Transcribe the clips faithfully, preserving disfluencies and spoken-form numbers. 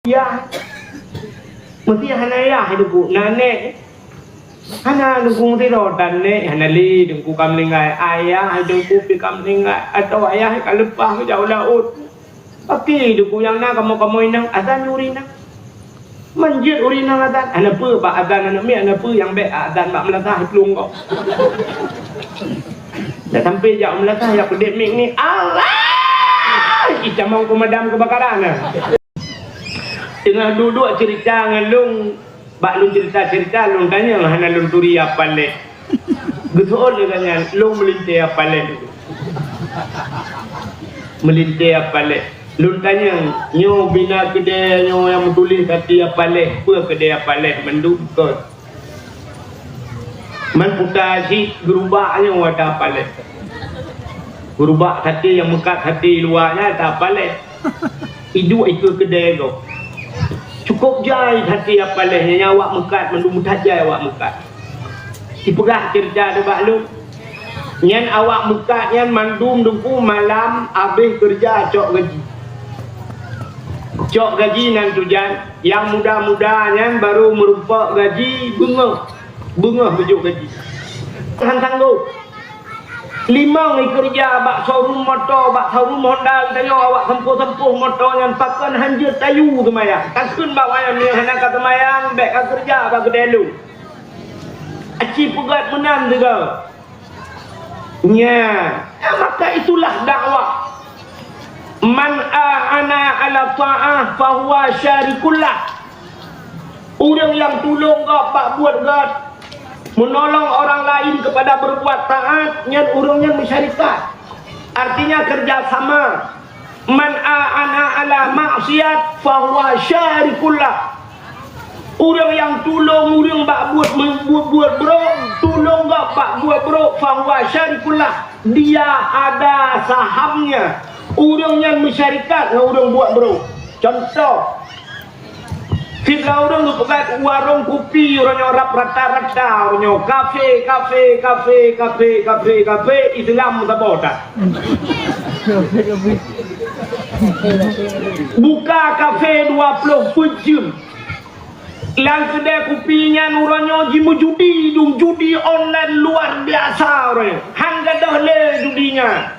Yah. Meusti hana yah Teungku, na nèk. Hana Teungku sidroe tan nèk, hana lé Teungku ka meuninggai. Ayah Teungku pih ka meuninggai, atawa ayah ka leupah geujak u laôt. Paki Teungku nyang na kamoe-kamoe inong, adan ureueng inong. Man jeuet ureueng inong adan, hana peue bak adan aneuk miet, hana peue nyang bèk adan bak meulasah plueng gob. Dah sampai jak meulasah, jak peudeh mic ni, Allah! Itamong pemadam kebakaran nah. Teungoh duek-duek ceurita ngon lôn, bak lôn ceurita-ceurita, lôn tanyong hana lôn turi apalèh. Geuseuôt lé gobnyan, lôn meulintèe apalèh. Meulintèe apalèh. Lôn tanyong, nyoe bina keudè nyoe nyang meutuléh kaki apalèh, peue keudè apalèh mandum kon? Man puta cit geurubak nyoe ata apalèh. Geurubak saté nyang meukat saté luwa nyan ata apalèh. Iduek ikeue keudè gob. Cukôp jai saté apalèh nyan, awak meukat mandum that jai awak meukat. Ipeugah ceurita nibak lôn. Nyan awak meukat nyan mandum Teungku malam abéh keureuja cok gaji. Cok gaji nan tujan, nyang muda-muda nyan barô meurumpok gaji beungoh. Beungoh beujok gaji. Han sanggob. Limong ikeureuja bak showroom moto, bak showroom Honda geutanyoe, awak seumpôh-seumpôh moto nyan pakon han jeuet tayue seumayang. Takheun bak awaknyan, meunyoe hana ka seumayang, bèk ka keureuja bak keudè lôn. Aci peugöt meunan sigoe. Nya, maka itulah dakwah. Man a'ana 'ala tha'ah fahuwa syarikullah. Ureueng nyang tulông gob bak buet gèt, menolong orang lain kepada berbuat taat, nyan ureueng nyan meusyarikat. Artinya kerja sama. Man a'ana 'ala maksiat fahuwa syarikullah. Ureueng nyang tulông ureueng bak buet, buet, buet brôk, tulông gob bak buet brôk, fahuwa syarikullah. Dia ada sahamnya. Ureueng nyan meusyarikat ngon ureueng buet brôk. Contoh, siblah ureueng geupeugah warông kupi, uroe nyoe rab rata-rata, uroe nyoe kafe, kafe, kafe, kafe, kafe, kafe, Islam saboh that. Buka kafe dua ploh peuet jeuem. Lam keudè kupi nyan uroe nyoe jimeujudi dum, judi online luar biasa uroe nyoe. Han gadôh lé judi nyan.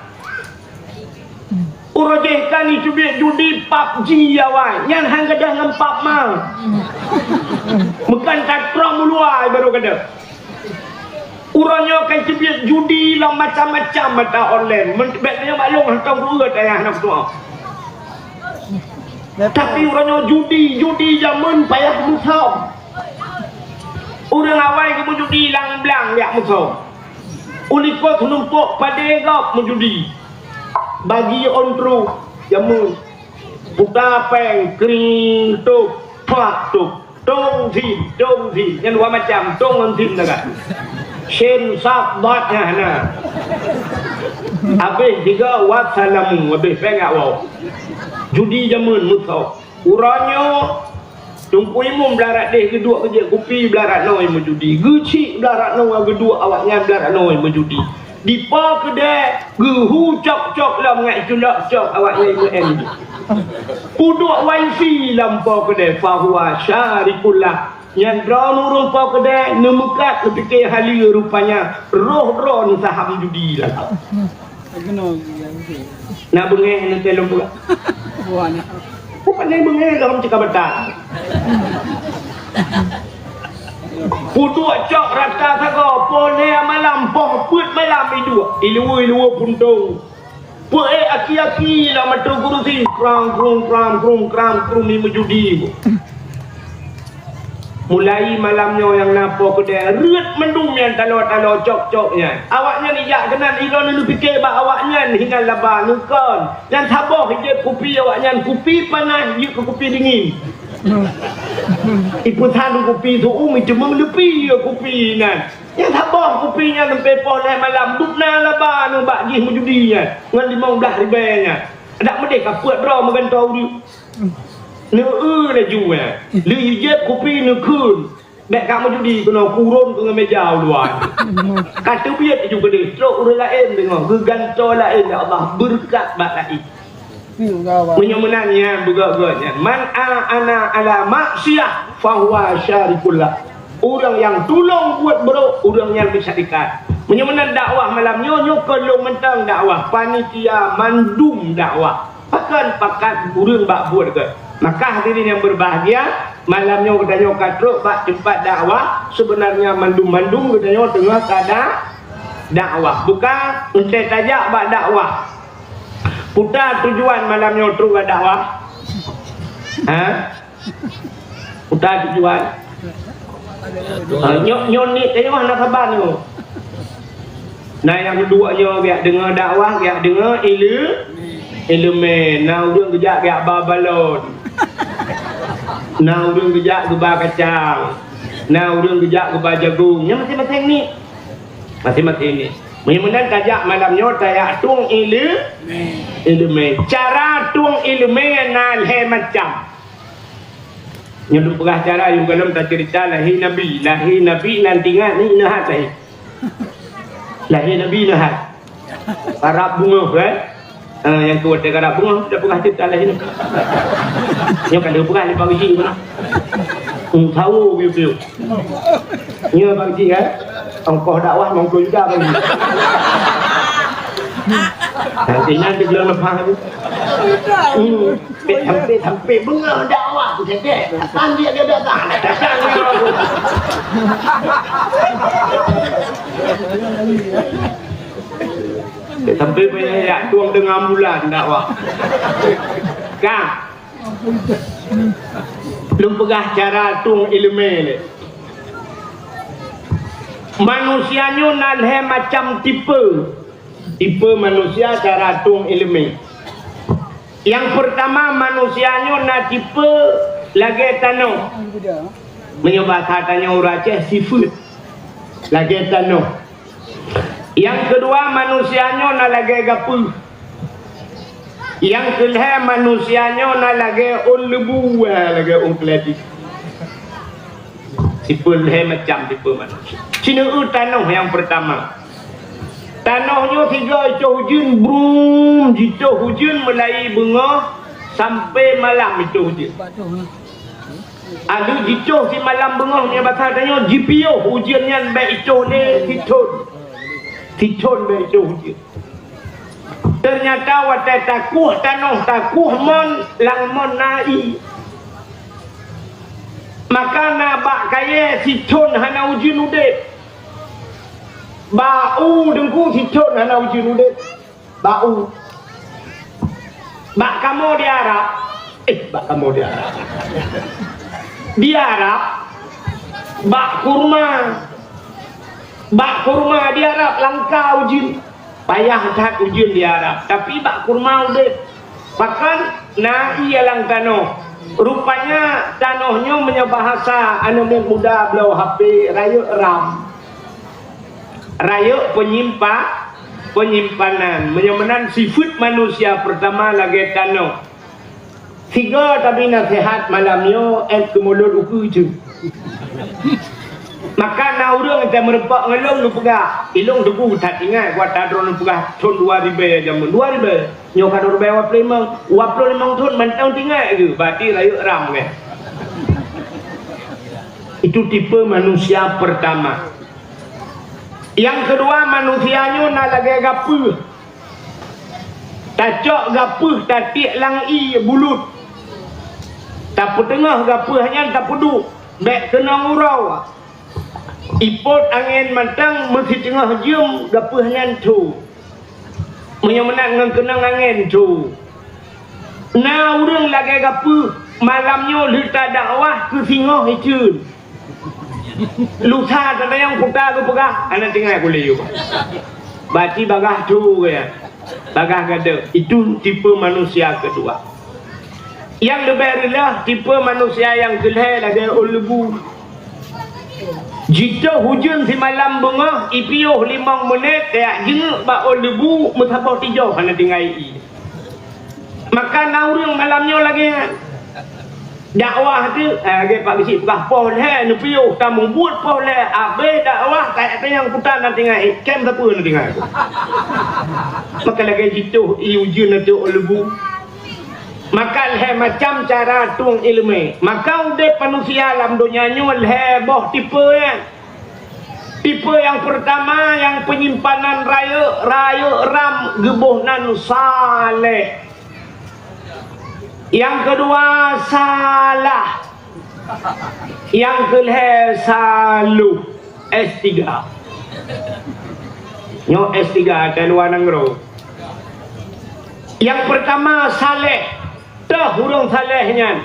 Uroe jéh ka jiteubiet judi PUBG awai, nyan han gadôh ngon pub ma. Meukan ka troh meuluwa barô gadôh. Uroe nyoe ka jiteubiet judi lam macam-macam mata online. Men-, bèk nyoe maklum hantom buet ayah aneuk tuha. Tapi uroe nyoe judi, judi jameun payah musöm. Ureueng awai geumeujudi lam blang jak musöm. Ulikot numpok padé gob meujudi. Bagi on truk jameun. Puta péng, kring, tok, pak, tok. Tong sim, tong sim. Nyan dua macam, tong ngon sim na kan. Shin, sad, dot nyan hana. Abéh tiga, wassalamu, abéh péng awak. Judi jameun musöm. Uroe nyoe, Teungku Imum blah rat déh geuduek geujép kupi, blah rat noe meujudi. Geuchik blah rat noe geuduek, awaknyan blah rat noe meujudi. Di po keudè geuhu cok-cok lom ngat culok cok, awaknyan imeu'en. Peuduek wifi lam po keudè, fahuwa syarikullah. Nyan droe ureueng po keudè neumeukat neupike haleue rupanya roh droe neusaham judi lam. Na beungéh neutée lôn peugah. Bukan na beungéh lom ceukabeutang. Peuduek cok rata sagoe, poh lhèe malam, poh peuet malam iduek. Iluwa-iluwa puntông. Peuék aki-aki lam ateueh kurusi, krang krung, krang krung, krang krung, ni meujudi. Mulai malam nyoe nyang na po keudè reuet mandum nyang taloe-taloe cok-cok nyan. Awaknyan ijak keunan, ilôn neupike bak awaknyan hinan laba neukon. Nyan saboh ijép kupi awaknyan, kupi panas jeuet keu kupi dingin. Ipeusan kupi su'um, iteumeung leupie kupi nyan. Nyang saboh kupi nyan sampai poh lhèe malam, dubna laba nyoe bak jih meujudi nyan ngon limong blaih ribèe nyan. Adak meudeh ka peuet droe meugantoe ureueng. Neu-eu laju nyan. Lheueh ijép kupi neukheun. Bèk ka meujudi keunoe, kurôn keu ngon meuja u luwa. Ka teubiet laju keudeh, trok ureueng laén deungoe, geugantoe laén, ya Allah, beureukat bak laén. Meunyoe meunan nyan beugét-gét nyan, "Man a'ana ala maksiyah fahuwa syarikul lah." Ureuëng nyang tulông buet brôk, ureuëng nyan meusyarikat. Meunyoe meunan dakwah malam nyoe, nyoe keu lôn mantong dakwah, panitia mandum dakwah. Pakon pakat ureuëng bak buet gét. Maka hadirin yang berbahagia, malam nyoe geutanyoe ka trok bak teumpat dakwah, sebenarnya mandum-mandum geutanyoe teungoh ka da-, dakwah. Buka, entée tajak bak dakwah. Peue tujuan malam nyoe trok bak dakwah? Ha? Peue tujuan? Ha, nyoe, nyoe ni teuh hana saban nyoe. Na nyang keudua nyoe geujak deungoe dakwah, geujak deungoe ileu-, ileumé. Na ureuëng geujak geujak ba balon. Na ureuëng geujak geuba kacang. Na ureuëng geujak geuba jagong. Nyan maséng-maséng ni. Maséng-maséng ni. Meunyoe meunan tajak malam nyoe tajak tueng ileu-, ileumé. Cara tueng ileumé na lhée macam. Nyoe lôn peugah cara nyang gohlom taceurita lahé Nabi. Lahé Nabi nan tingat ni neuhat lahé. Lahé Nabi neuhat. Karab beungoh, eh? Ah, nyang tuan teuh karab beungoh, dah peugah ceurita lahé Nabi. Nyoe ka lheueh peugah lé Pak Geuchik pun. Hmm, tahu gitu. Nyoe Pak Geuchik, eh? Ongkoh dakwah lima puluh juta Pak Geuchik. Nanti, nanti bulan lepas tu. Hmm. Sampai, sampai, sampai beungoh dakwah tu, cekek. Tan dia, dia datang, datang, datang. Sampai banyak yak tueng dengan bulan dakwah. Kan? Lôn peugah cara tueng ileumé lé. Manusia nyoe na lhée macam tipe. Tipe manusia cara tueng ileumé. Nyang peurtama, manusia nyoe na tipe lagée tanoh. Meunyoe basa tanyoe ureuëng Aceh, sifeuet lagée tanoh. Nyang keudua, manusia nyoe na lagée gapeuh. Nyang keulhée, manusia nyoe na lagée ôn leubu, eh, lagée ôn keuladi. Tipe lhée macam tipe manusia. Sineuk tanoh nyang peurtama. Tanoh nyoe sigoe jitoh ujeuen, brum, jitoh ujeuen mulai beungoh sampai malam jitoh ujeuen. Adak jitoh simalam beungoh, meunyoe basa tanyoe, jipiôh ujeuen nyan bék jitoh lé sithon. Sithon bék jitoh ujeuen. Teunyata watée takueh tanoh, takueh mon, lam mon na ié. Maka na bak kayée sithon hana ujeuen udeb. Bak u teungku sithon hana ujeuen udeb. Bak u. Bak kamoe di Arab. Eh, bak kamoe di Arab. Di Arab, bak kurma. Bak kurma di Arab langka ujeuen. Payah that ujeuen di Arab, tapi bak kurma udeb. Pakon na ié lam tanoh. Rupanya tanoh nyoe meunyoe bahasa aneuk muda bloe H P, rayeuk ram. Rayeuk penyimpa-, penyimpanan. Meunyoe meunan sifeuet manusia peurtama lagée tanoh. Sigoe tabi naseuhat malam nyoe, ék keumulot ukeue jeuet. Maka na ureuëng nyang meurumpok ngon lôn geupeugah, ilôn teupeu that ingat, buat that droeneuh peugah thon dua ribée jameun, dua ribée. Nyoe ka dua ribée dua puluh limong, dua puluh limong thon mantong tingat geuh, berarti rayeuk ram geuh. Itu tipe manusia pertama. Nyang keudua, manusia nyoe na lagée gapeuh. Tacok gapeuh tatiek lam ié bulut. Tapeuteungoh gapeuh nyan tapeuduek, bék keunong uroe. Ipot angén mantong meusiteungoh jeuem gapeuh nyan tho. Meunyoe meunan ngon keunong angén tho. Na ureuëng lagée gapeuh, malam nyoe lheueh tadakwah keu singoh iceuen. Lusa tatanyong kuta geupeugah, hana tinggai kuliyuh. Berarti bagah tho gaya. Bagah gadeuh. Itu tipe manusia keudua. Nyang leubeh reulah, tipe manusia nyang keulhée lagée ôn leubu. Jitoh ujeuen simalam beungoh, ipiôh limong menit, tajak jingeuk bak ôn leubu, meusaboh tijoh hana tinggai ié. Maka na ureuëng malam nyoe lagée nyan. Dakwah tu, eh, lagée Pak Geuchik peugah poh lhée neupiôh, tamubuet poh lhée, abéh dakwah, tajak tanyong kuta na tinggai, kém sapeue na tinggai. Maka lagée jitoh ié ujeuen ateueh ôn leubu. Maka lhée macam cara tueng iéleumé. Maka udeb manusia lam donya nyoe lhée boh tipe nyan. Tipe nyang peurtama nyang peunyimpanan rayeuk, rayeuk ram geuboh nan saleh. Nyang keudua salah. Nyang keulhée saluh S tiga. Nyoe S tiga di luwa nanggroe. Nyang peurtama saleh. Toh ureuëng saleh nyan.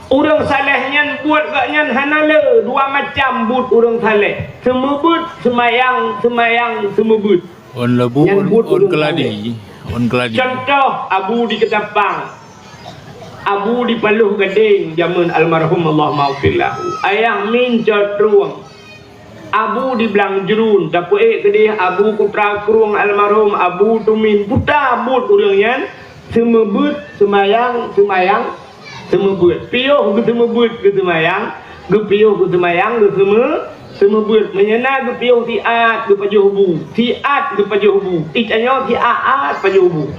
Ureuëng saleh nyan buet gobnyan hana le dua macam buet ureuëng saleh. Seumeubeuet, seumayang, seumayang, seumeubeuet. Ôn leubeh, nyan ôn, buet ôn ureuëng keuladi, saleh. Ôn keuladi. Contoh, Abu di Keutapang. Abu di Paloh Gadeng jameun almarhum, Allahumma ghfir lahu. Ayah Min Cot Rueng. Abu di Blang Jruen, tapeuék keudeh Abu Kutra Krueng almarhum, Abu Tumin. Buta buet ureuëng nyan, seumeubeuet, seumayang, seumayang, seumeubeuet. Piôh geuseumeubeuet, geuseumayang, geupiôh geuseumayang, geuseume-, seumeubeuet. Meunyoe na geupiôh siat, geupajoh bu. Siat geupajoh bu. Ih, tanyoe siat-at pajoh bu.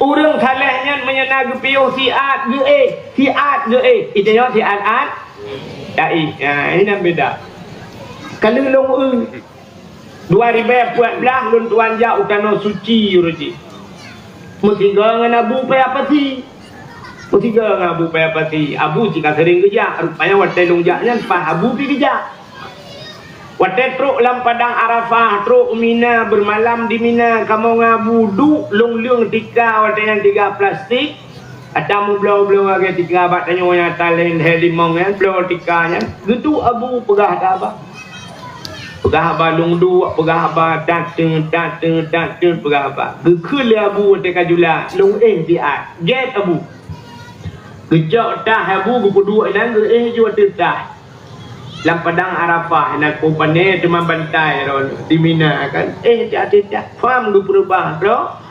Ureuëng saleh nyan meunyoe na geupiôh siat geuéh, siat geuéh. Ih, tanyoe siat-at. Ya, ih, ha, ini beda. Kalau lôn eu, dua ribée empat belas lôn tuan jak u Tanoh Suci uroe jih. Meusigoe ngon Abu Paya Pasi. Meusigoe ngon Abu Paya Pasi. Abu cit ka sering geujak, rupanya watée lôn jak nyan paih Abu pi geujak. Watée trok lam padang Arafah, trok u Mina, beumalam di Mina, kamoe ngon Abu duek lôn leueng tika watée nyan tika plastik. Ata meubloe-bloe lagée tika bak tanyoe nyang ata lhée limong nyan, bloe tika nyan. Geuduek Abu peugah haba. Peugah haba lôn duek, peugah haba dat teun, dat teun, dat teun, peugah haba. Geukheun lé Abu watée ka jula, lôn éh siat. Gét Abu. Geucok tah Abu geupeuduek inan geuéh ju ateueh tah. Lam padang Arafah, inan po pané teuma bantai droe di Mina kan. Éh, teuh-teuh, pham geupeureubah droe.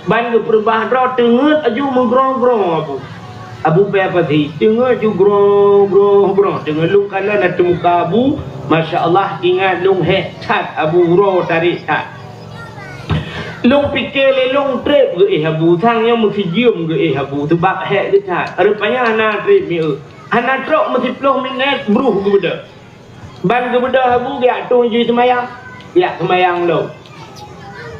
Ban geupeureubah droe teungeut aju meugroe-groe Abu. Abu Paya Pasi, teungeut aju groe-groe-groe. Teungeut lôn kalon ateueh muka Abu, masya Allah, ingat lôn hék that Abu, uroe tarek that. Lôn pike lé lôn treb geuéh Abu, sang nyoe meusijeuem geuéh Abu, seubab hék geuh that. Rupanya hana treb miseue. Hana trok meusiploh minét, bruh geubeudôh. Ban geubeudôh Abu geujak tueng jih seumayang. Geujak seumayang lom.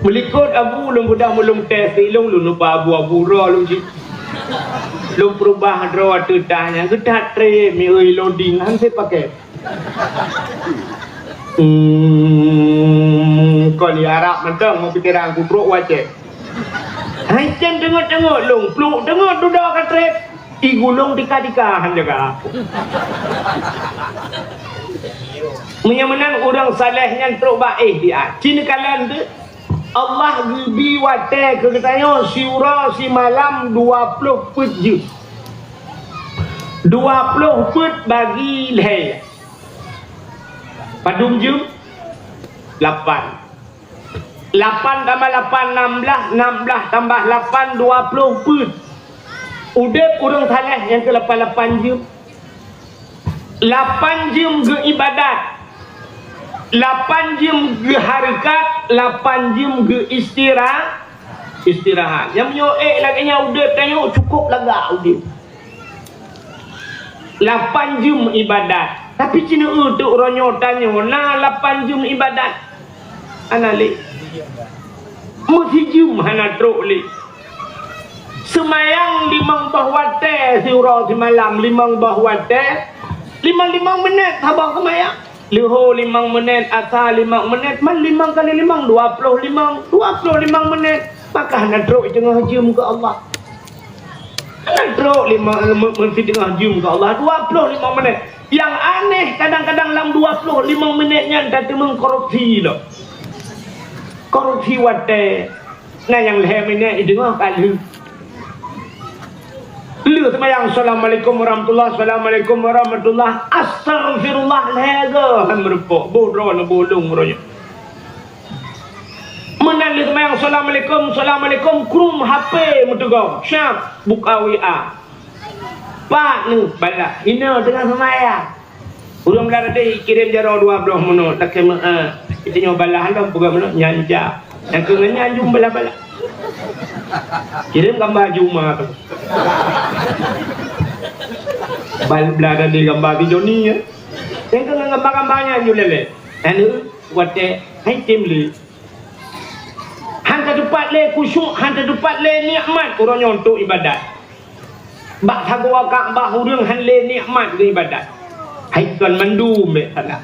Meulikot Abu lôn beudôh meulông teh silông lôn lupa Abu, Abu droe lôn jih. Lôn peurubah droe ateueh tah nyan, geutat treb miseue loading, han sép pakai. Hmm, kon di Arab mantong, mau pikiran kutrok wacé. Hai cen teungeut-teungeut lông, pluek teungeut dudoe ka treb. I gulong tika-tika han jaga. Meunyoe meunan ureueng saleh nyan trok bak éh dia. Ci neukalon teuh, Allah geubi watée keu geutanyoe siuroe simalam dua ploh peuet jeuem. Dua ploh peuet bagi lhée. Padum jeuem? Lapan. Lapan tambah lapan, nam blaih, nam blaih tambah lapan, dua ploh peuet. Udeb ureueng saleh nyang keu lapan-lapan jeuem. Lapan jeuem geuibadat. Lapan jeuem geuhareukat, lapan jeuem geuistira-, istirahat. Nyang meunyoe ék lagée nyan udeb tanyoe cukôp lagak udeb. Lapan jeuem ibadat. Tapi ci neueu teuk uroe nyoe tanyoe na lapan jeuem ibadat? Hana lé. Meusijeuem hana trok lé. Seumayang limong boh watée siuroe simalam, limong boh watée, limong-limong minét saboh seumayang. Leuhô limong minét, asa limong minét, man limong kali limong, dua ploh limong, dua ploh limong minét. Maka hana trok teungoh jeuem keu Allah. Hana trok limong, me-, me-, siteungoh jeuem keu Allah, dua ploh limong minét. Nyang aneh, kadang-kadang lam dua ploh limong minét nyan tateumeung korupsi lom. Korupsi watée. Na nyang lhée minét ideungoe ka lheueh. Lheueh seumayang, "Assalamualaikum warahmatullah, assalamualaikum warahmatullah, astaghfirullah," lhée goe han meurumpok, boh droe neuboh lông uroe nyoe. Meunan lheueh seumayang, "Assalamualaikum, assalamualaikum," krum H P meuteugong, syab, buka W A. Pat neuh balah, inoe teungoh seumayang. Ureueng blah tadi kirém jaroe dua bloh meunoe, lakée meu'ah. Geutanyoe balah lom peugah meunoe, nyan jak. Nyang keu ngon nyan jeuem balah-balah. Kirém gambar Juma tu. Bal-, blah tadi gambar si Joni, ya. Nyang keu gambar-gambar nyan ju lélé. Aneuk, watèe, hai tem lé. Han tatupat lé khusyuk, han tatupat lé nikmat uroe nyoe untuk ibadat. Bak sagoe Ka'bah ureueng han lé nikmat geuibadat. Hai kon mandum bèk salah.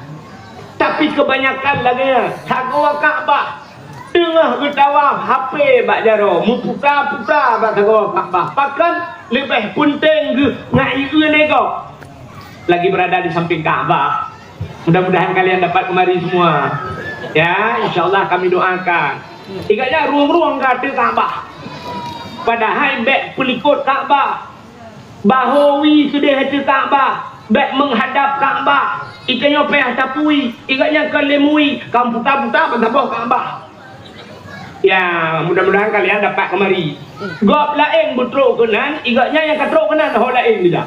Tapi keubanyakan lagèe nyan, sagoe Ka'bah teungoh geutawaf, H P bak jaroe, meuputa-puta bak sagoe Ka'bah. Pakon leubeh peunteng geuh ngon ié-ié lé gob lagi berada di samping Ka'bah. Mudah-mudahan kalian dapat kemari semua. Ya, insya Allah kami doakan. Ingat ya, rueng-rueng ka ateueh Ka'bah. Padahai bèk peulikot Ka'bah. Bahu wie keudeh ateueh Ka'bah. Bèk menghadap Ka'bah. Itanyoe payah tapui. Ingat ya, kon lé mui. Ka puta-puta bak saboh Ka'bah. Ya, mudah-mudahan kalian dapat kemari. Gob laén beutrok keunan, igak nyan nyang ka trok keunan ho laén geujak.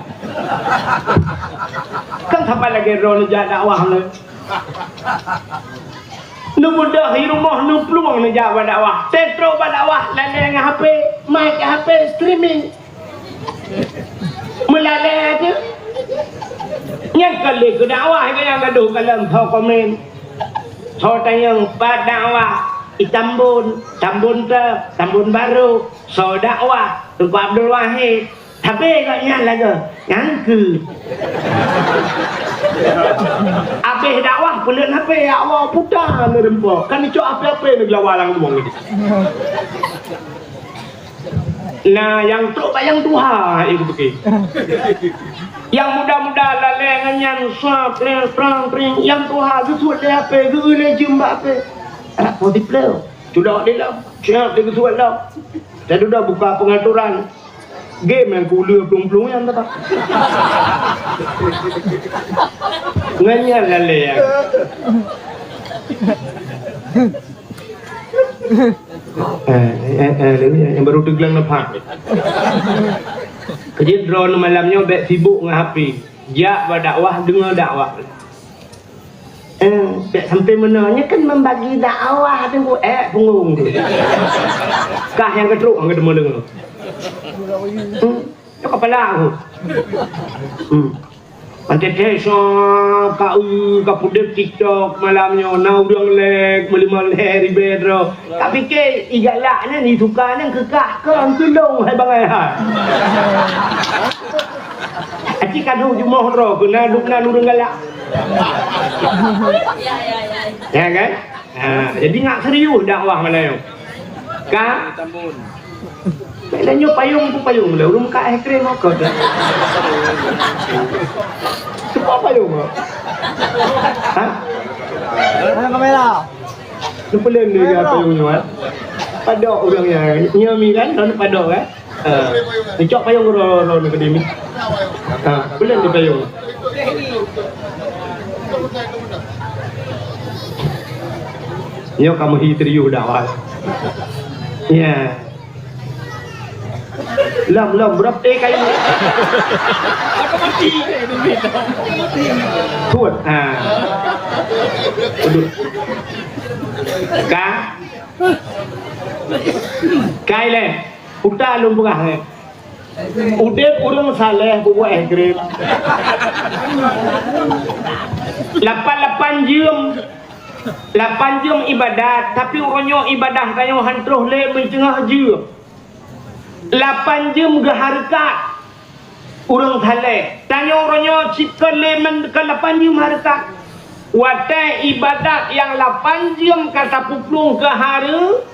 Kan saban lagèe droe neujak dakwah lé. Neubeudôh i rumoh neuplueng neujak bak dakwah. Teutrok bak dakwah, lalè ngon H P, mat H P streaming. Meulalè teuh. Nyang ka lheueh keu dakwah, nyang gadôh kalon soe komen. Soe tanyong pat dakwah, i Tambon, Tambon Teuh, Tambon Barô, soe dakwah, Teungku Abdul Wahid. Tapi gobnyan lagoe, nyang keu. Abéh dakwah, peuleuet H P, ya Allah, puta neureumpok. Kan icok H P-H P neugeulawa lam rumoh tadi. Na nyang trok bak nyang tuha, eh, kupiké. Nyang muda-muda lalè ngon nyan, swab, lé, prang, pring. Nyang tuha geusuet lé H P, geu lé jeuem bak H P. Adak positif lé. Cudok di lom, siap di geusuet lom. Tadi udah buka pengaturan. Game nyang kuleue plueng-plueng nyan teuh. Ngon nyan lalè nyan. Eh, eh, eh, eh, nyang baru teuglang nafah. Keu jeuet droeneuh malam nyoe bèk sibuk ngon H P. Jak bak dakwah, deungoe dakwah. Eh, bèk sampai meunoe. Nyoe kan membagi dakwah tu, eh, punggong tu. Kah nyang keutrok nyang keudeungoe-deungoe. Hmm. Nyoe kepala aku. Hmm. Pantai Tesa, K U, ka pudeb TikTok malam nyoe, na ureueng lek, meulima lek ribet droe. Ka pike, i galak nyan, i suka nyan, keukah kon, tulông hai bangai hai. Aci kadu jumoh droe, keu na duek nan ureueng galak. Ya kan? Ha, jadi ngak serius dakwah malam nyoe. Ka? Bèk lé nyoe payong pun payong lé, ureueng ka es krim apa dah. Seupôt payong apa? Ha? Mana kamera? Lu peulén dia payong nyoe, eh? Padok ureueng nyan. Nyoe mi kan, lalu padok, eh? Ha. Dicok payong ro-, ro-, ni kedimi. Ha, peulén dia payong. Nyoe kamoe hi serius dakwah. Ya. Lom, lom, berapa eh kayu? Aku mati. Kuat. Ha. Aduh. Ka? Kai lé. Uta lôn peugah lé. Udeb ureueng saleh bubuet es krim. Lapan-lapan jeuem. Lapan jeuem ibadat, tapi uroe nyoe ibadah tanyoe han troh lé meuteungoh jeuem. Lapan jeuem geuhareukat ureueng saleh. Tanyoe uroe nyoe cit kon lé men-, kon lapan jeuem hareukat. Watèe ibadat nyang lapan jeuem ka tapeuplueng keu hareu-,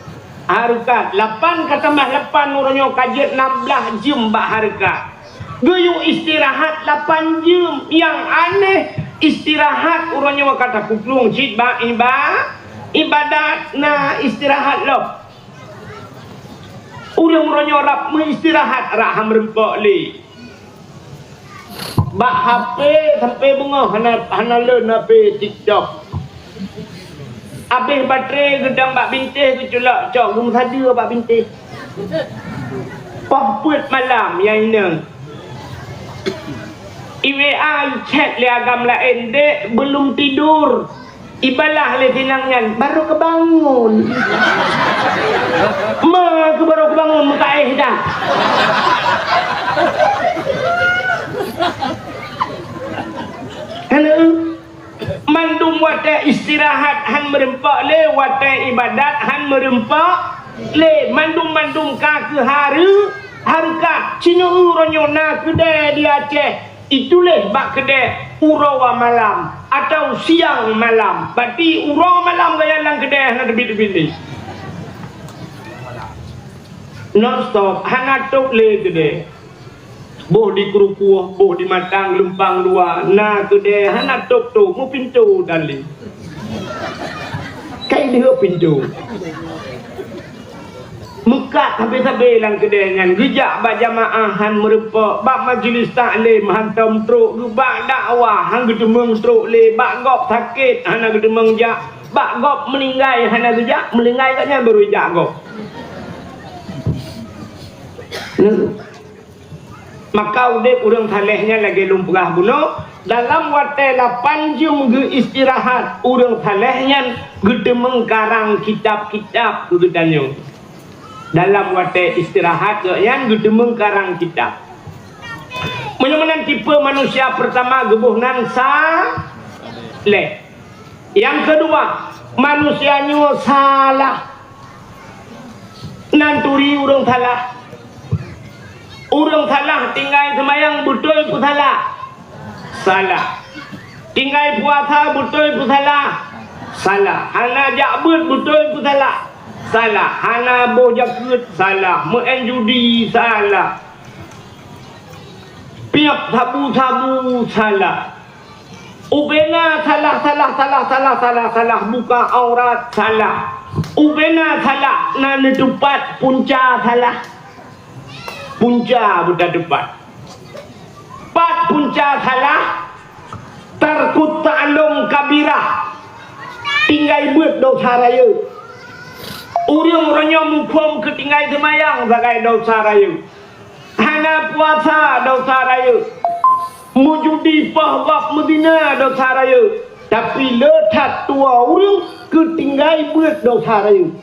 hareukat. Lapan ka tambah lapan uroe nyoe ka jeuet nam blaih jeuem bak hareukat. Geuyue istirahat lapan jeuem. Nyang aneh, istirahat uroe nyoe ka tapeuplueng cit bak iba-, ibadat. Na istirahat lom. Ureueng uroe nyoe rab meuistirahat, rab han meureumpok lé. Bak H P sampai beungoh hana, hana lôn H P TikTok. Abéh baterai geudong bak bintéh geuculok cok geumeusadeue bak bintéh. Poh peuet malam nyang inong. I W A, i chat lé agam laén, "Dek, belum tidur." Ibalah lé sinang nyan, "Baru kebangun." Ma keu baru kebangun, meukaéh dah. Hana. Mandum watée istirahat han meureumpok lé, watée ibadat han meureumpok lé. Mandum-mandum ka keuhareu-, hareukat. Sineuk uroe nyoe na keudée di Aceh, ituléh bak keudée uroe malam atau siang malam. Berarti uroe malam gaya lam keudée hana teubiet-teubiet lé. Non stop, hana top lé keudée. Boh di Krupuh, boh di Matang, Lumpang Dua, na keudée hana top-top, meupintoe dan lé. Kai deuh pintoe. Meukat sabe-sabe lam keudée nyan, geujak bak jamaah han meureumpok, bak majlis taklim hantom trok, geubak dakwah han geuteumeung trok lé, bak gob sakét hana geuteumeung jak, bak gob meuninggai hana geujak, meuninggai gobnyan baru jak gob. Nah. Maka udeb ureuëng saleh nyan lagée lôn peugah bunoe, dalam watée lapan jeuem geuistirahat, ureuëng saleh nyan geuteumeung karang kitab-kitab keu geutanyoe. Dalam watée istirahat geuh nyan geuteumeung karang kitab. Meunyoe meunan tipe manusia peurtama geuboh nan saleh. Nyang keudua, manusia nyoe salah. Nan turi ureuëng salah. Ureuëng salah tinggai seumayang beutôi peusalah? Salah. Tinggai puasa beutôi peusalah? Salah. Hana jak beuet beutôi peusalah? Salah. Hana boh jakeuet? Salah. Meu'en judi? Salah. Piep sabu-sabu? Salah. Ubena salah, salah, salah, salah, salah, salah, buka aurat? Salah. Ubena salah, na neutupat punca salah. Punca buta tupat. Pat punca salah? Tarkut ta'alum kabirah. Tinggai beuet dosa rayeuk. Ureuëng uroe nyoe muphom keu tinggai seumayang sagai dosa rayeuk. Hana puasa dosa rayeuk. Meujudi, poh gob, meuzina dosa rayeuk. Tapi le that tuwoe ureuëng keu tinggai beuet dosa rayeuk.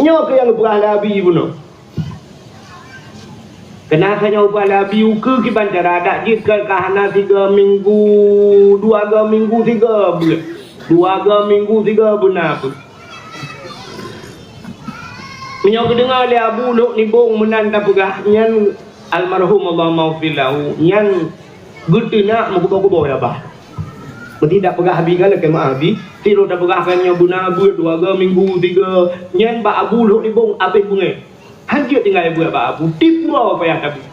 Nyoe keuh nyang geupeugah lé Abi bunoe. Keunasan nyoe geupeugah lé Abi ukeue kiban cara adat jih keu ka hana sigoe minggu, dua goe minggu sigoe beuet. Dua goe minggu sigoe beuna beuet. Meunyoe geudeungoe lé Abu Lhok Nibong meunan tapeugah, nyan almarhum, Allahumma ghfir lahu, nyan geuteunak meukuboh-kuboh ya bah. Meuti tapeugah Abi kan lakée meu'ah Abi, sidroe tapeugah kan nyoe beuna beuet dua goe minggu tiga, nyan bak Abu Lhok Nibong abéh beungéh. Hanjeuet tinggai beuet bak Abu, tiep uroe payah tabeuet.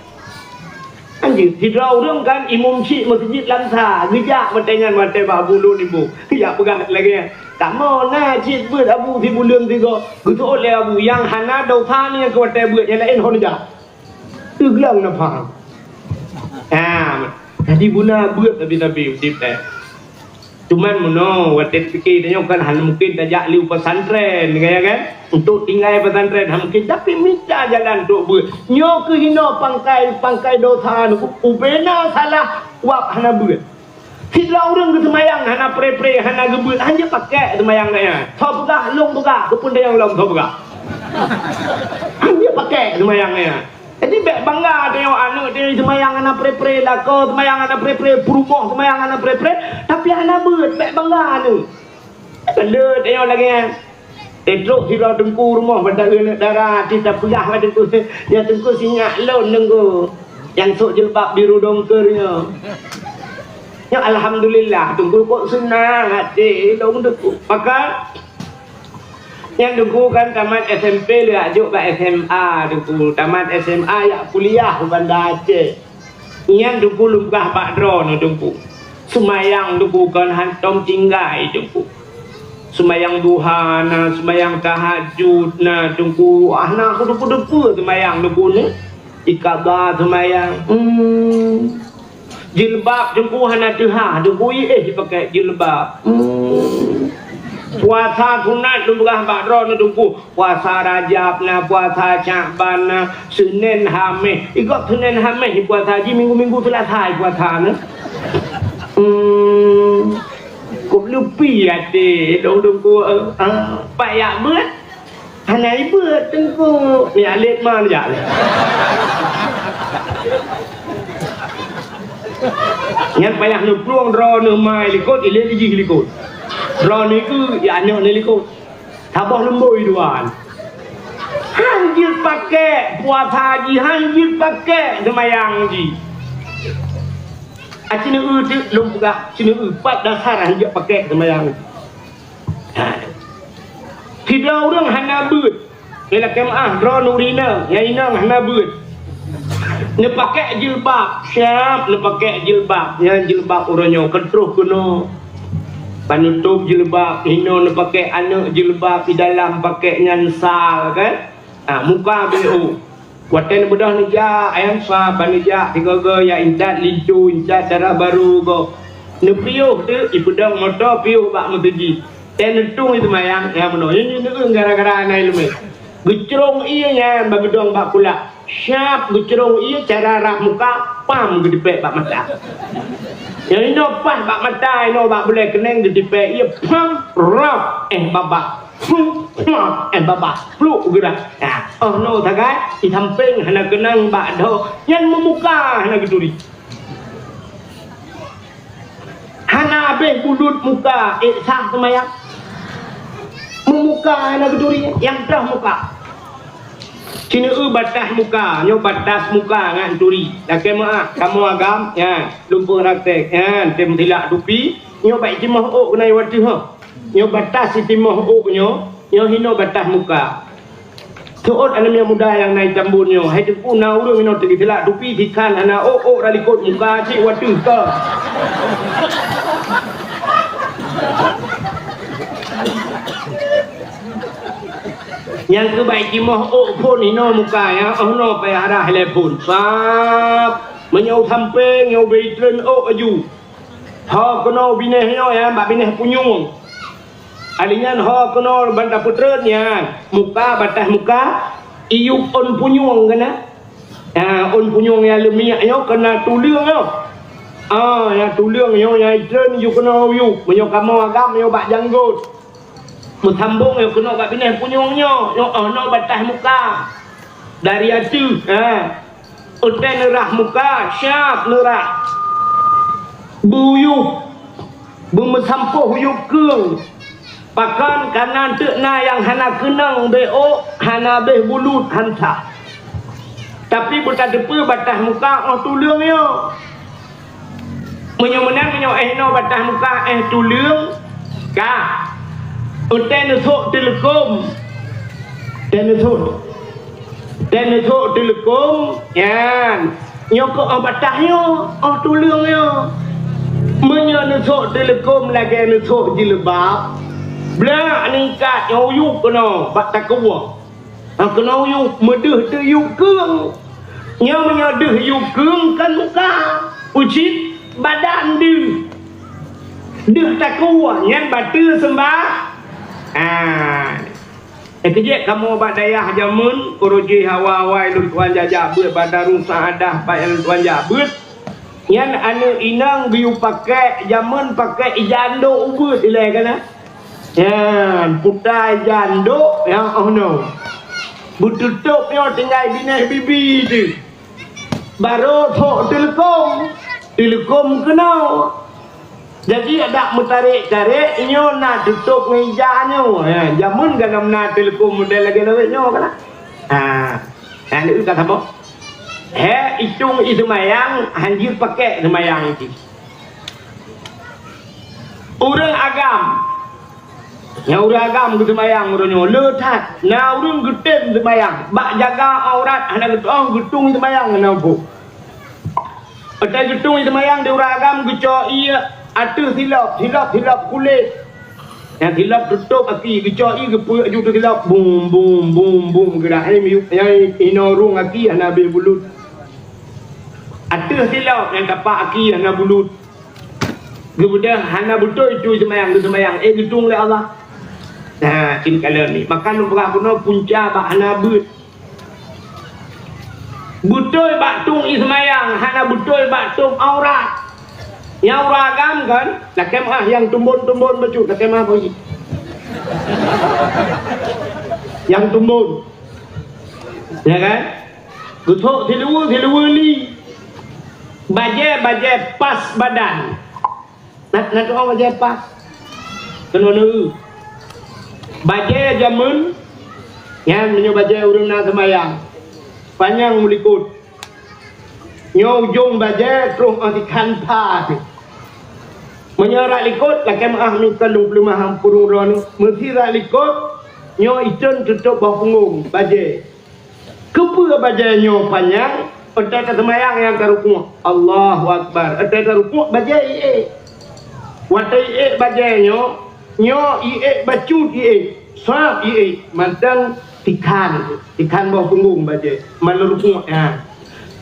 Anjeuet, sidroe ureuëng kan imum syik meuseujid lam sa, geujak watée nyan watée bak Abu Lhok Nibong. Geujak peugah lagée nyan, "Kamoe na cit beuet Abu sibuleuen sigoe." Geuseuôt lé Abu, "Nyang hana dosa nyan keu watée beuet, nyang laén hon jak." Teugleng na pham. Ha, jadi beuna beuet sabe-sabe udeb teuh. Cuman meunoe, watée pike tanyoe kan hana mungken tajak lé u pesantren, kan, ya kan? Untuk tinggai pesantren hana mungken, tapi mita jalan untuk beuet. Nyoe keuh inoe pangkai, pangkai dosa nyoe, ubena salah wab hana beuet. Sidroe ureuëng geuseumayang hana pre-pre, hana geubeuet, hanjeuet pakek seumayang geuh nyan. Soe peugah, lôn peugah, keupeue tanyong lom soe peugah. Hanjeuet pakek seumayang geuh nyan. Jadi bék bangga tanyoe aneuëk tanyoe seumayang hana pre-pre, lakoe seumayang hana pre-pre, peurumoh seumayang hana pre-pre, tapi hana beuet, bék bangga aneuëk. Teuleut tanyoe lagée nyan. Teutrok sidroe teungku rumoh bak aneuëk dara, teupeugah bak teungku, "Ya teungku, sinyak lôn teungku. Nyang sôk jilbab biru dongker nyoe." Nyoe alhamdulillah teungku, kok seunang até lôn teungku. Maka Nyan teungku kan tamat S M P lheueh jok bak S M A teungku, tamat S M A jak kuliah u Banda Aceh. Nyan teungku lôn peugah bak droeneuh teungku. Seumayang teungku kon hantom tinggai teungku. Seumayang duha na, seumayang tahajud na teungku. Ah na keudeue-deue seumayang teungku ni. Ikaba seumayang. Hmm. Jilbab teungku hana teuhah, teungku iéh jipakèk jilbab. Hmm. Puasa sunat lôn peugah bak droeneuh teungku. Puasa Rajab na, puasa Syakban na, Senin Hamis. Igob Senin Hamis puasa jih, minggu-minggu Selasa puasa na. Hmm. Kok lupi até dong teungku, eh, ah, pat jak beuet? Hana ibeuet teungku. Ni alet ma jak lé. Nyan payah neuplueng droeneuh mai likot, ilé jih likot. Droeneuh keu ya aneuk ni likot. Saboh leumbôi dua. Han jeuet pakék puasa jih, han jeuet pakék seumayang jih. A, sineuk teuk lôn peugah, sineuk pat dasar han jeuet pakék seumayang. Ha. Sidroe ureuëng hana beuet. Ilakée meuáh, droeneuh ureuëng inong, nyang inong hana beuet. Neupakék jilbab, siab neupakék jilbab. Nyan jilbab uroe nyoe keutroh keunoe. Paneutôb jilbab, inoe neupakék aneuk jilbab, di dalam pakék nyan sal, kan? Ha, muka B O. Watée neubeudôh neujak, ayang sua ban neujak sigoe-goe ya intat linto, intat dara barô gob. Neupiôh teuk ipeudong moto piôh bak meuseujid. Tée neutueng iseumayang, ya meunoe. Nyan, nyan, nyan, gara-gara na iéleumé. Geucrông ié nyan bak geudong bak kulak. Siab geucrông ié cara rhah muka, pam geutipék bak mata. Nyang inoe paih bak mata, inoe bak bulée keuneng geutipék ié, pam, rab, eh, babah. Huh, huh, eh, babah. Pluk geurah. Nah, oh no sagai, di sampéng hana keunong bak dhoe. Nyan meumuka hana geuturi. Hana habéh bulut muka, ék sah seumayang. Meumuka hana geuturi, nyang troh muka. Sineuk batas muka, nyoe batas muka ngat turi. Lakée meuáh, kamoe agam, nyan, lumpur raték, nyan, tem tilak tupi, nyoe bak timoh ôk keunan wateuh, ho. Nyoe batas sitimoh ôk nyoe, nyoe hinoe batas muka. Seuôt aneuk muda nyang na itam buet nyoe, hai teungku na ureuëng inoe teugeuteulat tupi sikhan hana ôk-ôk ra likot muka cit wateuh ka. Nyang keubai timoh ôk phon inoe muka, nyang oh noe payah rhah lé phon. Sab, meunyoe sampéng nyoe bei treun ôk aju. Ho keunoe binéh nyoe nyan bak binéh punyueng. Alinyan ho keunoe ban tapeutreun nyan, muka batas muka, iyup ôn punyueng keunan. Ha, ôn punyueng nyang leumiak nyoe keunan tuleueng nyoe. Ah, nyang tuleueng nyoe nyang itreun yue keunoe yue. Meunyoe kamoe agam nyoe bak janggot. Meusambong nyoe keunoe bak binéh punyueng nyoe, nyoe oh noe batas muka. Dari ateueh, ha. Watée neurhah muka, siab neurhah. Beuyueb, beumeusampôh uyueb keueng. Pakon kareuna teuk na nyang hana keunong B O, hana béh bulut han sah. Tapi beutateupeu batas muka oh tuleueng nyoe. Meunyoe meunan, meunyoe eh noe batas muka eh tuleueng, ka. Watée neusok teuleukom. Watée neusok. Watée neusok teuleukom, nyan. Nyoe keuh oh batas nyoe, oh tuleueng nyoe. Meunyoe neusok teuleukom lagée neusok jilbab, blak ningkat nyoe uyueb keunoe bak takue. Ha, keunoe yub, meudeuh teuh yub keueng. Nyoe meunyoe deuh yub keueng kan muka, ucit badan deuh. Deuh takue, nyan bateue seumbah. Ah. Eh, keujeuet kamoe bak dayah jameun, uroe jih awai-awai lôn tuan jak-jak beuet bak Darul Saadah, bak lôn tuan jak beuet. Nyan aneuk inong geuyue pakék, jameun pakék ija ndok ubeuet ilée kana. Nyan, puta ija ndok, nyan oh noe. Beututôb nyoe tinggai binéh bibi teuh. Barô thok teuleukom, teuleukom keunoe. Jadi adak meutarek-tarek nyoe na tutôb ngon ija nyoe. Ha, jameun gohlom na teuleukom model lagée lawét nyoe kana. Ha, nyan ka saboh. He, itong iseumayang, han jeuet pakék seumayang jih. Ureuëng agam. Nyang ureuëng agam geuseumayang uroe nyoe le that. Na ureuëng geutem seumayang, bak jaga aurat hana geutueng, geutung seumayang hana muphom. Watée geutung seumayang di ureuëng agam geucok ié ateueh silop, silop, silop kulét. Nyang silop tutôb aki, geucok ié geupeuek aju teuh silop, bum, bum, bum, bum, geurah, eh, miyueb, nyang inoe rhueng aki hana abéh bulut. Ateueh silop nyang tapak aki hana bulut. Geubeudôh hana beutôi tui seumayang, geuseumayang, eh, geutung lé Allah. Nah, cit kalon ni. Maka lôn peugah bunoe punca bak hana beuet. Beutôi bak tung iseumayang, hana beutôi bak tung aurat. Nyang ureueng agam kan, lakèe meu'ah nyang tumbon-tumbon bacut, lakèe meu'ah bagi. Nyang tumbon. Ya kan? Geuthok siluweue, siluweue li. Bajèe, bajèe pas badan. Na, na tu'oh bajèe pas. Keunoe neu. Bajèe jameun, nyan meunyoe bajèe ureueng na seumayang, panyang u likot. Nyoe ujong bajèe troh 'oh tikhan pha teuh. Meunyoe rot likot, lakèe meu'ah mita lôn peuleumah lam purong droeneuh. Meusé rot likot, nyoe itreun teutôb boh punggong bajèe. Keupeue bajèe nyoe panyang? Watèe taseumayang nyang tarukuk, Allahu Akbar. Watèe tarukuk, bajèe iék. Watèe iék bajèe nyoe, nyoe iék bacut iék, sab iék, mantong tikhan, tikhan boh punggong bajèe, meunyoe rukuk nyan.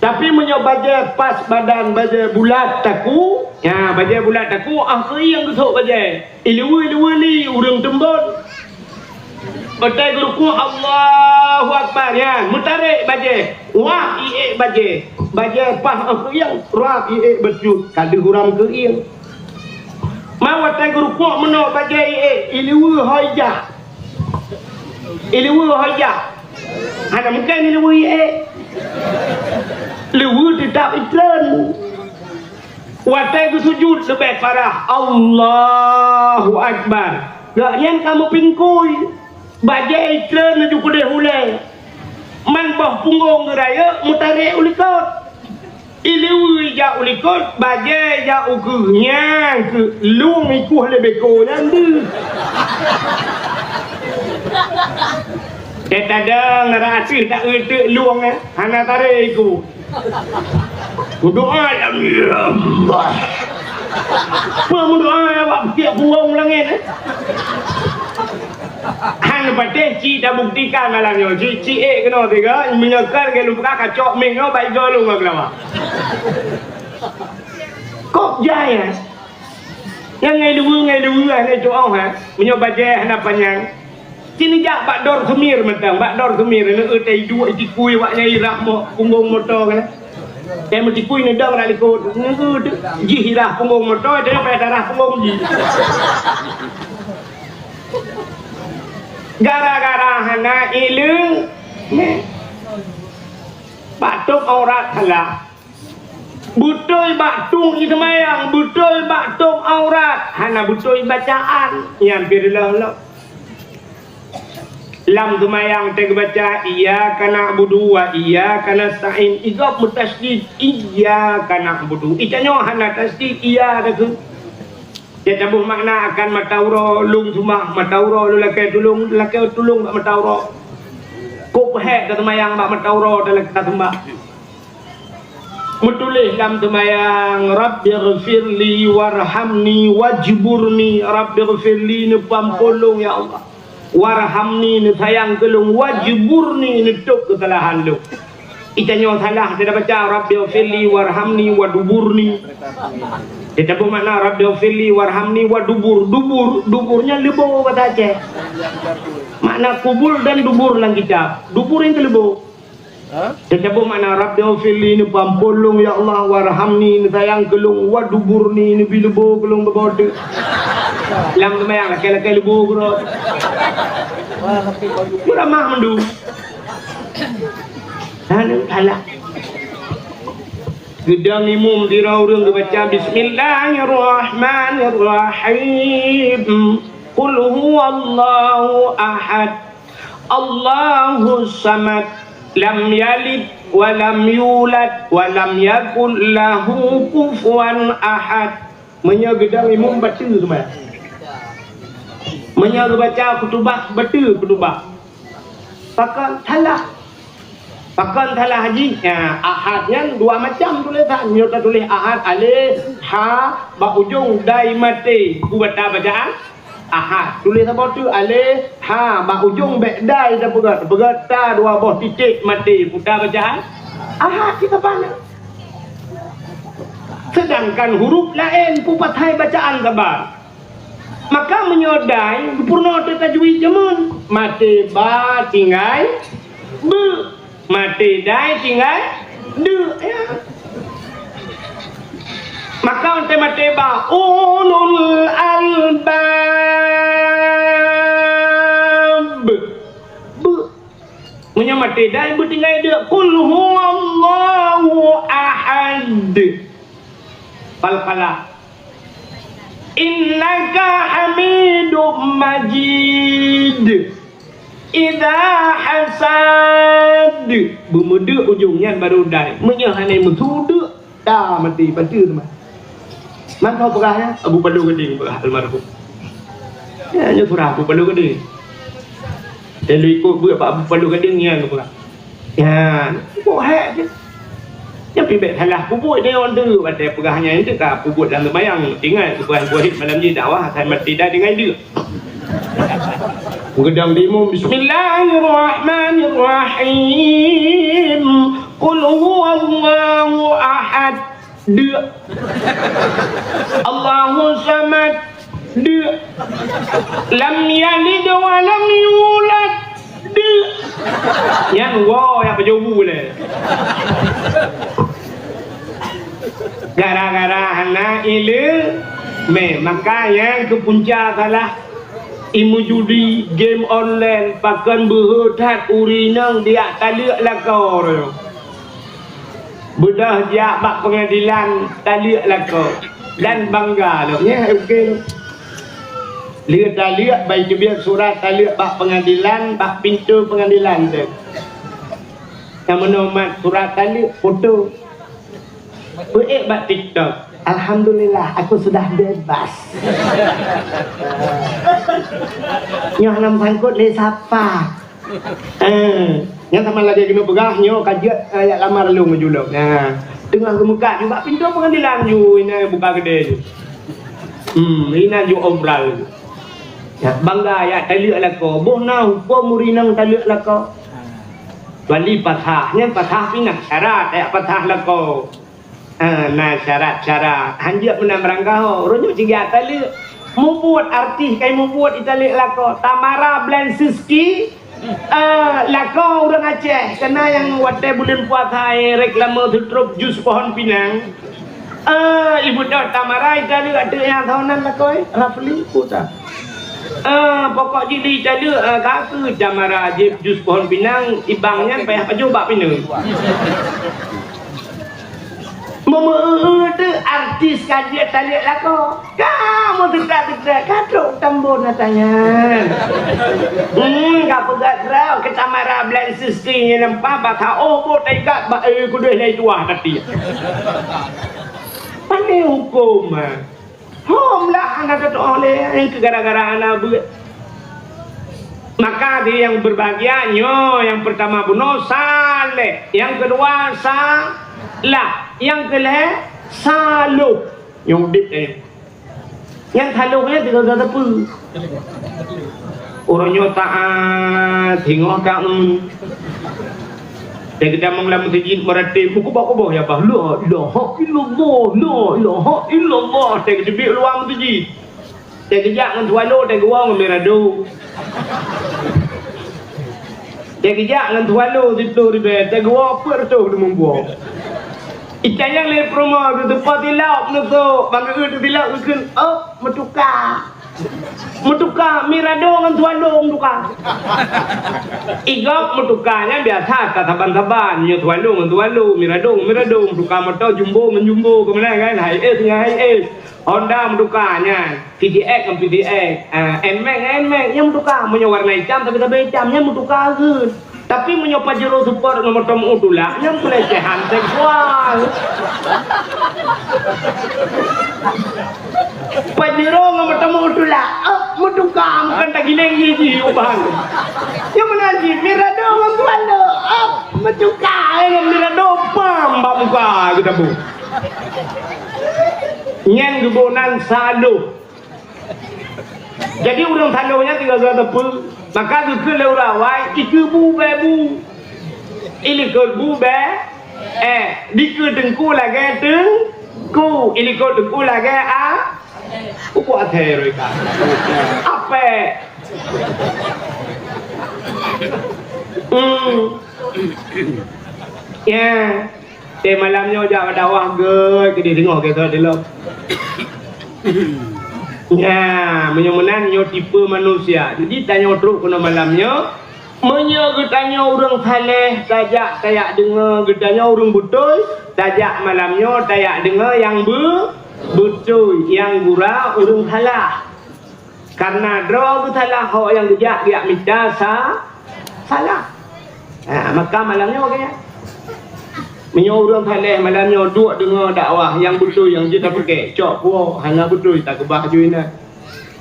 Tapi meunyoe bajèe pas badan, bajèe bulat takue, nyan, bajèe bulat takue, 'oh keuieng geuthok bajèe. Iluweue-luweue li ureueng tumbon. Watèe geurukuk, Allahu Akbar, nyan, meutarek bajèe, wah iék bajèe. Bajèe pas 'oh keuieng, rab iék bacut, ka deuh uram keuieng. Ma watèe geurukuk meunoe bajèe iék, iluweue ho ijak. Iluweue ho ijak. Hana mungken iluweue iék. Luweue teutap itreun. Watèe geusujut leubeh parah, Allahu Akbar. Gobnyan ka meupingkui. Bajèe itreun laju keudeh ulèe. Man boh punggong geurayeuk meutarek u likot. Iluweue ijak u likot, bajèe ijak u keue, nyan keuh lueng ikueh lé beko nyan deuh. Teuh tadong rasa tak euteuk lueng, eh, hana tarek ikueh. Meudoa, ya Allah. Peue meudoa awak peusiek punggong langét, eh? Han patéh ci tabuktikan malam nyoe. Ci, ci ék keunoe tiga, meunyoe ka lagèe lôn peugah, kacok mic nyoe bak igoe lôn ngon keulawa. Kok jai, eh? Nyang ngai luweue, ngai luweue, hana jiôh, ha? Meunyoe bajèe hana panyang. Ci neujak bak dor seumir mantong, bak dor seumir, neueu teuh iduek itikui awak nyan irah mo-, punggong moto kan. Teuh meutikui neudong lam likot, neueu teuh jih irah punggong moto, teuh payah tarah punggong jih. Gara-gara hana ileung, bak tôb aurat salah. Beutôi bak tueng jiseumayang, beutôi bak tôb aurat, hana beutôi bacaan, nyan pih reuloh-loh. Lam seumayang teuh geubaca, "Iyyaka na'budu wa iyyaka nasta'in." Igob meutasydid, "Iyyaka na'budu." Itanyoe hana tasydid, iya takheun. Teuh taboh makna akan mata uroe, lôn seumah mata uroe, lôn lakèe tulông, lakèe tulông bak mata uroe. Kok peuhèk taseumayang bak mata uroe, talakèe taseumah. Meutuléh lam seumayang, "Rabbighfirli warhamni wajburni." Rabbighfirli, neupeuampôn lôn, ya Allah. "Warhamni," neusayang keu lôn, "wajburni," neutôb keusalahan lôn. Itanyoe salah, teuh tabaca, "Rabbighfirli warhamni waduburni." Teuh taboh makna, "Rabbighfirli warhamni wadubur." Dubur, dubur nyan leubo basa Aceh. Makna kubul dan dubur lam kitab. Dubur nyang keu leubo. Teuh taboh makna, "Rabbighfirli," neupeuampôn lôn, ya Allah, "warhamni," neusayang keu lôn, "waduburni," neubi leubo keu lôn bak badan. Lam seumayang lakèe-lakèe leubo keudroe. Meuramah mandum. Hana salah. Geudong imum sidroe ureueng geubaca, "Bismillahirrahmanirrahim. Qul huwallahu ahad. Allahus samad. Lam yalid wa lam yulad wa lam yakul lahu kufuwan ahad." Meunyoe geudong imum bateue seumayang. Meunyoe geubaca khutubah bateue khutubah. Pakon salah. Pakon salah jih? Ya, ahad nyan dua macam tulésan. Meunyoe tatuléh ahad, alif, ha, bak ujong dai maté. Peue bata bacaan? Ahad. Tuléh saboh teuk alif, ha, bak ujong bèk dai tapeugöt. Peugöt ta dua boh titék maté. Peue ta bacaan? Ahad, kitab bana. Seudangkan huruf laén peue pathai bacaan saban. Maka meunyoe dai, geupeurunoe teuk tajwid jameun. Maté ba tinggai beu. Maté dai tinggai deu, ya. Maka watèe maté ba ulul albab. Beuh. Meunyoe maté dai beutinggai deuk, "Qul huwallahu ahad." Qalqalah. "Innaka Hamidum Majid." Idza hasad. Beumeudeuk ujong nyan baru dai. Meunyoe hana meusu deuk, Da maté, bantu teuma. Man kau peugah nyan? Abu Palong Gadeng peugah almarhum. Ya, nyoe surah Abu Palong Gadeng. Dan lu ikot buet bak Abu Palong Gadeng nyan peugah. Ya, kok hek je. Nyan pih bèk salah peubuet dia orang tu. Watèe peugah nyan itu ka peubuet dalam sembahyang. Ingat, buah-buah malam ni dakwah, saya mati dah dengan dia. Geudong di imum, "Bismillahirrahmanirrahim. Qul huwallahu ahad." Deuk. "Allahu samad." Deuk. "Lam yalid wa lam yulad." Deuk. Nyan woe nyang peujobu lé. Gara-gara hana ileumèe, maka nyang keu punca salah imeujudi, game online, pakon beuhe that ureueng inong dijak taleuek lakoe. Beudôh jak bak peungadilan taleuek lakoe dan bangga lom. Nyan oke. Lheueh taleuek, bah teubiet surat taleuek bak peungadilan, bak pintoe peungadilan teuh. Nyang meunoe mat surat taleuek, foto. Peuék bak TikTok. "Alhamdulillah, aku sudah bebas." Nyoe hana meusangkot lé sapa. Eh, nyan sama lagèe keuneuk peugah, nyoe ka jeuet, eh, jak lamar lôn ngon julok. Nah, teungoh geumeukat ju bak pintoe peungadilan ju, inan buka keudè ju. Hmm, inan ju umrah ju. Ya, bangga jak taleuek lakoe. Boh na hukôm ureueng inong taleuek lakoe. Kecuali pasah, nyan pasah pih na syarat, jak pasah lakoe. Ah, na syarat-syarat. Hanjeuet meunan meurangkaho. Uroe nyoe cit jak taleuek. Mubuet artis kai mubuet italeuek lakoe. Tamara Blazinski, ah, lakoe ureueng Aceh. Keunan nyang watèe buleuen puasa, eh, reklame seutrop jus pohon pinang. Ah, ibu dot Tamara italeuek ateueh nyang sonan lakoe, eh, Rafli, putra. Ah, pokok jih di italeuek, ah, ka keu Tamara jép jus pohon pinang, ibang nyan payah pajoh bak pineue. Meumeu-eu teuh artis ka jeuet taleuek lakoe. Ka meuteuka-teuka, ka trok tambon ata nyan. Hmm, ka peugah droe keu Tamara Blazinski nyan nampak bak ka, oh, boh taikat bak, eh, keudeh lé tuah tati. Pane hukôm, ah. Hom lah hana teutu'oh lé, nyang keu gara-gara hana beuet. Maka di nyang berbahagia nyoe, nyang pertama bunoe saleh, nyang keudua salah, nyang keulhèe saloh. Nyang udép nyoe. Nyang saloh nyan tiga-tiga teupeu. Uroe nyoe taat, singoh taun. Watèe geutamong lam meuseujid meuratéb, meukeubah-keubah ya bah, "La ilaha illallah, la ilaha illallah." Watèe geuteubiet luwa meuseujid. Watèe geujak ngon swallow, watèe geuwoe ngon mirado. Watèe geujak ngon swallow siploh ribèe, watèe geuwoe peuet reutôh limong boh. Itanyong lé peurumoh, geuteupeue tilok, neusok, bang geueu tilok geukheun, "Oh, meutuka." Meutuka, mirado ngon swallow meutuka. Igop meutuka nyan biasa ka saban-saban, nyoe swallow ngon swallow, mirado ngon mirado, meutuka moto jumbo ngon jumbo, keumalai kan, Hiace ngon Hiace. Honda meutuka nyan, P T X ngon P T X, ah, Nmax ngon Nmax, nyan meutuka. Meunyoe warna itam, sabe-sabe itam, nyan meutuka kheun. Tapi meunyoe Pajero Sport ngon moto meu tulak, nyan pelecehan seksual. Pajero ngon moto meu tulak, eh, meutuka, bukan tagiléng jih, jih ubah. Nyan meunan jih, mirado ngon swallow, eh, meutuka, eh, ngon mirado, pam, bak muka geutabong. Nyan geuboh nan saloh. Jadi, ureueng saloh nyan tinggai gata peue? Maka geukheun lé ureueng awai, "Ikeue bu bèe bu. Ilikot bu bèe, eh, dikeue teungku lagèe teungku, ilikot teungku lagèe a." Pupuk até roi ka. Apè? Hmm. Ya. Teuh malam nyoe jak dakwah gèt. Dideungoe keu droe dilom. Nyan, meunyoe meunan nyoe tipe manusia. Jadi tanyoe trok keunoe malam nyoe, meunyoe geutanyoe ureuëng saleh, tajak tajak deungoe, geutanyoe ureuëng beutôi, tajak malam nyoe tajak deungoe nyang beu-, beutôi, nyang gura ureuëng salah. Karena droe geusalah, ho nyang geujak geujak mita sa-, salah. Ha, maka malam nyoe keu nyan. Meunyoe ureuëng saleh malam nyoe duek deungoe dakwah nyang beutôi nyang jeuet tapeugah, cok puwoe hana beutôi takeubah ju inan.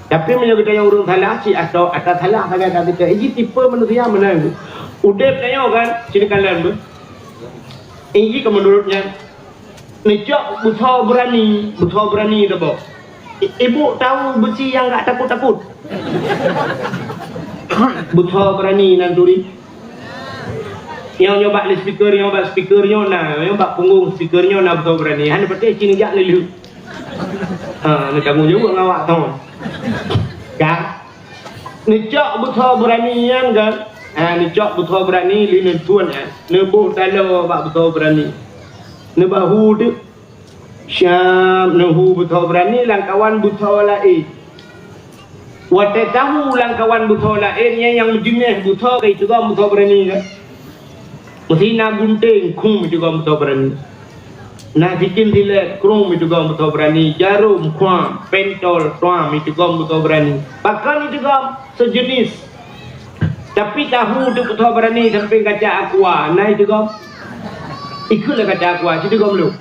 Tapi meunyoe geutanyoe ureuëng salah, cit atau ata salah sagai ka teuka. Iji tipe manusia meunan. Udeb tanyoe kan, sini kalian beuh. Iji keu meunurut nyan. Neucok beusoe beurani, beusoe beurani teuboh. I-, ibu tahu beusi nyang gak takot-takot. Beusoe beurani nan turi. Nyoe, nyoe bak loudspeaker, nyoe bak speaker nyoe na, nyoe bak punggong speaker nyoe na beusoe beurani. Hana patéh cit jak lé lheueh. Ha, neutanggong jaweueb ngon awak thon. Kan? Neucok beusoe beurani nyan kan? Ha, neucok beusoe beurani lé neutuan, ha. Neuboh taloe bak beusoe beurani. Neubahu teuk. Syam, neuhu beusoe beurani lamkawan beusoe laén. Watée tahu lamkawan beusoe laén, nyan nyang meujeuneh beusoe ka iteugom beusoe beurani kan? Meusi na gunténg, khum iteugom beusoe beurani. Na sikin silet, krueng iteugom beusoe beurani, jarôm, krueng, pentol, krueng iteugom beusoe beurani. Pakon iteugom? Sejenis. Tapi tahu teuk beusoe beurani sampéng kaca aqua, na iteugom? Ikheun lé kaca aqua, citeugom lom.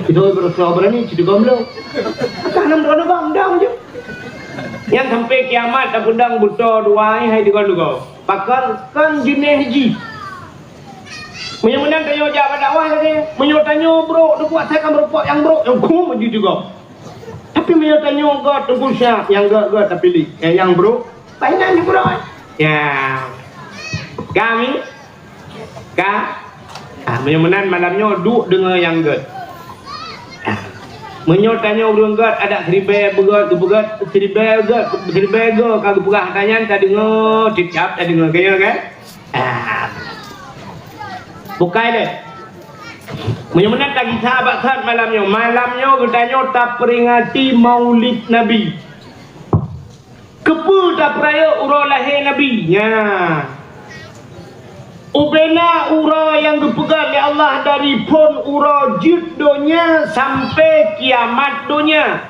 Beusoe beurani citeugom lom. Ka nam droe neugom dong ju. Nyang sampé kiamat tapeudong beusoe dua hai iteugom-teugom. Pakon? Kon jeuneh jih. Meunyoe meunan tanyoe jak bak dakwah lagée, meunyoe tanyoe brok, teukuat sai ka meurumpok nyang brok, nyang khum jih iteugom. Tapi meunyoe tanyoe göt, teungku syah, nyang göt-göt tapiléh, eh, nyang brok, painan jih brok. Ya. Kami? Ka? Ah, meunyoe meunan malam nyoe duek deungoe nyang göt. Ah. Meunyoe tanyoe ureuëng göt, adak siribée beugöt, geupeugöt, siribée göt, siribée göt ka geupeugah tanyan tadeungoe, cicap tadeungoe, kaya kan? Ah. Bukai deh. Meunyoe meunan tagisa bak that malam nyoe, malam nyoe geutanyoe taperingati Maulid Nabi. Keupeue tapeurayeuk uroe lahé Nabi? Nya. Ubena uroe nyang geupeugah lé Allah dari phon uroe jeuet donya sampai kiamat donya.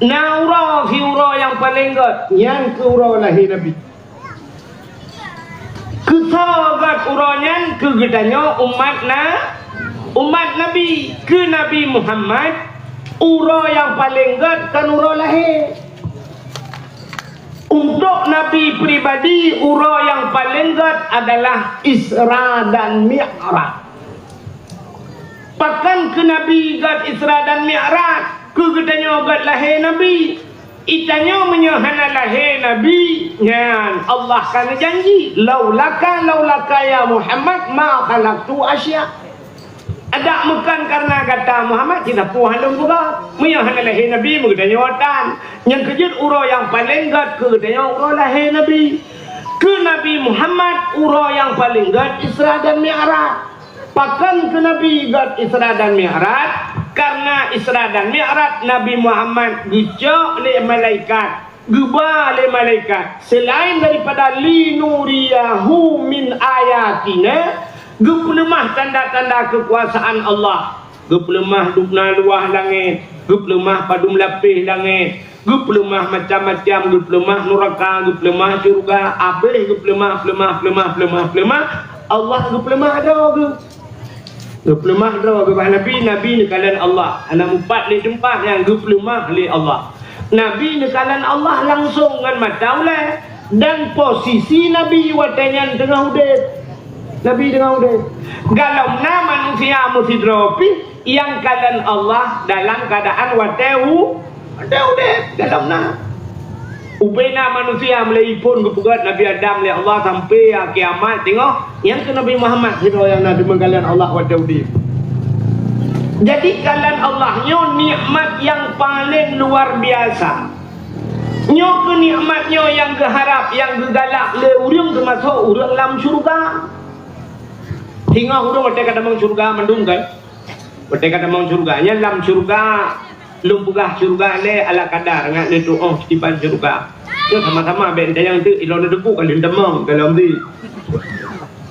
Na uroe siuroe nyang paleng göt, nyan keuh uroe lahé Nabi. Keusoe göt uroe nyan keu geutanyoe umat na, umat Nabi, keu Nabi Muhammad, uroe nyang paleng göt kon uroe lahé. Untuk Nabi pribadi, uroe nyang paleng göt adalah Isra dan Mi'raj. Pakon keu Nabi göt Isra dan Mi'raj? Keu geutanyoe göt lahé Nabi. Itanyoe meunyoe hana lahé Nabi, nyan Allah ka neujanji, "Laulaka, laulaka ya Muhammad, ma khalaqtu asya." Adak meukon kareuna gata Muhammad, cit sapeue hana lôn peugah. Meunyoe hana lahé Nabi, meugeutanyoe tan. Nyang keujeuet uroe nyang paleng göt keu geutanyoe uroe lahé Nabi. Keu Nabi Muhammad, uroe nyang paleng göt Isra dan Mi'raj. Pakon keu Nabi göt Isra dan Mi'raj? Kareuna Isra dan Mi'raj Nabi Muhammad geucok lé malaikat, geuba lé malaikat. Selain daripada linuriyahu min ayatina, geupeuleumah tanda-tanda keukuasaan Allah. Geupeuleumah dubna luwah langét, geupeuleumah padum lapéh langét, geupeuleumah macam-macam, geupeuleumah nuraka, geupeuleumah syeuruga, abéh geupeuleumah, peuleumah, peuleumah, peuleumah, peuleumah. Allah geupeuleumah droe geuh. Geupeuleumah droe geuh bak Nabi, Nabi neukalon Allah. Hana meupat lé teumpat nyang geupeuleumah lé Allah. Nabi neukalon Allah langsong ngon mata ulée. Dan posisi Nabi watée nyan teungoh udeb. Nabi teungoh udeb. Galom na manusia meusidroe pih nyang kalon Allah dalam keuadaan watée u-, watée udeb, galom na. Ubena manusia mulai phon geupeugét Nabi Adam lé Allah sampai kiamat teungoh, nyang keu Nabi Muhammad sidroe nyang na deungon kalon Allah watée udeb. Jadi kalon Allah nyoe nikmat nyang paleng luar biasa. Nyoe keuh nikmat nyoe nyang geuharab, nyang geugalak lé ureuëng teumasok ureuëng lam syeuruga. Singoh ureuëng watée ka tamong syeuruga mandum kan? Watée ka tamong syeuruga, nyan lam syeuruga, lôn peugah syeuruga lé ala kadar ngat lé tuoh tiban syeuruga. Nyoe sama-sama bék tanyong teuk ilôn teupeu ka lôn tamong dalam di.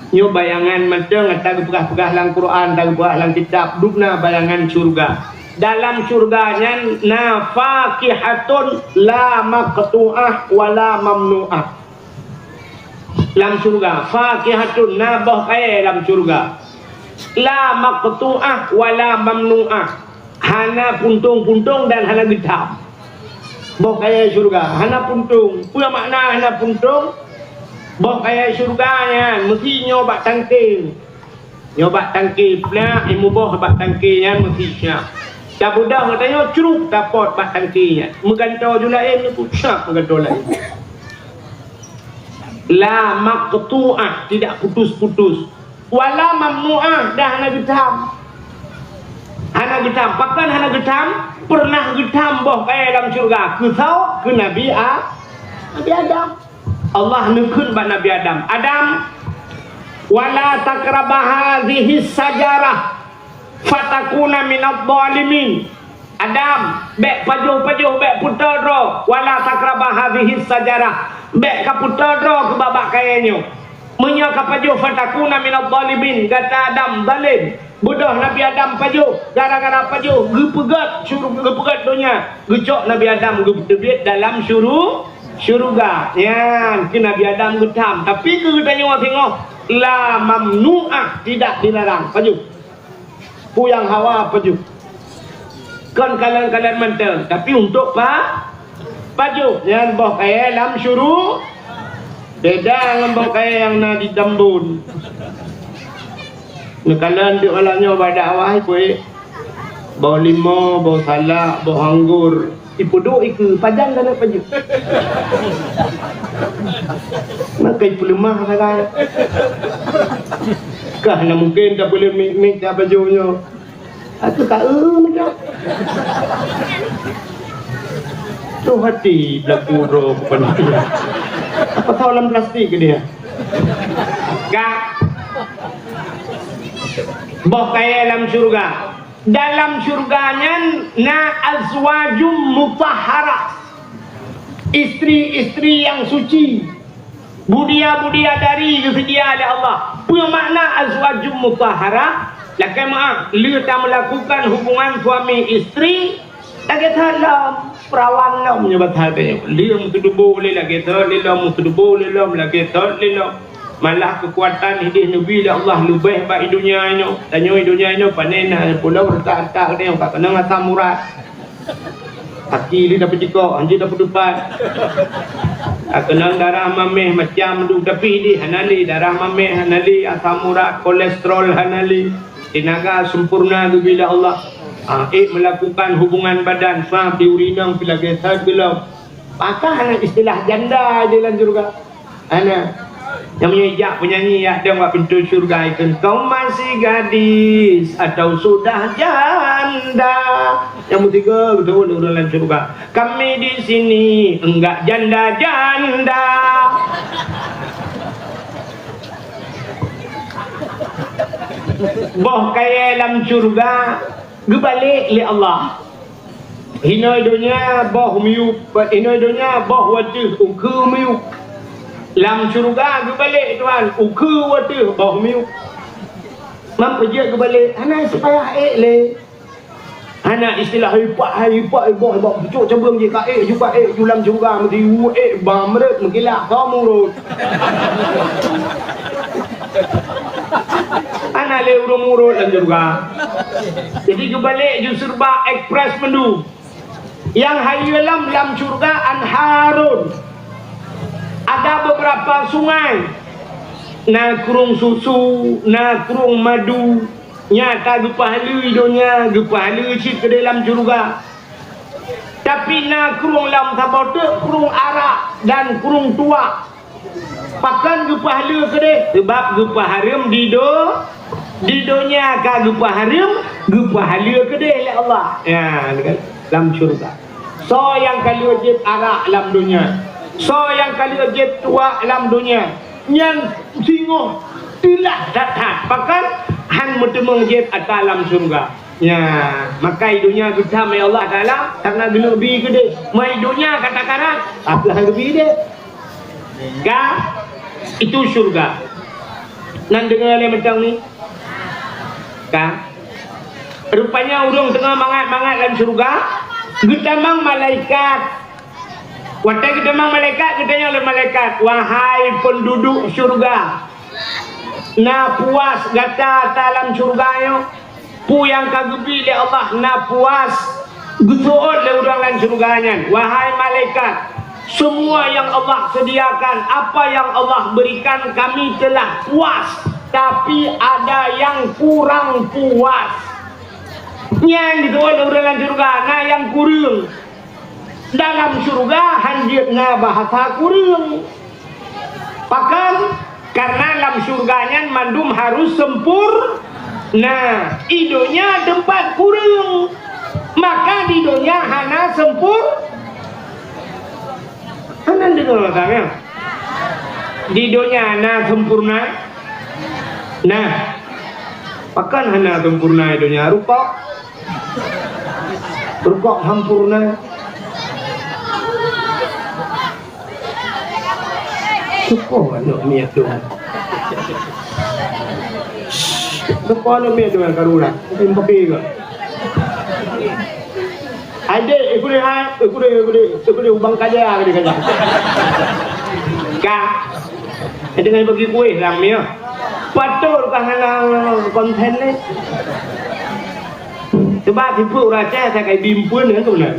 Nyoe bayangan mantong ata geupeugah-peugah lam Quran, ata geupeugah lam kitab, dubna bayangan syeuruga. Dalam syeuruga nyan na fakihatun la maqtu'ah wa la mamnu'ah. Lam syeuruga, fakihatun, na boh kayée lam syeuruga. La maqtu'ah wa la mamnu'ah. Hana puntông-puntông dan hana geutham. Boh kayée syeuruga, hana puntông. Peue makna hana puntông? Boh kayée syeuruga nyan meusi nyoe bak tangke. Nyoe bak tangke, plah imuboh bak tangke nyan meusi nyan. Tabeudôh geutanyoe cruk tapot bak tangke nyan. Meugantoe ju laén nyoe pusat meugantoe laén. La maqtu'ah, tidak putus-putus. Wala mamnu'ah, dah hana geutham. Hana geutham. Pakon hana geutham? Pernah geutham boh kayée lam syeuruga. Keu soe? Keu Nabi A-, Nabi Adam. Allah neukheun bak Nabi Adam, "Adam, wala taqraba hadhihi sajarah fatakuna minadh dhalimin." Adam, bék pajoh-pajoh, bék peutoe droe, wala taqraba hadhihi sajarah, bék ka peutoe droe keu babah kayée nyoe. Meunyoe ka pajoh, fatakuna minadh dhalimin, gata Adam zalim. Beudôh Nabi Adam pajoh, gara-gara pajoh geupeugét syuru-, geupeugét donya, geucok Nabi Adam geuteubiet dalam syuru-, syeuruga. Nyan keu Nabi Adam geutham, tapi keu geutanyoe singoh la mamnu'ah, tidak dilarang. Pajoh. Puyang hawa pajoh. Kon kalon-kalon mantong, tapi untuk pa-, pajoh. Nyan boh kayée lam syuru-, beda ngon boh kayée nyang na di Tambon. Neukalon di malam nyoe bak dakwah ipeue? Boh limo, boh salak, boh anggur. Ipeuduek ikeue, pajan dan pajoh. Maka ipeuleumah sagai. Kah na mungkin tapeuleueh mik-mik dak pajoh nyoe. Aku ka eu meudah. Tuh hati belaku droe bukan. Apa tahu lam plastik ke dia? Ka. Boh kayée lam syeuruga. Dalam syeuruga nyan na azwajum mutahharah. Istri-istri yang suci. Budia-budia dari geuseudia lé Allah. Peue makna azwajum mutahharah? Lakée meuáh, lheueh tameulakukan hubungan suami istri, lagée that lom, peurawan lom nyoe bak that nyoe. Lheueh meuseudeubô lé lagée that lé lom, meuseudeubô lé lom lagée that lé lom. Malah keukuatan ideh neubi lé Allah leubeh bak i donya inoe. Tanyoe i donya inoe pané na pulo reutak-reutak geutanyoe ka keunong asam urat. Aki lé dapeucikok, hanjeuet dapeuteupat. Ka keunong darah mameh macam dum, tapi ideh hana lé, darah mameh hana lé, asam urat, kolesterol hana lé. Tenaga sempurna geubri lé Allah. Ah, ék meulakukan hubungan badan, sab di ureueng inong pih lagée that geulom. Pakon hana istilah janda di dalam syeuruga? Hana. Nyang meunyoe jak peunyanyi jak dong bak pintoe syeuruga ikheun, "Kau masih gadis atau sudah janda?" Nyang meusigoe geuteuwon ureueng lam syeuruga, "Kami di sini enggak janda-janda." Boh kayée lam syeuruga geubalek lé Allah. Hinoe donya boh miyueb, hinoe donya boh wateuh ukeue miyueb. Lam syeuruga geubalek Tuhan, ukeue wateuh boh miyueb. Mam peujeuet geubalek, hana sipayah ék lé. Hana istilah ipak hai ipak iboh iboh pucuk cabeueng jih ka ék ju ka ék ju lam syeuruga meuti ék bamrot meukilat ka murot. Hana lé ureueng murot lam syeuruga. Jadi geubalek ju serba ekspres meundu. Nyang hayeue lom lam syeuruga anharun. Ada beberapa sungai. Na krueng susu, na krueng madu. Nyata geupeuhaleue i donya, geupeuhaleue cit keudeh lam syeuruga. Tapi na krueng lam saboh teuk krueng arak dan krueng tuak. Pakon geupeuhaleue keudeh? Sabab geupeuhareuem di do-, di donya ka geupeuhareuem, geupeuhaleue keudeh lé Allah. Ya, kan? Lam syeuruga. Soe nyang ka lheueh jieb arak lam donya? Soe nyang ka lheueh jieb tuak lam donya? Nyan singoh teulah that-that. Pakon? Han meuteumeung jieb ata lam syeuruga. Ya, maka i donya geutam ya Allah Taala karena geuleubi keudeh. Mai donya kata karat, apa hal geuleubi deh? Ka, itu syurga. Nan deungoe lé mantong ni? Ka. Rupanya ureuëng teungoh mangat-mangat lam syurga, geutamong malaikat. Watée geutamong malaikat, geutanyong lé malaikat, "Wahai peunduduek syurga, na puas gata ta lam syurga nyoe?" Peue nyang ka geubri lé Allah na puas. Geuseuôt lé ureuëng lam syeuruga nyan, "Wahai malaikat, semua yang Allah sediakan, apa yang Allah berikan, kami telah puas, tapi ada yang kurang puas." Nyan geuseuôt lé ureuëng lam syeuruga, na nyang kureueng. Dalam syeuruga hanjeuet na bahasa kureueng. Pakon? Karena lam syeuruga nyan mandum harus sempurna. I donya teumpat kureueng. Maka di donya hana sempur-, hana deungoe tanyoe. Di donya na sempurna? Nah, pakon hana sempurna i donya? Rukok. Rukok sempurna. Syukur aneuk miet tu. Syukur aneuk miet tu nyang karu lah. Mungkin pakai ke? Adik, ikut dia, ikut dia, ikut dia, ikut dia, ubang kaja ke dia kata. Ka. Dia tengah bagi kuih dalam ni, ya. Patut kah hana konten ni? Sebab tipe urang Aceh saya kai bimpeun kan tu benar.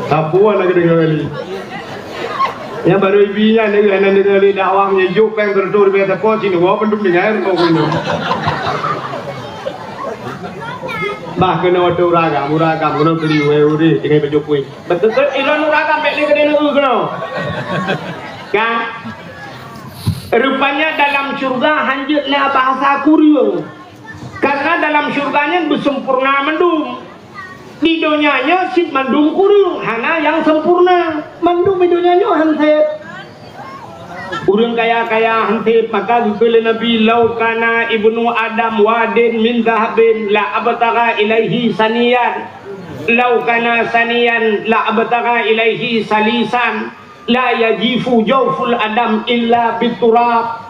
Apa lagi dengar kali? Yang baru ibi nyan dia hana dengar kali dakwah nyejuk peng tertu di biasa kau sini wah pendum dengar kau kena. Bah kena waktu uragam, uragam kena keli weh urih dengan baju kuih. Betul-betul ilon uragam bek ni kena neu kena. Kan? Rupanya dalam syurga hanjeuet na bahasa kureueng. Karena dalam syurga nyan beusempurna mandum. Di donya nyoe cit mandum kureueng, hana nyang sempurna. Mandum di donya nyoe hansét. Ureuëng kaya-kaya hansét, maka geukheun lé Nabi, "Lau kana ibnu Adam wadin min zahabin la abtagha ilaihi saniyan. Lau kana saniyan la abtagha ilaihi salisan." La yajifu jauful Adam illa biturab.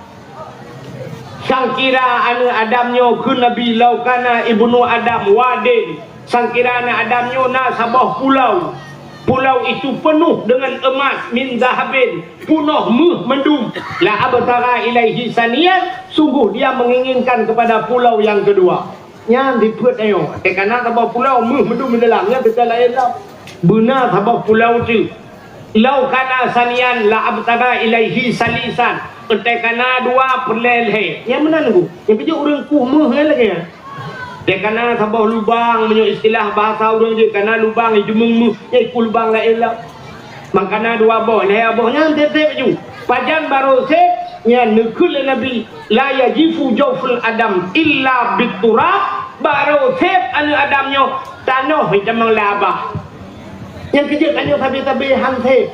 Sangkira aneuk Adam nyoe kheun Nabi, "Lau kana ibnu Adam wadin," sangkira aneuk Adam nyoe na saboh pulau, pulau itu penuh dengan emas, min zahabin, peunoh méuh mandum, la abtagha ilaihi saniyan, sungguh dia menginginkan kepada pulau yang kedua. Nyan dipeuet tanyoe. Teuka na saboh pulau méuh mandum di dalam, nyan teuka laén lom. Beuna saboh pulau teuk. Lau kana saniyan la abtagha ilaihi salisan. Teuka na dua peureulée lhée. Nyan meunan ku. Nyang keujeuet ureuëng kuh méuh nyan lagée nyan. Teuka na saboh lubang, meunyoe istilah bahasa ureuëng jih, kana lubang ijeumeung méuh, nyan ku lubang laén lom. Mangkana dua boh, lhée boh nyan sép-sép ju. Pajan barô sép, nyan neukheun lé Nabi, "La yajifu jauful Adam illa biturab." Barô sép aneuk Adam nyoe tanoh itamong laba. Nyang keujeuet tanyoe sabe-sabe hansép.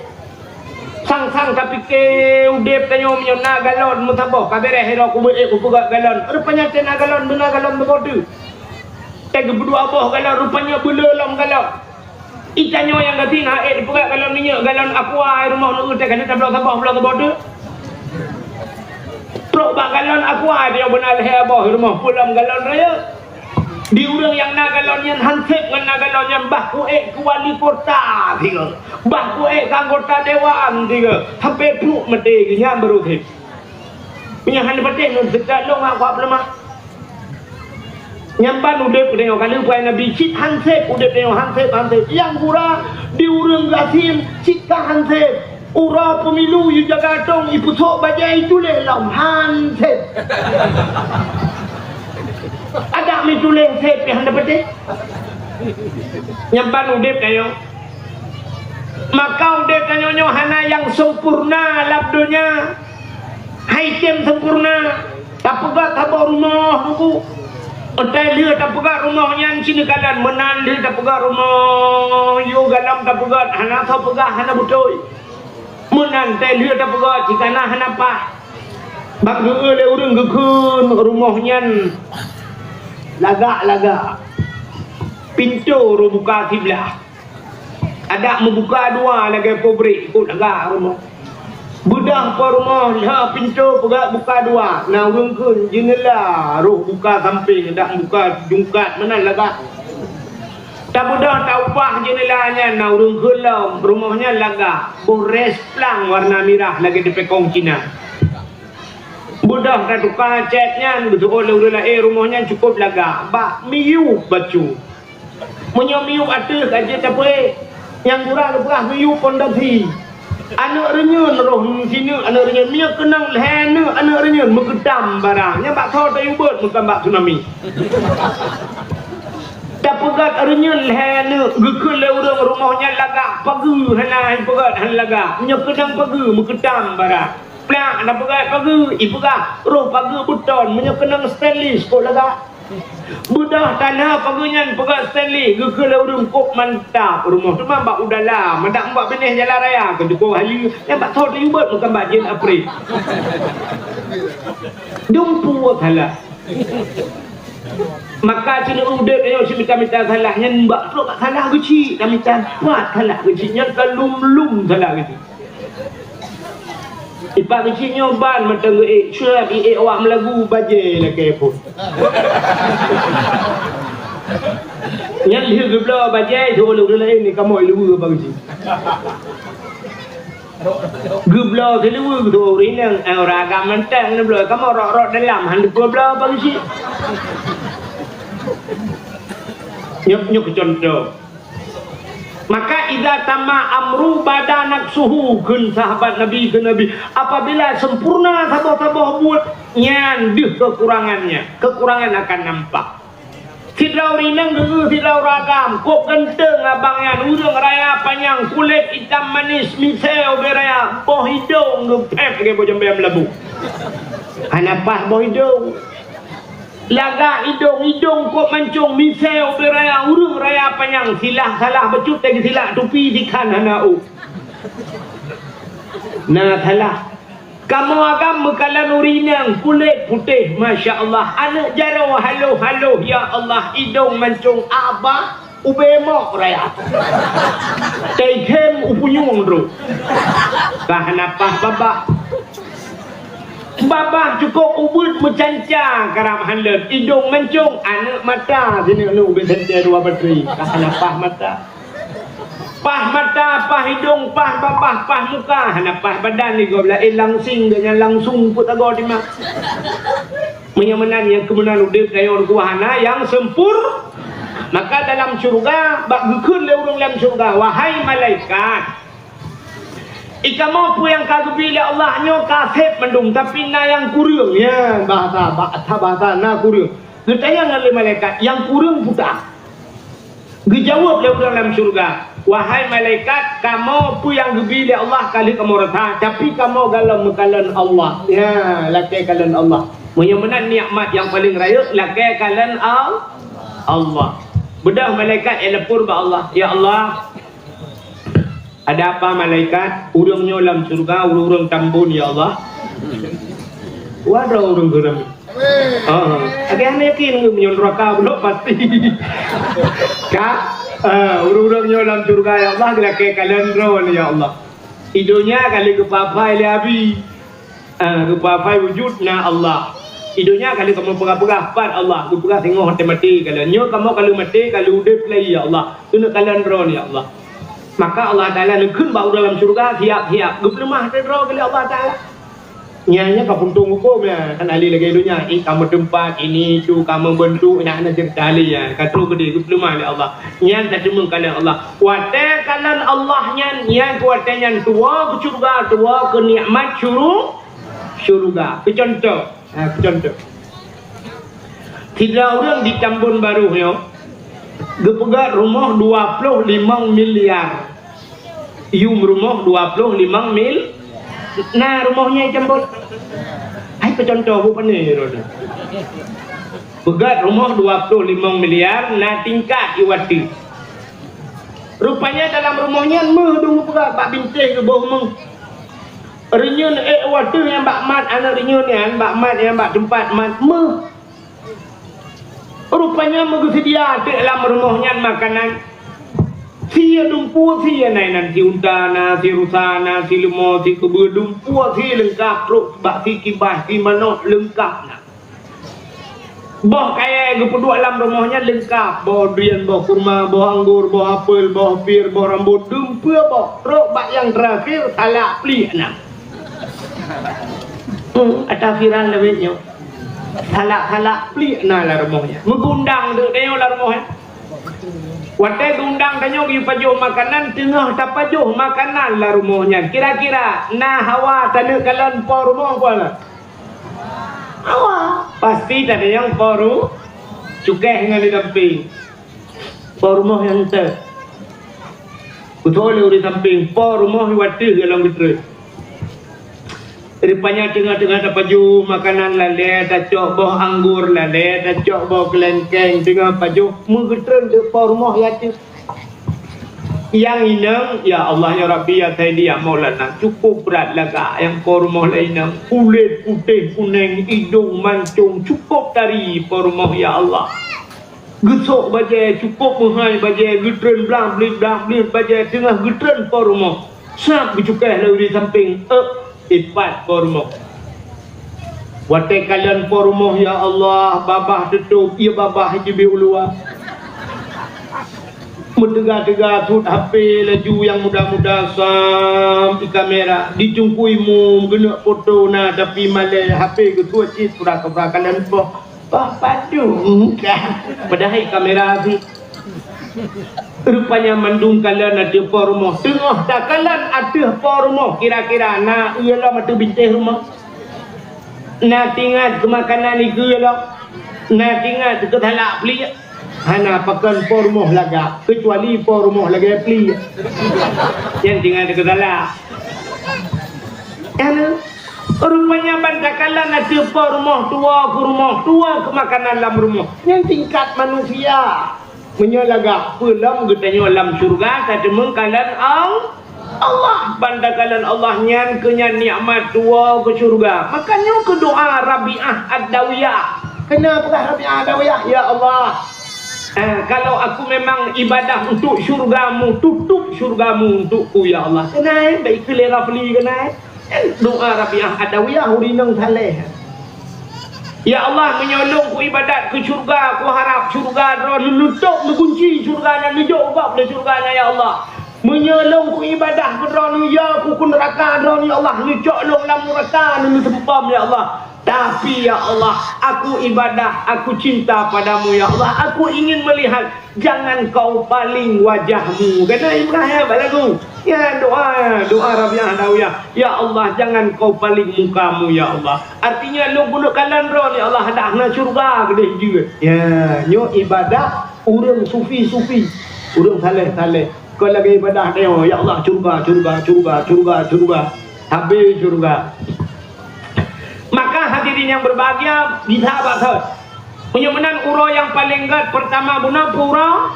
Sang-sang tapike udeb tanyoe meunyoe na galon meusaboh, ka beureh sidroe kubeue ék kupeugöt galon. Rupanya teuh na galon, beuna galon saboh teuk. Teuh geupeudua boh galon, rupanya beuleu lom galon. Itanyoe nyang gasien hana ék dipeugöt galon minyeuk, galon aqua i rumoh neueu teuh ka tabloe saboh, bloe saboh teuk. Trok bak galon aqua, tanyoe beuna lhée boh i rumoh, peue lom galon rayeuk. Di ureuëng nyang na galon nyan hansép ngon na galon nyan, bah kuék keu wali kota sigoe, bah kuék keu anggota dewan sigoe, sampai pluek maté geuh nyan baru sép. Meunyoe hana patéh ngon seukat lôn aku peuleumah. Nyan ban udeb tanyoe ka lheueh Nabi cit hansép udeb tanyoe hansép, hansép. Nyang gura di ureuëng gasien cit ka hansép. Uroe pemilu yue jaga tong ipeusok bajée ituléh lom hansép. Adak meutuléh sép nyang hana patéh. Nyan ban udeb tanyoe. Maka udeb tanyoe nyoe hana nyang sempurna lam donya. Hai tem sempurna. Tapeugöt saboh rumoh teungku. Otai lheueh tapeugöt rumoh nyan sineuk kalon meunan lheueh tapeugöt rumoh yue galom tapeugöt hana soe peugah hana beutôi. Meunan teuh lheueh tapeugöt cit kana hana paih. Bak geu-eu lé ureuëng geukheun rumoh nyan Lagak-lagak. Pintoe rôh buka kiblah. Adak meubuka dua lagèe pabrék, ikôt lagak rumoh. Beudôh po rumoh, lheueh pintoe peugah buka dua. Na ureueng kheun jeuneula, rôh buka sampéng, adak meubuka jungkat, meunan lagak. Tabeudôh taubah jeuneula nyan, na ureueng kheun lom, rumoh nyan lagak. Boh rès plang warna mirah lagèe dipekong Cina. Beudôh tatuka cét nyan, geuseuôt lé ureueng laén, rumoh nyan cukôp lagak. Bak miyueb bacut. Meunyoe miyueb ateueh ka jeuet tapeuék, nyang gura geupeugah miyueb pondasi. Aneuk reunyeun rôh sineuk aneuk reunyeun, meunyoe keunong lhèe neuk aneuk reunyeun meukeutam barang. Nyan bak soe tayue beuet meukan bak tsunami. Tapeugöt reunyeun lhèe neuk, geukheun lé ureueng rumoh nyan lagak, pageue hana ipeugöt, hana lagak. Meunyoe keunong pageue meukeutam barang. Plak na peugah pageue, ipeugah rôh pageue beuton, meunyoe keunong stainless, kok lagak. Beudôh tanoh pageue nyan peugah stainless, geukheun lé ureueng kok mantap rumoh. Teuma bak u dalam, madak bak binéh jalan raya, keu tukoe hayeue, nyan bak soe tayue beuet meukan bak jén aprit. Dumpeue salah. Maka sineuk udép nyoe si mita-mita salah, nyan bak trok bak salah geuchik, tamita pat salah geuchik, nyan ka lum-lum salah geuchik. Ipak geuchik nyoe ban mantong geuék, cueb iék awak meulagu bajèe lakèe phon. Nyan lheueh geubloe bajèe, jeuet lé ureueng laén ni kamoe luweue bak geuchik. Geubloe siluweue geutuwoe ureueng inong, eh, ureueng agam mantong neubloe, kamoe rot-rot dalam han teupeu bloe bak geuchik. Nyoe, nyoe keu contoh. Maka idza tamma amru bada naqsuhu, kheun sahabat Nabi keu Nabi, apabila sempurna saboh-saboh buet, nyan deuh kekurangannya, kekurangan akan nampak. Sidroe ureueng inong geu-eu sidroe ureueng agam, kok ganteng abang nyan, ureueng raya panyang, kulét itam manis, misèe ubé raya, boh idong geupép lagèe boh jambèe meulabu. Hana paih boh idong. Lagak idong, idong kok mancong, misèe ubé raya, ureueng raya panyang, silah salah bacut lagèe silak tupi sikhan hana ôk. Na salah. Kamoe agam meukalon ureueng inong, kulét putéh, masya Allah, aneuk jaroe haloh-haloh, ya Allah, idong mancong abah ubé mok raya. Teukhém u punyueng droe. Ka hana paih babah. Babah cukôp ubeuet meucanca karab han lôn, idong mancong, aneuk mata sineuk-neuk ubé sentée dua batri. Ka hana paih mata. Paih mata, paih idong, paih babah, paih muka, hana paih badan lé gob laén langsing, gobnyan langsung peuet agoe timak. Meunyoe meunan nyang keumeunan udép tanyoe hana nyang sempur-, maka dalam syeuruga bak geukheun lé ureueng lam syeuruga, "Wahai malaikat, i kamoe peue nyang ka geubi lé Allah nyoe ka sép mandum, tapi na nyang kureueng." Nyan bahasa, bahasa, bahasa na kureueng. Geutanyong lé malaikat, "Nyang kureueng peue?" Geujaweueb lé ureueng lam syeuruga, "Wahai malaikat, kamoe peue nyang geubi lé Allah ka lheueh kamoe rasa, tapi kamoe galom meukalon Allah." Ya, lakée kalon Allah. Meunyoe meunan nikmat nyang paleng rayeuk, lakée kalon Al-, Allah. Beudôh malaikat, eh, lapor bak Allah, "Ya Allah, ada apa malaikat? Ureueng nyoe lam syeuruga, ureueng-ureueng Tambon, ya Allah." Waduh, ureueng geuram. Ah, lagée hana yakin ngon meunyoe neuraka bunoe pasti. Ka? Ah, ureueng-ureueng nyoe lam syeuruga, ya Allah, geulakée kalon droe, ya Allah. I donya ka lheueh geupafai lé Abi. Ah, geupafai wujud na Allah. I donya ka lheueh kamoe peugah-peugah pat Allah, geupeugah singoh até maté kalon. Nyoe kamoe ka lheueh maté, ka lheueh udeb lagi, ya Allah. Keuneuk kalon droe, ya Allah. Maka Allah Taala neukheun bak ureueng lam syeuruga, siap-siap. Geupeuleumah até droe lé Allah Taala. Nyan, nyan ka puntông hukôm nyan, kan ahli lagée donya, eh, ka meuteumpat, ini, itu, ka meubeuntuk, nyan hana ceurita lé nyan, ka trok keudeh geupeuleumah lé Allah. Nyan ka teumeung kalon Allah. Watée kalon Allah nyan, nyan keu watée nyan tuwoe keu syeuruga, tuwoe keu nikmat syuru-, syeuruga. Keu cuntoh, ha, keu cuntoh. Sidroe ureueng di Tambon Barôh nyoe geupeugét rumoh dua ploh limong miliar. Yum rumoh dua ploh limong mil. Na rumoh nyan i Tambon. Hai peucuntoh bu pane droe. Peugét rumoh dua ploh limong miliar na tingkat i watée. Rupanya dalam rumoh nyan méuh dong peugét bak bintéh geuboh méuh. Reunyeun ék watée nyang bak mat aneuk reunyeun nyan, bak mat nyang bak teumpat mat méuh. Rupanya meugeuseudia teuk lam rumoh nyan makanan. Sie dumpeue sie na inan, si unta na, si rusa na, si leumo, si keubeue, dumpeue sie leungkab trok bak si kibas, si manok leungkab na. Boh kayée geupeuduek lam rumoh nyan leungkab, boh drien, boh kurma, boh anggor, boh apel, boh pir, boh rambot, dumpeue boh. Trok bak nyang teurakhir, salak pliek na. Hmm, ata viral lawét nyoe. Salak-salak pliek na lam rumoh nyan. Meugeundang deuk tanyoe lam rumoh nyan. Watée geundang tanyoe geuyue pajoh makanan, teungoh tapajoh makanan lam rumoh nyan. Kira-kira na hawa taneuk kalon po rumoh peue na? Hawa. Pasti tatanyong po ru-, cukéh ngon di sampéng. Po rumoh nyang teuh. Beutôi lé ureuëng sampéng, po rumoh i wateuh golom geutreun. Rupanya teungoh-teungoh tapajoh makanan lalée, tacok boh anggor lalée, tacok boh keulengkeng, teungoh pajoh meugeutreun teuk po rumoh i ateuh. Nyang inong, "Ya Allah, ya Rabbi, ya Sayyidi, ya Maulana, cukup brat lagak nyang po rumoh lé inong. Kulét putéh kuneng, idong mancong, cukup tari po rumoh, ya Allah." Geusok bajée, cukup meuhai bajée, geutreun blang-blit, blang-blit bajée, teungoh geutreun po rumoh. Sab geucukéh lé ureuëng sampéng, ék, ipat po rumoh. Watée kalon po rumoh, ya Allah, babah teutôb, ie babah jibeuet u luwa. Meuteuga-teuga sut H P laju nyang muda-muda, sam i kamera, di teungku imum, geuneuk foto na, tapi malée H P geusut cit, pura-pura kalon poh. Bah padum ka. Padahai kamera sih. Rupanya mandum kalon ateueh po rumoh. Teungoh takalon ateueh po rumoh, kira-kira na ie lom ateueh bintéh rumoh. Na tingat keu makanan ikeue lom. Na tingat keu salak pliek. Hana pakon po rumoh lagak, keucuali po rumoh lagée pliek. Nyan tingat keu salak. Kan? Rupanya ban takalon ateueh po rumoh, tuwoe keu rumoh, tuwoe keu makanan lam rumoh. Nyan tingkat manusia. Meunyoe lagak peue lom geutanyoe lam syeuruga, tateumeung kalon Al-, Allah. Ban takalon Allah nyan keu nyan nikmat tuwoe keu syeuruga. Makajih keu doa Rabi'ah Ad-Dawiyah. Keuneuk peugah Rabi'ah Ad-Dawiyah, "Ya Allah, eh, kalau aku memang ibadah untuk syurga-Mu, tutup syurga-Mu untukku, ya Allah." Keunan, bak ikeu lé Rafli keunan. Doa Rabi'ah Adawiyah ureueng inong saleh. Ya Allah, meunyoe lôn kuibadat keu syurga, kuharab syurga Droeneuh, neutôp neugunci syurga nyan, neujok ubak lé syurga nyan, ya Allah. Meunyoe lôn kuibadah keu Droeneuh, ya, kukheun neuraka Droeneuh, ya Allah, neucok lôn lam neuraka, neuseumpom, ya Allah. Tapi, ya Allah, aku ibadah, aku cinta padamu, ya Allah, aku ingin melihat. Jangan kau paling wajah-Mu. Keunan Ibrahim bak lagu. Ya, doa, doa Rabi'ah Adawiyah. Ya Allah, jangan kau paling muka-Mu, ya Allah. Artinya, lôn keuneuk kalon Droeneuh, ya Allah, dak na syurga keudeh jeuet. Ya, nyoe ibadah ureueng sufi-sufi. Ureueng saleh-saleh. Kon lagée ibadah tanyoe, ya Allah, syurga, syurga, syurga, syurga, syurga. Habéh syurga. Maka hadirin yang berbahagia, bisa bak thon. Meunyoe meunan uroe nyang paleng gét, peurtama bunoe peue uroe?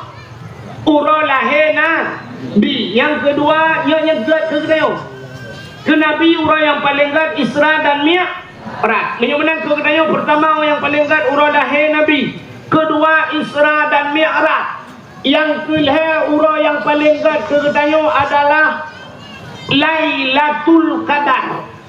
Uroe lahé Nabi. Nyang keudua, nyoe nyang gét keu geutanyoe. Keu Nabi uroe nyang paleng gét Isra dan Mi'raj. Meunyoe meunan keu geutanyoe, peurtama nyang paleng gét uroe lahé Nabi. Keudua Isra dan Mi'raj. Nyang keulhée uroe nyang paleng gét keu geutanyoe adalah Lailatul Qadar.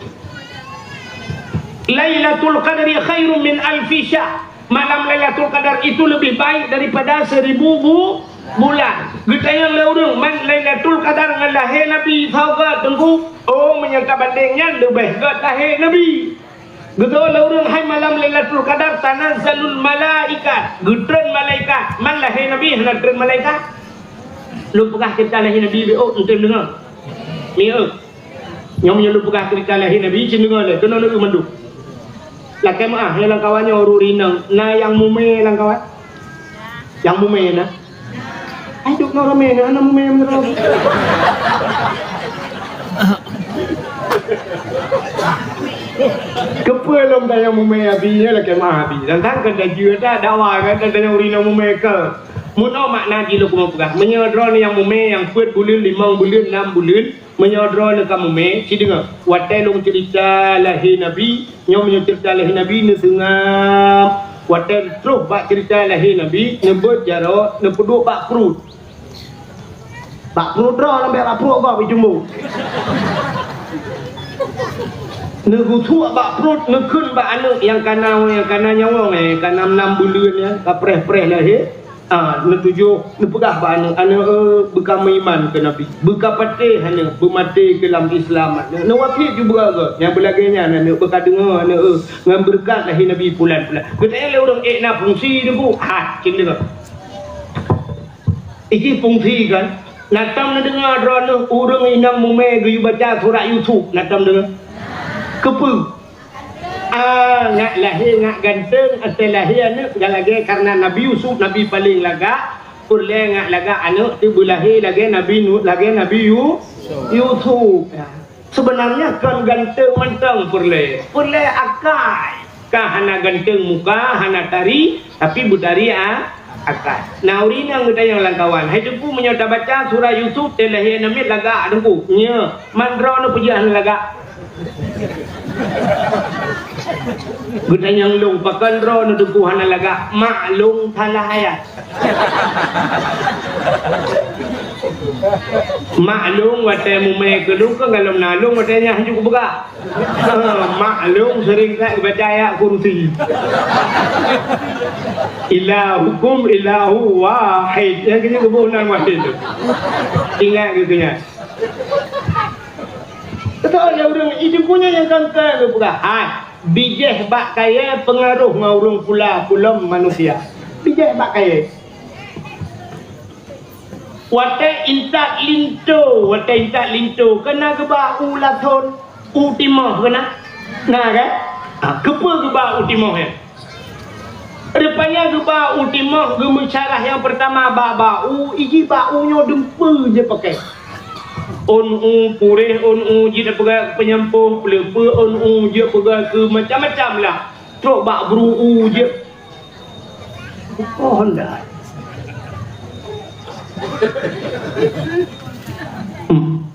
Lailatul Qadri khairum min alfi syahr. Malam Lailatul Qadar itu lebih baik daripada seribu bu-, bulan. Geutanyoe lé ureueng, man Lailatul Qadar ngon lahé Nabi soe gét, Teungku? Oh, meunyoe tabandeng nyan leubeh gét lahé Nabi. Geutôh lé ureueng hai malam Lailatul Qadar tanazzalul malaikat, geutreun malaikat. Man lahé Nabi hana treun malaikat. Lôn peugah ceurita lahé Nabi beuh, oh, eunteuk deungoe. Mieu. Nyoe meunyoe lôn peugah ceurita lahé Nabi, cit deungoe lé, keunoe lôn mandum. Lakée meuáh, nyoe lam kawan nyoe ureueng inong, na nyang mumé lam kawan? Nyang mumé na? Hai, duek ngon ramé nyan, hana mumé meunurot. Keupeue lom tanyong mumé Abi nyan lakée meuáh Abi? Dan kan ka tajeuet dak dawa kan tanyong ureueng inong mumé keu. Meunoe makna jih lôn keumeung peugah. Meunyoe droeneuh nyang mumé nyang peuet buleuen, limong buleuen, nam buleuen, meunyoe droeneuh ka mumé, ci deungoe. Watée lôn ceurita lahé Nabi, nyoe meunyoe ceurita lahé Nabi neuseungab Watée troh bak ceurita lahé Nabi, neubeuet jaroe, neupeuduek bak pruet. Bak pruet droe, lambek bak pruet gob jicumbu. Neugusuek bak pruet, neukheun bak aneuëk nyang kana, nyang kana nyawöng, eh, kana nam buleuen nyan, ka preh-preh lahé. Ah, neutujoh, neupeugah bak aneuëk, "Aneuëk, eh, beuka meuiman keu Nabi. Beuka patéh aneuëk, beumaté keu lam Islam aneuëk." Neuwasiet ju beuagam, nyang beulagée nyan aneuëk, beuka deungoe aneuëk, eh, ngon beureukat lahé Nabi pulan-pulan. Geutanyong lé ureuëng, "Ék na fungsi Teungku?" "Hat, cit deungoe." Iji fungsi kan? Na tom neudeungoe droeneueh ureuëng inong mumé geuyue baca surat Yusuf, na tom deungoe? Keupeue? Ah, ngat lahé, ngat ganteng, asai lahé aneuëk, ngat lagée karena Nabi Yusuf, Nabi paleng lagak, peureulée ngat lagak aneuëk teuh beulahé lagée Nabi Nu-, lagée Nabi Yu-, Yusuf. Ya. Sebenarnya kon ganteng mantong peureulée, peureulée akai. Ka hana ganteng muka, hana tari, tapi beutari a-, akai. Na ureuëng inong geutanyong lam kawan, "Hai Teungku, meunyoe tabaca surat Yusuf, teuh lahé aneuëk miet lagak Teungku." "Nyo, man droeneueh peue jeuet hana lagak?" Geutanyong lôn, "Pakon droeneueh Teungku hana lagak?" "Mak lôn salah ayat." Mak lôn watée mumé keu lôn, kon golom na lôn watée nyan hanjeuet kupeugah. Mak lôn sering that geubaca ayat kursi. "Ilahukum ilahu wahid." Nyang keuneuk geuboh nan wahid tu. Ingat geuh nyan. Beutôi lé ureuëng, i Teungku nyan nyang kangkai geupeugah, hai, bijéh bak kayée peungaroh ngon ureuëng pula kulom manusia. Bijéh bak kayée. Watée intat linto, watée intat linto, keunan geuba u lathon, u timoh keunan. Na kan? Ha, keupeue geuba u timoh nyan? Rupanya geuba u timoh geumeusyarah nyang peurtama bak, bak u, iji bak u nyoe dumpeue jipakai. Ôn u puréh, ôn u jeuet tapeugah peunyampoh, peuleupeue, ôn u jeuet peugah keu macam-macam lah. Trok bak bru u jeuet. Oh, ndak. Hmm.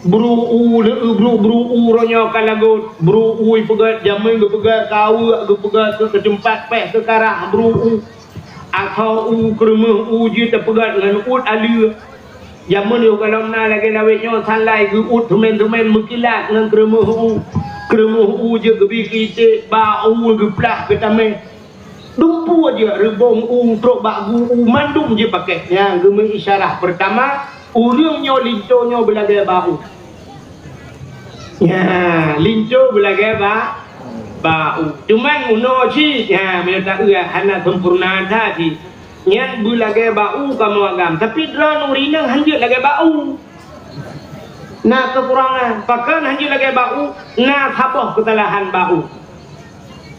Bru u, leu bru, bru u roh nyoe ka lagot. Bru u ipeugah jamén geupeugah keu aweuek, geupeugah keu, keu teumpat péh, keu karah bru u. Asoe u, keureumoh u jeuet tapeugah ngon uet aleue. Jamén yoh gohlom na lagée lawét nyoe, sanlai geuuet teumén-teumén meukilat ngon keureumoh u. Keureumoh u jeuet geubi keu iték, ba u geuplah geutamé. Dumpeue jeuet reubong u trok bak gu u mandum jipakék. Nyang geumeuisyarah peurtama, ureuëng nyoe linto nyoe beulagée ba u. Nya, linto beulagée ba, ba u. Cuman meunoe cit, nya, meunyoe taeu hana sempurna that cit. Nyan beulagée ba u kamoe agam, tapi droeneuh ureuëng inong hanjeuet lagée ba u. Na keukurangan, pakon hanjeuet lagée ba u, na saboh keusalahan ba u.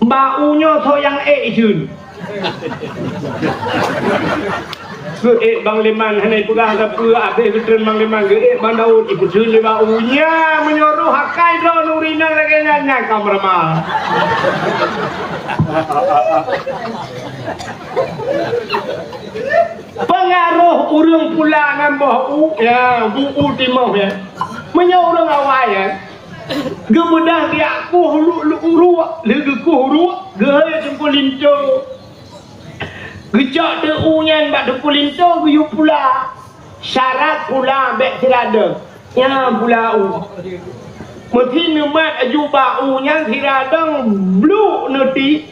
Ba u nyoe soe nyang ék jeuet. Geuék Bang Leman hana ipeugah sapeue, abéh geutreun Bang Leman geuék Bang Daud, ipeuteun lé ba u. Nya, meunyoe roh akai droeneuh ureuëng inong lagée nyan, nyan ka meureumal. Peungaroh ureuëng pula ngon boh u, ya, bu u timoh, ya. Meunyoe ureuëng awai, ya, geubeudah biak kueh lu-, lu-, uruek, lheueh geukueh uruek, geuhôi teungku linto. Geucok teuk u nyan bak teungku linto, geuyue pula. Syarat pula bék siradong. Nyan pula u. Meusi neumat aju bak u nyan siradong bluk neuti.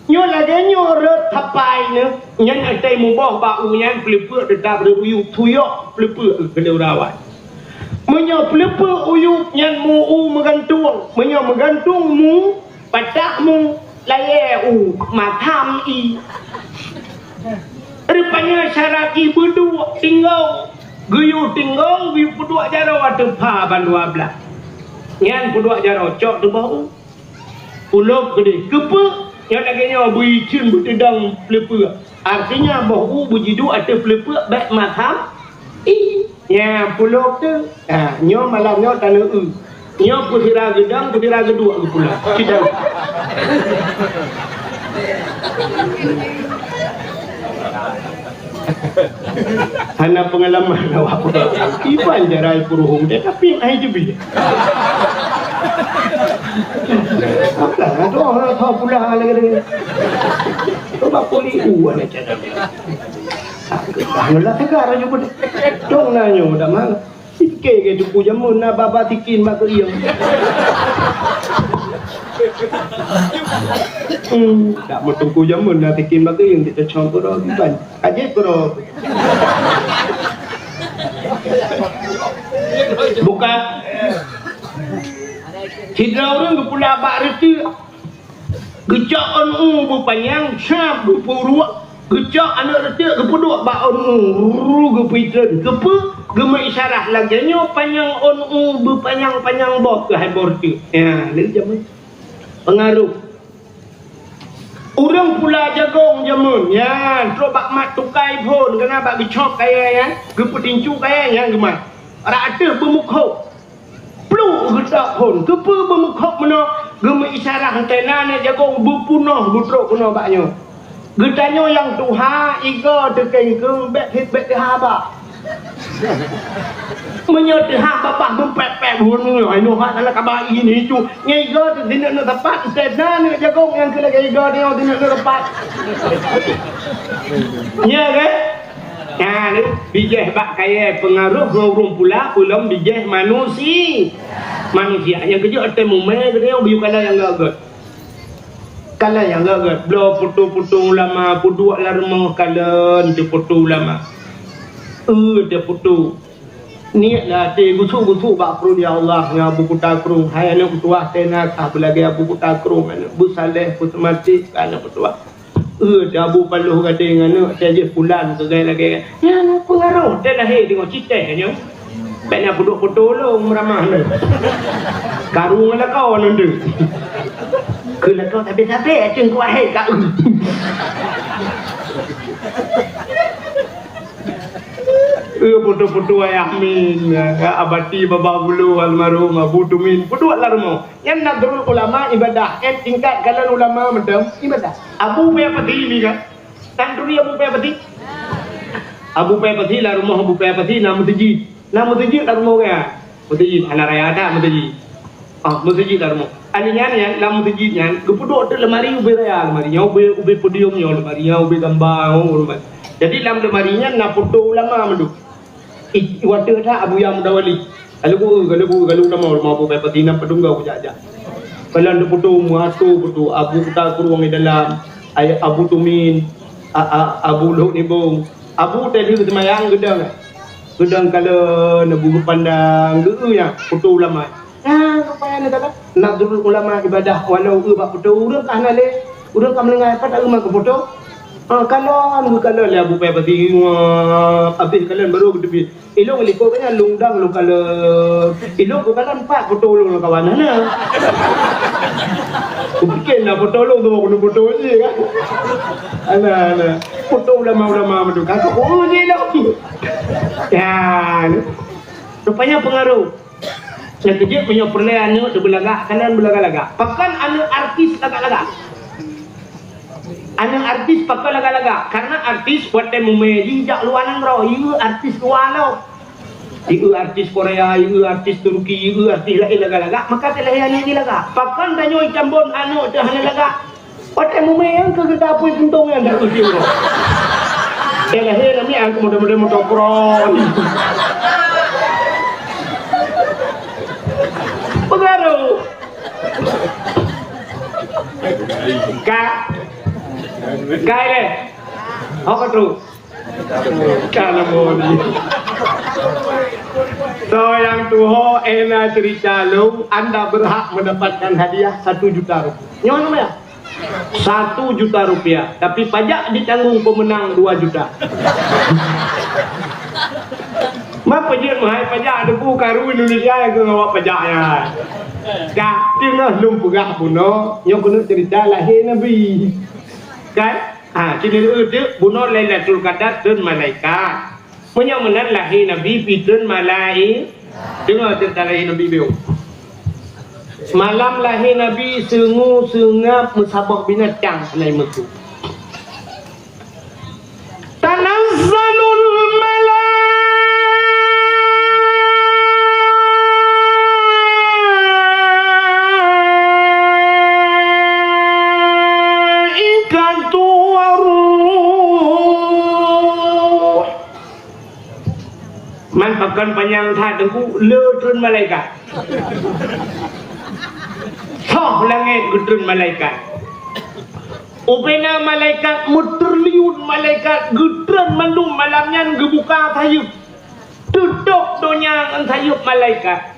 Nyoe lagée nyoe rot sapai neuh, nyan asai muboh bak u nyan peuleupeuk teutap rot u yup, tuyok peuleupeuk keu lé urawai. Meunyoe peuleupeuk u yup nyan mu u meugantung, meunyoe meugantung mu, patah mu, layée u, matam i. Rupanya syarat i beuduek tinggong, geuyue tinggong, geuyue peuduek jaroe ateueh pha ban dua blaih. Nyan peuduek jaroe cok teuboh u. Ulôb keudeh. Keupeue? Nyoe lagée nyoe beuiceuen beuteudong peuleupeuk. Artinya boh u beujiduek ateueh peuleupeuk bék matam i. Nya pulôb teuh. Ha, nyoe malam nyoe taneuk eu. Nyoe peusira geudong, peusira geuduek geupulôb. Cit tahu. Hana peungalaman awak peugah. Iban jarai peuruhong deh, tapi hai teubiet. Apalah, aduh, hana tho pula lagée nyoe. Coba puli u aneuk cadang. Dah nyoe lah tegar aja pun. Dong na nyoe dah mang. Pike ke teungku jameun na baba tikin bak keuieng. Hmm, dak meuteungku jameun na tikin bak keuieng kita cong keudroe kiban. Aja keudroe. Buka. Sidroe ureueng geupula bak reuteuek. Geucok ôn u beupanyang, sab geupeuruek, geucok aneuk reuteuek geupeuduek bak ôn u, ru geupeuitreun. Keupeue? Geumeuisyarah lagèe nyoe panyang ôn u beupanyang-panyang boh keuhai boh reuteuek. Ya, lé jameun. Peungaroh. Ureueng pula jagong jameun nyan trok bak mat tukai phon, keunan bak geucok kayèe nyan, geupeutincu kayèe nyan geumat. Rot ateueh beumeukhok. Pluek geutak phon. Keupeue beumeukhok meunoe? Geumeuisyarah teuh na aneuk jagong beupunoh beutrok keunoe bak nyoe. Geutanyoe nyang tuha, igoe teuh kengkeng, bèk, bèk teuha bak. Meunyoe teuha babah beupèk-pèk bunoe, ai noh hana kaba ini cu. Nyan igoe teuh sineuk neutepat, teuh na aneuk jagong nyang keu lagèe igoe nyoe sineuk neutepat. Nya kan? Nyan, bijèh bak kayèe peungaroh ngon ureueng pula, peulom bijèh manusi-, manusia. Nyang keujeuet watèe mumè geutanyoe geuyue kalon nyang göt-göt. Kalon nyang göt-göt. Bloe peutu-peutu ulama, peuduek lam rumoh kalon teuh peutu ulama. Eu teuh peutu. Niet lam até gusuk-gusuk bak pruet, "Ya Allah, ngon Abu Kuta Krueng, hai aneuk meutuwah teuh na kah beulagèe Abu Kuta Krueng, aneuk beusaleh, beuseumatik, aneuk meutuwah." Eu teuh Abu Paloh Gadeng aneuk teuh jih pulan keugai lagèe nyan. Nyan peungaroh teuh lahé deungon citèh nyoe. Bèk na peuduek peutu lôn meuramah nyoe. Karu ngon lakoe nyoe deuh. Keu lakoe sabé-sabé teungku ahé ka eu. Eu peutu-peutu Ayah Min, Abati Baba Bulu almarhum Abu Tumin, peuduek lam rumoh. Nyan Nadrul Ulama ibadah, eh, tingkat kalon ulama mantong ibadah. Abu Paya Pati ni kan? Tan turi Abu Paya Pati? Abu Paya Pati lam rumoh Abu Paya Pati na meuseujid. Na meuseujid lam rumoh kan? Meuseujid, hana raya that meuseujid. Ah, meuseujid lam rumoh. Ahli nyan, nyan lam meuseujid nyan, geupeuduek teuh lemari ubé raya lemari. Nyoe ubé, ubé podium nyoe lemari, nyoe ubé gamba nyoe lemari. Jadi lam lemari nyan na foto ulama mandum. Ih, watèe that Abuya Mudawali. Ka lheueh beu, ka lheueh beu, ka lheueh tamong rumoh Abu Paya Pati na peudunggo jak-jak. Kalon teuh peutu, meuasoe peutu, Abu Kuta Krueng di dalam, Abu Tumin, a, a, Abu Lhok Nibong. Abu tadi seumayang geudong. Geudong kalon, Abu geupandang, geu-eu nyan, peutu ulama. Nah, rupanya ni kata, Nadrul Ulama ibadah walau eu bak foto ureueng ka hana lé, ureueng ka meuninggai, pat taeu meukeue foto. Ah, kalon, geukalon lé Abu Paya Pati, wah, abéh kalon baru geuteubiet. Ilôn likot nyan lôn dang lôn kalon. Ilôn geukalon pat foto lôn lam kawan hana. Kupike na foto lôn tu keuneuk foto jih kan. Ana, ana. Foto ulama-ulama meutuka tu, oh, jih lôn. Ya. Rupanya pengaruh. Nyang keujeuet meunyoe peureulèe aneuk teuh beulagak, kalon beulagak-lagak. Pakon aneuk artis lagak-lagak? Aneuk artis pakon lagak-lagak? Karena artis watèe mumè jih jak luwa nanggroe, yue artis luwa lom. Yue artis Korea, yue artis Turki, yue artis laén lagak-lagak, maka teulahé aneuk jih lagak. Pakon tanyoe Cambon aneuk teuh hana lagak? Watèe mumè nyang keu geuda apui puntông nyan dak uji uroe. Teuh lahé namiet nyang keu model-model motopron. Pengaruh. Ka. Ka ilèe. Ho ka trôk. Ka leumo ni. Soe nyang tuho éh na cerita lôn, anda berhak mendapatkan hadiah satu juta rupiah. Nyoe nama ya? Satu juta rupiah, tapi pajak ditanggung pemenang dua juta. Ma peujeuet meuhai pajak Teungku, karu Indonesia nyang keu ngawak pajak nyan. Ka teungoh lôn peugah bunoe, nyoe keuneuk cerita lahé Nabi. Kan? Ha, keuneuk teuk bunoe Lailatul Qadar treun malaikat. Meunyoe meunan lahé Nabi pih treun malai-, deungoe ceurita lahé Nabi biôh. Malam lahé Nabi seungue seungab meusaboh binatang hana meukeue. Tanazzalul malaikatu wa Man pakon panyang that Teungku, le treun malaikat. Soh langét geutreun malaikat. Ubena malaikat meutriliun malaikat geutreun mandum malam nyan geubuka sayeuep. Tutôp donya ngon sayeuep malaikat.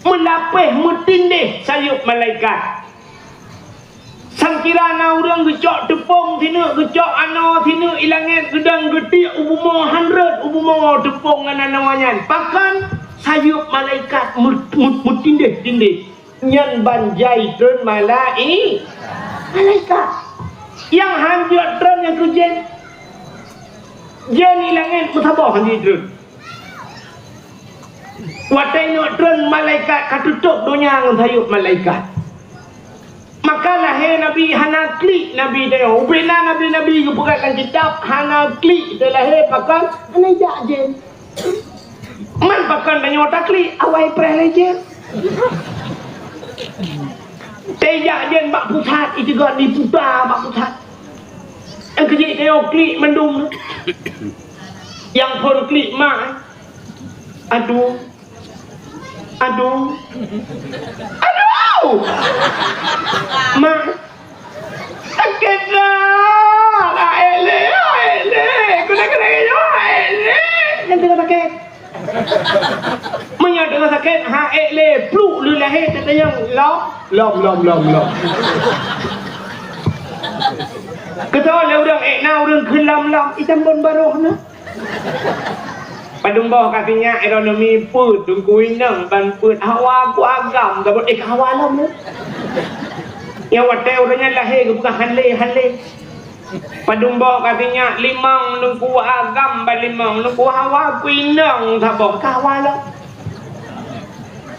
Meulapéh meutindéh sayeuep malaikat. Sangkira na ureuëng geucok teupông sineuk, geucok anoe sineuk, i langét geudong geutiek u bumoe, han rhot u bumoe teupông ngon anoe nyan. Pakon? Sayeuep malaikat meu-, meu-, meutindéh-tindéh. Nyan ban jai treun malai-, malaikat. Nyang han jeuet treun nyang keu jén. Jén i langét meusaboh han jitreun. Watée nyoe treun malaikat ka tutôp donya ngon sayeuep malaikat. Maka lahé Nabi hana klik Nabi teuh. Ubena nabi-nabi geupeugah lam kitab hana klik teuh lahé pakon hana jak jén. Man pakon tanyoe taklik awai preh lé jén. Teuh jak jén bak pusat, iteugot diputa bak pusat. Nyang keujeuet tanyoe klik mandum. Nyang phon klik mak. Aduh. Aduh. Aduh! Mak. Sakét dah. Aék lé, aék lé. Keuneuk, keuneuk, aék lé. Nyang teungoh sakét. Meunyoe teungoh sakét, ha ék lé, pluk lé lahé, tatanyong lom, lom, lom, lom, lom. Keutô lé ureuëng ék na ureuëng kheun lom, lom, itam bon baroh na. Padum boh ka sinyak ekonomi peuet, Teungku inong ban peuet hawa ku agam, sabab éh ka hawa lom na. Nyang watée ureuëng nyan lahé geupeugah han lé, han lé. Padum boh ka sinyak limong, Teungku agam ban limong, Teungku hawa ku inong saboh ka hawa lom.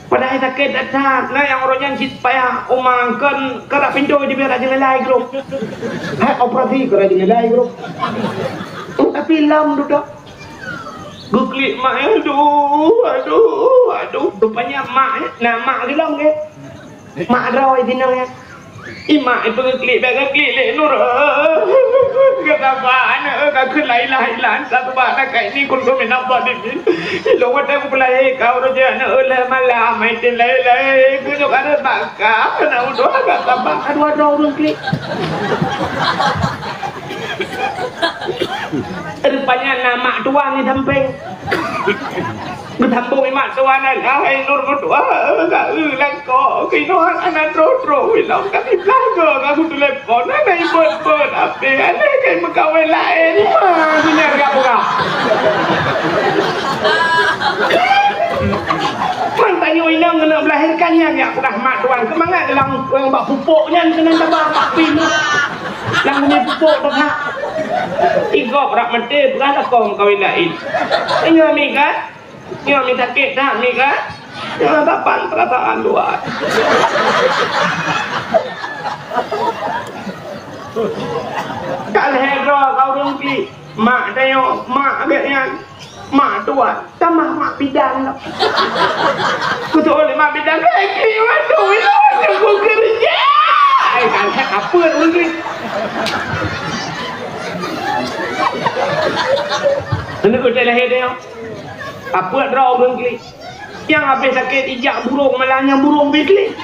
Padahai sakét that-that, na nyang uroe nyan cit payah uma kon karab pintoe dibiet rot jeunela i grup. Hai operasi karab jeunela i grup. Tapi lom dudoe. Geuklik mak, aduh, aduh, aduh. Rupanya mak, na mak di lom ke? Mak droe di nang ya. Imak itu ngeklik, bèk ngeklik lé Nur. Geusabar aneuk, ka kheun la ilaha illa anta subhanaka inni kuntu minadh dhalimin. Ilôn watèe kupeulahé ka uroe jih aneuk lhèe malam, meuitem lahé-lahé, geunyoe ka rhot bak kah, aneuk udôh geusabar. Ka dua droe ureueng klik. Rupanya na mak tuan di sampéng. Geusambông imak tuan, "Hai Nur meutuah, ka eu langkok, keunoe hana troh-troh ilông ka siblaih goe ka kutelepon, hana ibot-bot, abéh alèh kai meukawen laén." Ma, dunia gak-gak. Man tanyoe inong keuneuk meulahérkan nyan, nyak peugah mak tuan, keumangat lam, lam bak pupuk nyan keuneuk taba mak pih. Lam bumi pupuk teuka. Igop rak maté, peugah lakoe meukawen laén. Ingat mi kan? Nyoe mi sakét that mi kan? Nyoe saban peurasaan luwa. Ka lhèe droe ka ureueng klik, mak tanyoe, mak gét nyan, mak tuan, tamah mak bidan lom. Kutu oleh mak bidan, "Hei, klik waduh, ilôn waduh kukeureuja." Ai, ka lhèe apeuet ureueng klik. Aneuk keutai lahé tanyoe. Apeuet droe ureueng klik. Nyang habéh sakét ijak burông, malah nyang burông bit klik.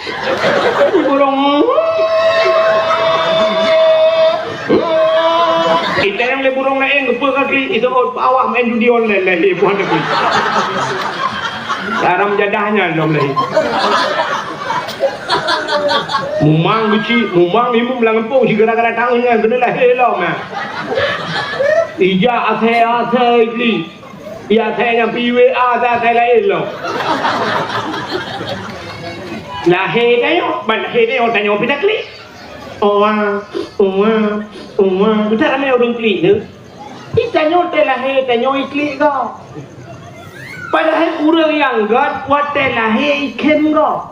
Burông. Itanyong lé burông laén, "Keupeue ka klik?" "Itu awak main judi online lé, bukan klik." Haram jadah nyan lom lé. Mumang keuchik, mumang imum lam gampông, si gara-gara tangan nyan keuneuk lahé lom, nah. Ijak asai-asai klik. Ya, asai nyang pi W A, asai laén lom. Lahé tanyoe, ban lahé tanyoe, tanyoe pih taklik. Owa, owa, owa. Beuthat ramé ureueng klik tu. Di tanyoe teuh lahé, tanyoe iklik gob. Padahai ureueng nyang göt watèe lahé ikhém gob.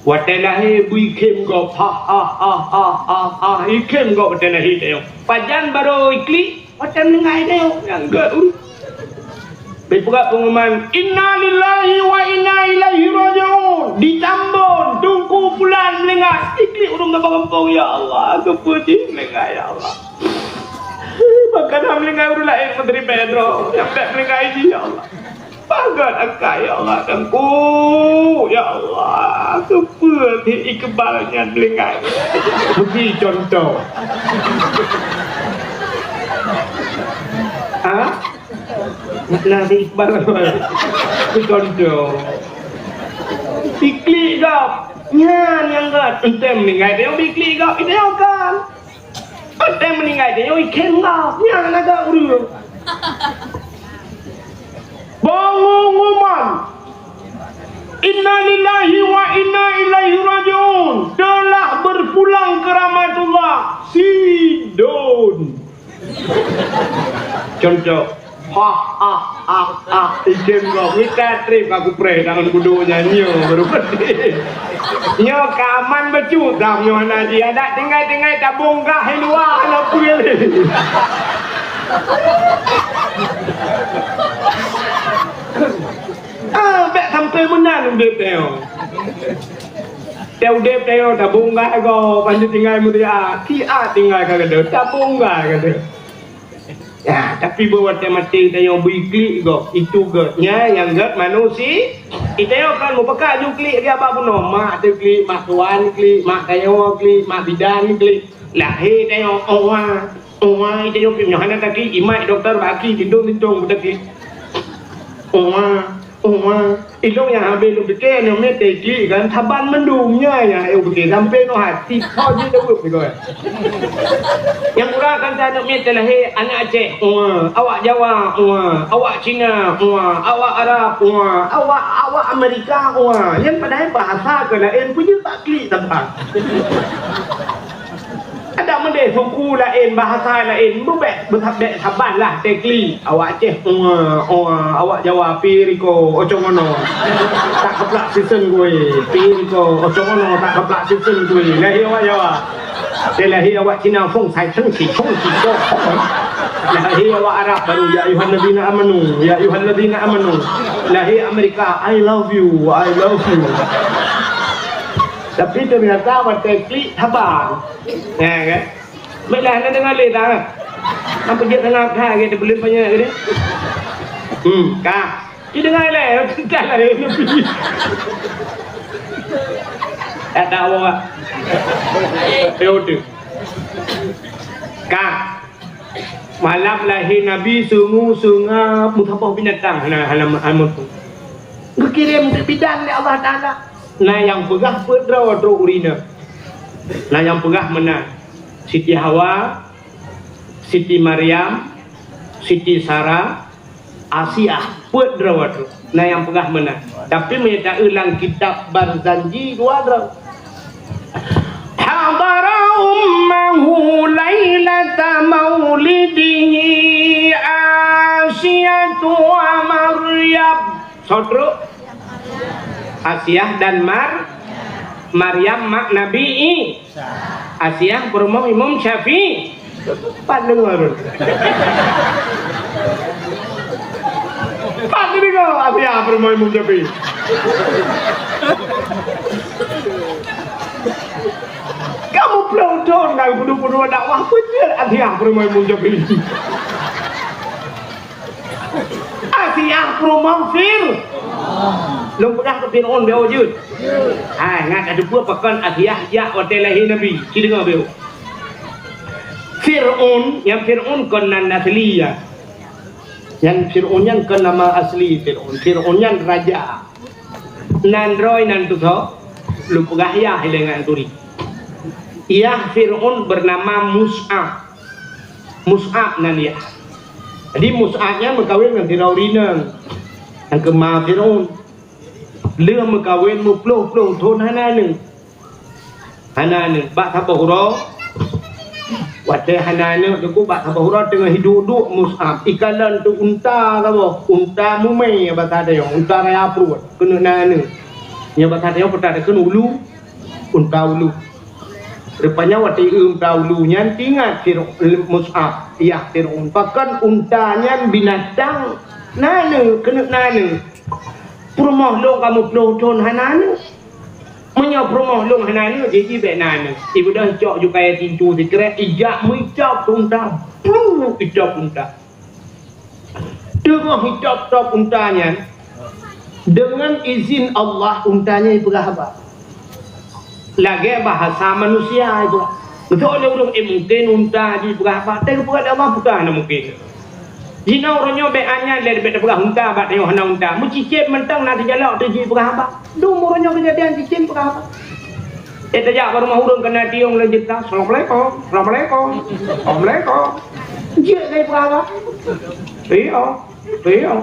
Watèe lahé beu ikhém gob, ha, ha, ha, ikhém gob watèe lahé tanyoe. Pajan barô iklik, watèe meuninggai tanyoe, nyang göt ureueng. Beupeugah peunguman, "Inna lillahi wa inna ilaihi raji'un." Ditambon, Teungku Pulan meuninggai. Iklik ureueng bak gampông, "Ya Allah, keupeue jih meuninggai, ya Allah?" Maka na meuninggai ureuëng laén meuteurimbai droe, nyang bèk meuninggai jih, ya Allah. Pagat akai, ya Allah, dan ku, ya Allah, keupeue di Iqbal nyan meuninggai. Bagi contoh. Ha? Nah, di Iqbal. Bagi contoh. Diklik gop. Nyan nyang gèt. Entém meuninggai dia diklik gop. Itu yang kan. Watèe meuninggai tanyoe ikheun gop, nyan na gèt ureueng. Pengumuman, "Innalillahi wa inna ilaihi raji'un, telah berpulang ke rahmatullah, si Don." Contoh, Ha, ha, ha, ha, ikheun gop. Mita trép aku preh tangan kudo nyan nyoe baru pedih. Nyoe ka aman bacut dah nyoe hana jiadat tinggai-tinggai tabong gah di luwa hana peue lé. Ah, bèk sampai meunan udép tanyoe. Teu udép tanyoe tabong gah gop, ban tinggai mulia. Ki a tinggai ka gadeuh, tabong gah gadeuh. Ya, tapi beu watèe maté tanyoe bri klik gop, itu gèt. Nyan nyang gèt manusia. Tanyoe kan meupeugah ju klik lagèe abah bunoe, mak teu klik, mak tuan klik, mak tanyoe klik, mak bidan klik. Lahé tanyoe, owa, owa, tanyoe pih nyoe hana taklik, imat doktor bak aki tintong-tintong beutaklik. Owa. Oh, ma, ilôn nyang habéh lôn pike, nyoe miet teuh klik kan, saban mandum nyan nyang ayo pike, sampoe nyoe hati, ho jeuet daweueb pike. Nyang kurang kan aneuk miet teulahé, aneuk Aceh, wa, awak Jawa, wa, awak Cina, wa, awak Arab, wa, awak, awak Amerika, wa. Nyan padahai bahasa keu laén, peue jeuet bak klik saban. Adak meudeh suku laén, bahasa laén, beubèk, beusabèk saban lah teuh klik. Awak Aceh, oa, oa, awak Jawa, pi riko, ocong ono. Tak keuplak sisen kui, pi riko, ocong ono, tak keuplak sisen kui. Lahé awak Jawa. Teuh lahé awak Cina, fong sai, fong si, fong si, fong. Lahé awak Arab baru, ya ayyuhalladzina amanu, ya ayyuhalladzina amanu. Lahé Amerika, I love you, I love you. Tapi ternyata watèe klik saban. Ya kan? Baiklah, anda dengar lé dah. Apa dia tengah dah ke terbelin banyak ke dia? Hmm, ka. Dia dengar lé, dah lah dia. Tak tahu ah. Periode. Ka. Malam lahé Nabi sungu-sunga meusaboh binatang hana hana amun. Geukirém keu bidan lé Allah Taala. Na nyang peugah peuet droe trok ureueng inong. Na nyang peugah meunan, Siti Hawa, Siti Maryam, Siti Sarah, Asiah, peuet droe trok. Na nyang peugah meunan. Tapi meunyoe taeu lam kitab Barzanji dua droe. Hadara ummahu lailata maulidihi Asiatu wa Maryam. Soe trok? Asiah dan Mar-, Maryam mak Nabi I-, Asiah peurumoh Imam Syafi'i. Pat deungoe. Pat deungoe Asiah peurumoh Imam Syafi'i. Kamu pelonton dan peuduek-peuduek dakwah, peue jeuet Asiah peurumoh Imam Syafi'i. Asiah peurumoh Fir-, lôn peugah keu Fir'aun, bèk jeuet. Hai, ngat ka teupeue pakon Asiah jak watèe lahé Nabi. Ci deungoe bèk. Fir'aun, nyang Fir'aun kon nan asli ya. Nyang Fir'aun nyan kon nama asli Fir'aun. Fir'aun nyan raja. Nan droe nan tusoe, lôn peugah yah ilèe ngon turi. Yah Fir'aun bernama Mus'ab. Mus'ab nan yah. Jadi Mus'ab nyan meukawen ngon sidroe ureueng inong nyang keu ma Fir'aun. Lheueh meukawen meuploh-ploh thon hana aneuk. Hana aneuk. Bak saboh uroe, watèe hana aneuk, teungku, bak saboh uroe teungoh hiduek-duek Mus'ab. Ikalon teuh unta saboh, unta mumè basa tanyoe, unta raya pruet, keuneuk na aneuk. Nyoe basa tanyoe peue takheun ulu, unta ulu. Rupanya watèe ieu unta ulu nyan teuingat Fir-, Mus'ab, yah Fir'aun. Pakon unta nyan binatang na aneuk, keuneuk na aneuk. Peurumoh lôn ka meuploh thon hana aneuk. Meunyoe peurumoh lôn hana aneuk, jih-jih bèk na aneuk. Ibeudôh icok ju kayèe tintu sikrek, ijak meuicok keu unta. Pluek, icok keu unta. Teungoh icok-cok unta nyan, deungon izin Allah, unta nyan ipeugah haba. Lagèe bahasa manusia ipeugah. Beutôi lé ureueng, eh, mungken unta jih ipeugah haba. Tapi geupeugah lé Allah, peugah hana mungken. Jinoe uroe nyoe bèk anyang lé, bèk tapeugah unta bak tanyoe hana unta. Meucicém mantong na teujalok teuh jih peugah haba. Dum uroe nyoe keujadian cicém peugah haba. Eh, tajak bak rumoh ureueng keunan tiong lé jeuet, "Assalamualaikum, assalamualaikum, assalamualaikum." Jeuet lé peugah haba. Iya, iya,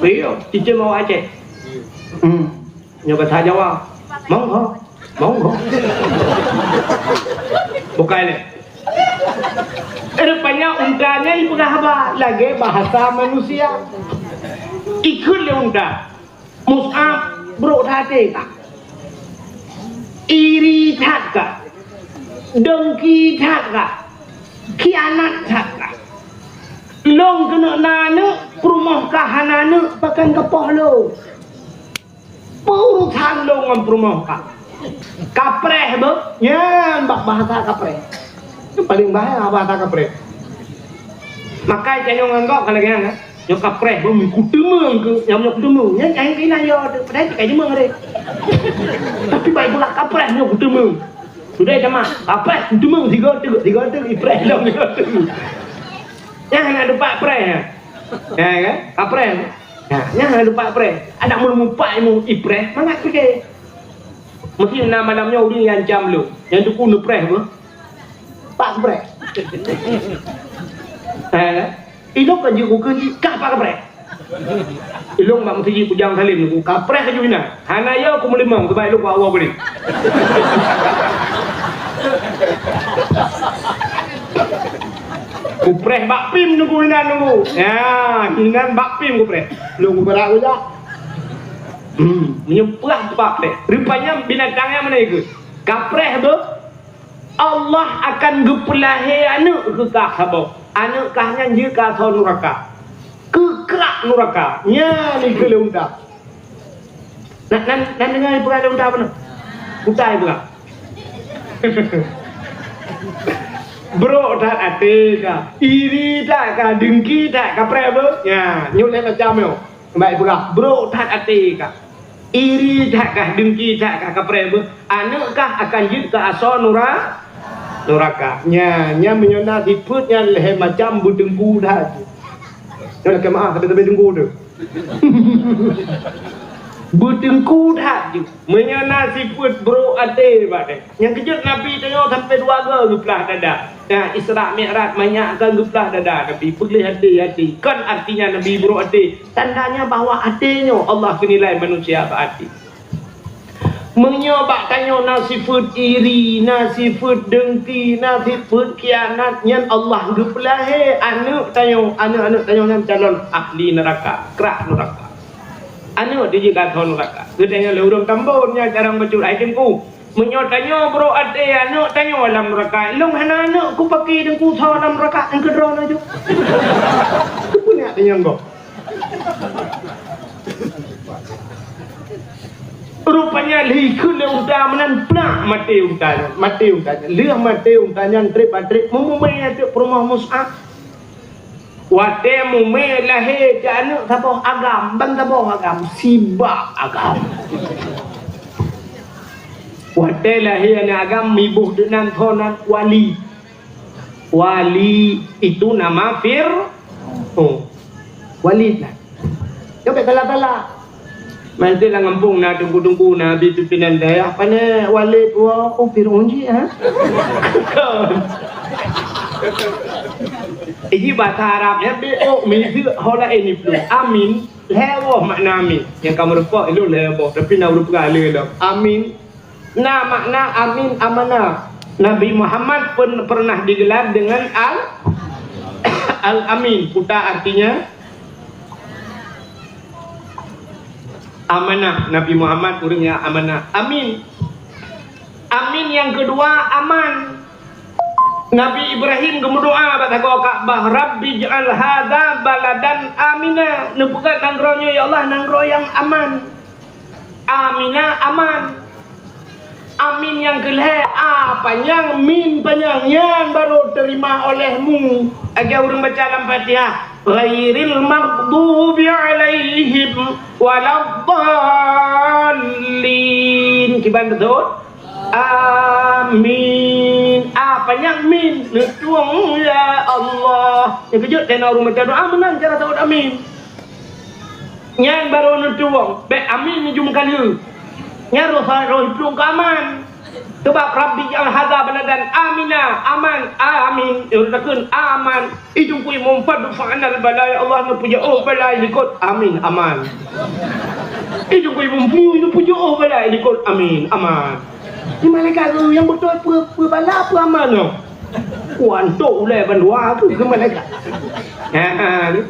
iya. Cicém awak Aceh. Hmm. Nyoe bahasa Jawa. Monggo, monggo. Bukai lé. Rupanya unta nyan ipeugah haba lagèe bahasa manusia. Ikheun lé unta, "Mus'ab, brok that até kah? Iri that kah? Dengki that kah? Khianat that kah? Lôn keuneuk na aneuk, peurumoh kah hana aneuk, pakon kapoh lôn?" Peurusan lôn ngon peurumoh kah. Kapreh beuh, nyan bak bahasa kapreh. Nyan paleng bahaya bahasa kapreh. Makai tanyoe ngon gob ka lagèe nyan, kan? Nyoe kapreh beuh, meukuteumeng keu, nyan nyoe kuteumeng. Nyan kayèe keunan yo, padahai ka jeumeung deh. Tapi bak ipeugah kapreh nyoe kuteumeng. Sudah sama, kapreh kuteumeng, tiga teuk, tiga teuk, ipreh lom, tiga teuk. Nyan hana dupat preh, ya. Ya, kan? Kapreh. Nah, nyan hana dupat preh. Adak meunyoe mupat ilmu ipreh, mangat pike. Meusti na malam nyoe ureueng nyang ancam lôn. Nyang teungku neupreh beuh. Pak preh. Eh, ilôn ka jeuet keu jih, kah pak kapreh. Ilôn bak meuseujid Bujang Salim, kapreh ka jeuet inan. Hana yo kumeulimong, sabab ilôn bak Allah boleh. Kupreh bak pim nunggu inan nunggu. Ya, inan bak pim kupreh. Lôn kupreh aku jak. Hmm, meunyoe preh bak pim. Rupanya binatang nyan meunan keuh. Kapreh tu, Allah akan geupeulahé aneuk keu kah saboh. Aneuk kah nyan jeuet keu asoe nuraka. Keu krak nuraka. Nyan ikheun lé unta. Na, na, na deungoe ipeugah lé unta apa na? Unta ipeugah. Brok that até kah, iri that kah, dengki that kah, kapreh beuh? Nyan, nyoe lhèe macam nyoe. Baik ipeugah, brok that até kah, iri that kah, dengki that kah, kapreh beuh? Aneuk kah akan jeuet keu asoe nura-, nuraka. Nyan, nyan meunyoe na sifeuet nyan lhèe macam, beuteungku that. Nyoe lakèe meu'ah, sabe-sabe teungku tu. Beuteungku that jih. Meunyoe na sifeuet brok até bak nyan. Nyang keujeuet Nabi tanyoe sampai dua goe geuplah dada. Nah, Isra Mi'raj manyak kan geuplah dada Nabi. Peugléh até-até. Kon artinya Nabi brok até. Tandanya bahwa até nyoe Allah geunilai manusia bak até. Meunyoe bak tanyoe na sifeuet iri, na sifeuet dengki, na sifeuet khianat, nyan Allah geupeulahé aneuk tanyoe, aneuk-aneuk tanyoe nyan calon ahli neuraka, krak neuraka. Aneuk dijeuet keu asoe neuraka. Geutanyoe lé ureueng Tambon nyan carông bacut hai Teungku. Meunyoe tanyoe brok até aneuk tanyoe lam neuraka, lôn hana aneuk kupaki Teungku soe lam neuraka, nyang keudroe laju. Keupeue neujak tanyoe gob? Rupanya lheuh ikheun lé unta meunan, plak, maté unta nyan, maté unta nyan. Lheuh maté unta nyan, trép-trép meumumé ateueh peurumoh Mus'ab. Watèe mumé lahé cit aneuk saboh agam, ban saboh agam, sibak agam. Watèe lahé aneuk agam, miboh deunan, tho nan Wali. Wali itu nama Fir-, oh, Walid lah. Nyoe bèk salah-salah. Mantöng lam gampông na teungku-teungku, na bi pimpinan dayah, pané Walid, wah, oh, Fir'aun jih, ha? Iji bahasa Arab nyan, B O, miseue ho laén ipeuleueh. Amin, lhèe boh makna amin. Nyang ka meurumpok ilôn lhèe boh, tapi na ureueng peugah lé lom. Amin. Na makna amin amanah. Nabi Muhammad pen-, pernah digelar dengan Al-, Al-Amin. Puta artinya amanah. Nabi Muhammad ureueng nyang amanah. Amin. Amin nyang keudua aman. Nabi Ibrahim geumeudoa bak sagoe Ka'bah, "Rabbi ij'al hadza baladan amina." Neupeugah nanggroe nyoe, "Ya Allah, nanggroe nyang aman." Amina aman. Amin nyang keulhèe, a panyang, mim panyang, nyan barô teurima olehmu. Lagèe ureueng baca lam Fatihah, "Ghairil maghdubi 'alaihim waladdallin." Kiban beutôi? Amin. A panyang, min. Neutueng, ya Allah. Nyang keujeuet teuh na ureueng baca doa meunan cara seuôt amin. Nyan barô neutueng, bèk amin neujumeukalheu. Nyan roh, roh iplueng keu aman. Sabab Rabbi ij'al hadza baladan amina, aman, amin. Ureueng takheun aman. Ijungkui meupadub fa'anal bala, ya Allah, neupeujeuôh bala likot. Amin, aman. Ijungkui meupadub neupeujeuôh bala likot. Amin, aman. Di malaikat tu nyang beutôi peue, peue bala, peue aman nyoe. Kuantok ulèe bandua tu keu malaikat. Ha, ha, ni.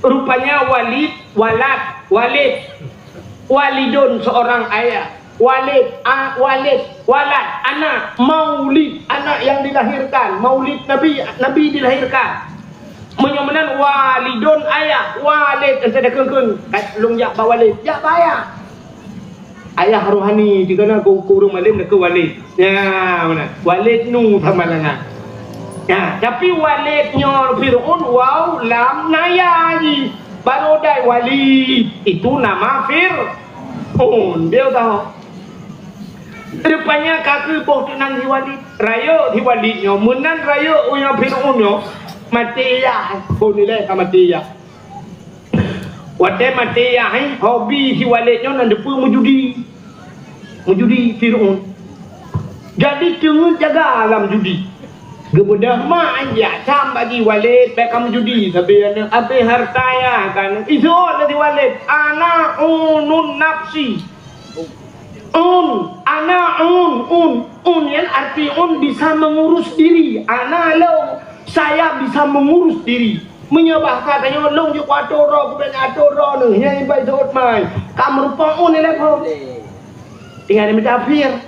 Rupanya Walid, Walad, Walid. Walidun, seorang ayah. Walid, a, Walid, Walad, anak. Maulid, anak yang dilahirkan. Maulid Nabi, Nabi dilahirkan. Meunyoe meunan, Walidun, ayah. Walid, entah dah keun-keun. Kat lôn jak bak Walid. Jak bak ayah. Ayah rohani, jika na ku, ku ureueng malém, dah keu Walid. Ya, meunan. Walid nu sama dengan. Ya, tapi Walid nyoe Fir'aun, waw, lam, na ya jih. Barô dai Walid, itu nama Fir'aun. Dia tahu. Rupanya ka keuh boh teunan si Walid. Rayeuk si Walid nyoe, meunan rayeuk uroe Fir'aun nyoe, maté yah. Phon ilèe ka maté yah. Watèe maté yah, eh, hobi si Walid nyoe nan deupeue meujudi. Meujudi Fir'aun. Jadi teungeut jaga lam judi. Geubeudôh mak, jak cam bak jih, "Walid, bèk kamoe judi, sabé aneuk abéh hareuta yah kan." Iseuôt lé si Walid, "Ana unun nafsi." Un, ana un, un. Un nyan arti un bisa mengurus diri. Ana lôn, saya bisa mengurus diri. Meunyoe bahasa tanyoe, lôn jeuet keu atô droe, keubiet atô droe neuh, nyan ibai seuôt mai. Ka meurumpok un ilèe phon. Tinggai meucafir.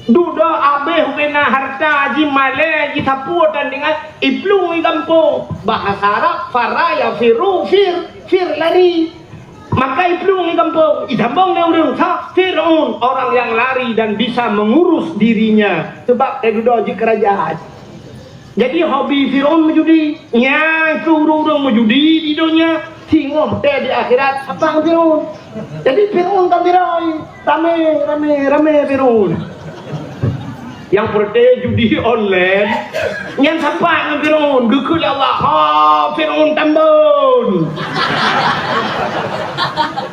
Dudoe abéh ubena hareuta jih, malèe jih, sapeue tan tinggai, iplueng i gampông. Bahasa Arab, fara yafirru, fir, fir lari. Maka iplueng i gampông, itambong lé ureueng sa Fir'aun, orang yang lari dan bisa mengurus dirinya. Sebab teududoe jeuet keu raja. Jadi hobi Fir'aun meujudi. Nyan keuh ureueng-ureueng meujudi di donya, singoh teuh di akhirat sapat ngon Fir'aun. Jadi Fir'aun ka miroi, ramé, ramé, ramé Fir'aun. Nyang peureute judi online, nyan sapat ngon Fir'aun, geukheun lé Allah, "Ha, Fir'aun tambon."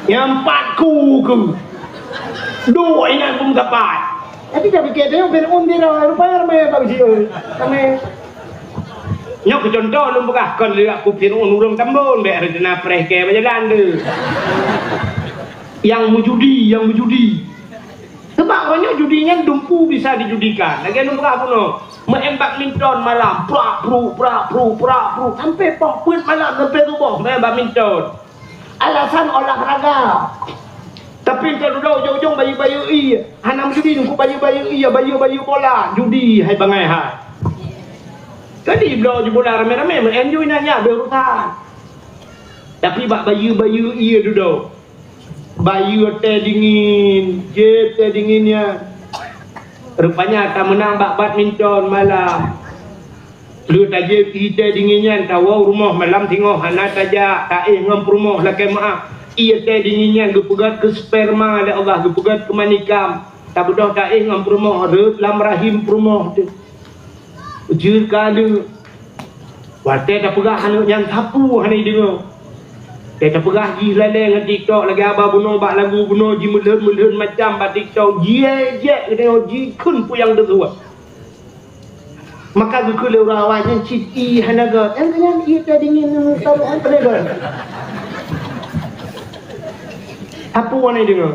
Nyan pat ku keuh. Duek inan beumeutapat. Tapi tapike teuh Fir'aun tira, rupanya ramé bak jih, ramé. Nyoe keu contoh lôn peugah, kon lé aku Fir'aun ureueng tambon, bèk reuteunapreh kèe bak jalan tu. Nyang meujudi, nyang meujudi. Sebab uroe nyoe judi nyan dumpu bisa dijudikan. Lagèe lôn peugah bunoe, meu'en badminton malam, prak, pruk, prak, pruk, prak, pruk, sampai poh peuet malam, sampai suboh meu'en badminton. Alasan olahraga. Tapi teududoe ujong-ujong bayeue-bayeue ie. Hana meujudi, nungku bayeue-bayeue ie, bayeue-bayeue bola. Judi hai bangai hai. Jadi bloe ju bola ramé-ramé, meu'en ju inan nyan, beurusan. Tapi bak bayeue-bayeue ie dudoe. Bayeue teh dingin, jieb teh dingin nyan. Rupanya tameunang bak badminton malam. Lheueh tajieb ie teh dingin nyan, tawoe rumoh malam singoh hana tajak, taéh ngon peurumoh lakèe meu'ah. Ie teh dingin nyan geupeugöt keu sperma lé Allah, geupeugöt keu manikam. Tabeudôh taéh ngon peurumoh, rhot lam rahim peurumoh teuh. Jeuet keu aneuk. Watèe tapeugah aneuk nyan sapeue hana ideungoe. Watèe tapeugah jih lalè ngon TikTok lagèe haba bunoe bak lagu bunoe jimeulhon-meulhon macam bak TikTok, jiék-jiék geutanyoe jikheun peue nyang teusuet. Maka geukheun lé ureueng awai nyan cit ie hana göt. Nyang keunyan ie teh dingin taroh han padahai göt. Sapeue hana ideungoe.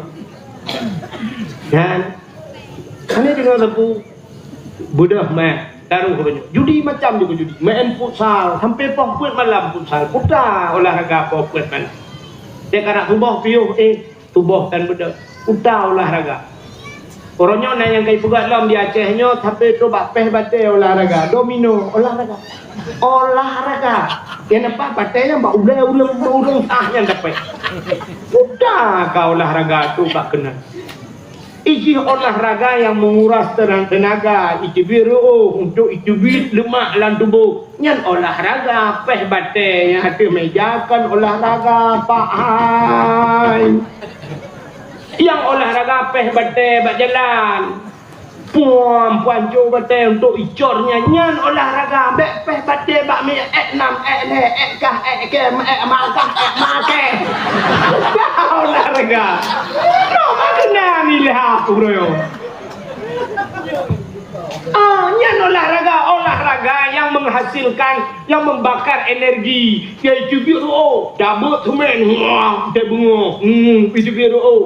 Nyan. Hana deungoe sapeue. Beudôh meu'en, taroh uroe nyoe. Judi macam juga judi. Meu'en futsal sampai poh peuet malam futsal. Puta olahraga poh peuet malam. Dia karak suboh piôh, eh, suboh tan beudôh. Puta olahraga. Uroe nyoe na nyang kai peugah lom di Aceh nyoe sampai trok bak péh batèe olahraga. Domino olahraga. Olahraga. Nyang nampak batèe nyan bak ulèe ureueng, ureueng sah nyan dapet. Puta ka olahraga tu bak keunan. Ijih olahraga nyang menguras tena-, tenaga, iteubiet reuôh untuk iteubiet leumak lam tuboh. Nyan olahraga, péh batée nyang ateueh méja kon olahraga, Pak hai. Nyang olahraga péh batée bak jalan. Puam, puan jo batée untuk icor nyan, nyan olahraga. Bék péh batée bak mi ék nam, ék lhée, ék kah, ék kem, ék makah, ék makée. Olahraga. Nyoe mah keunan ilham uroe. Ah, nyan olahraga, olahraga yang menghasilkan, yang membakar energi. Yaitu biru, oh, tabeuet seumén, wah, teubeungoh. Hmm, itu biru, oh.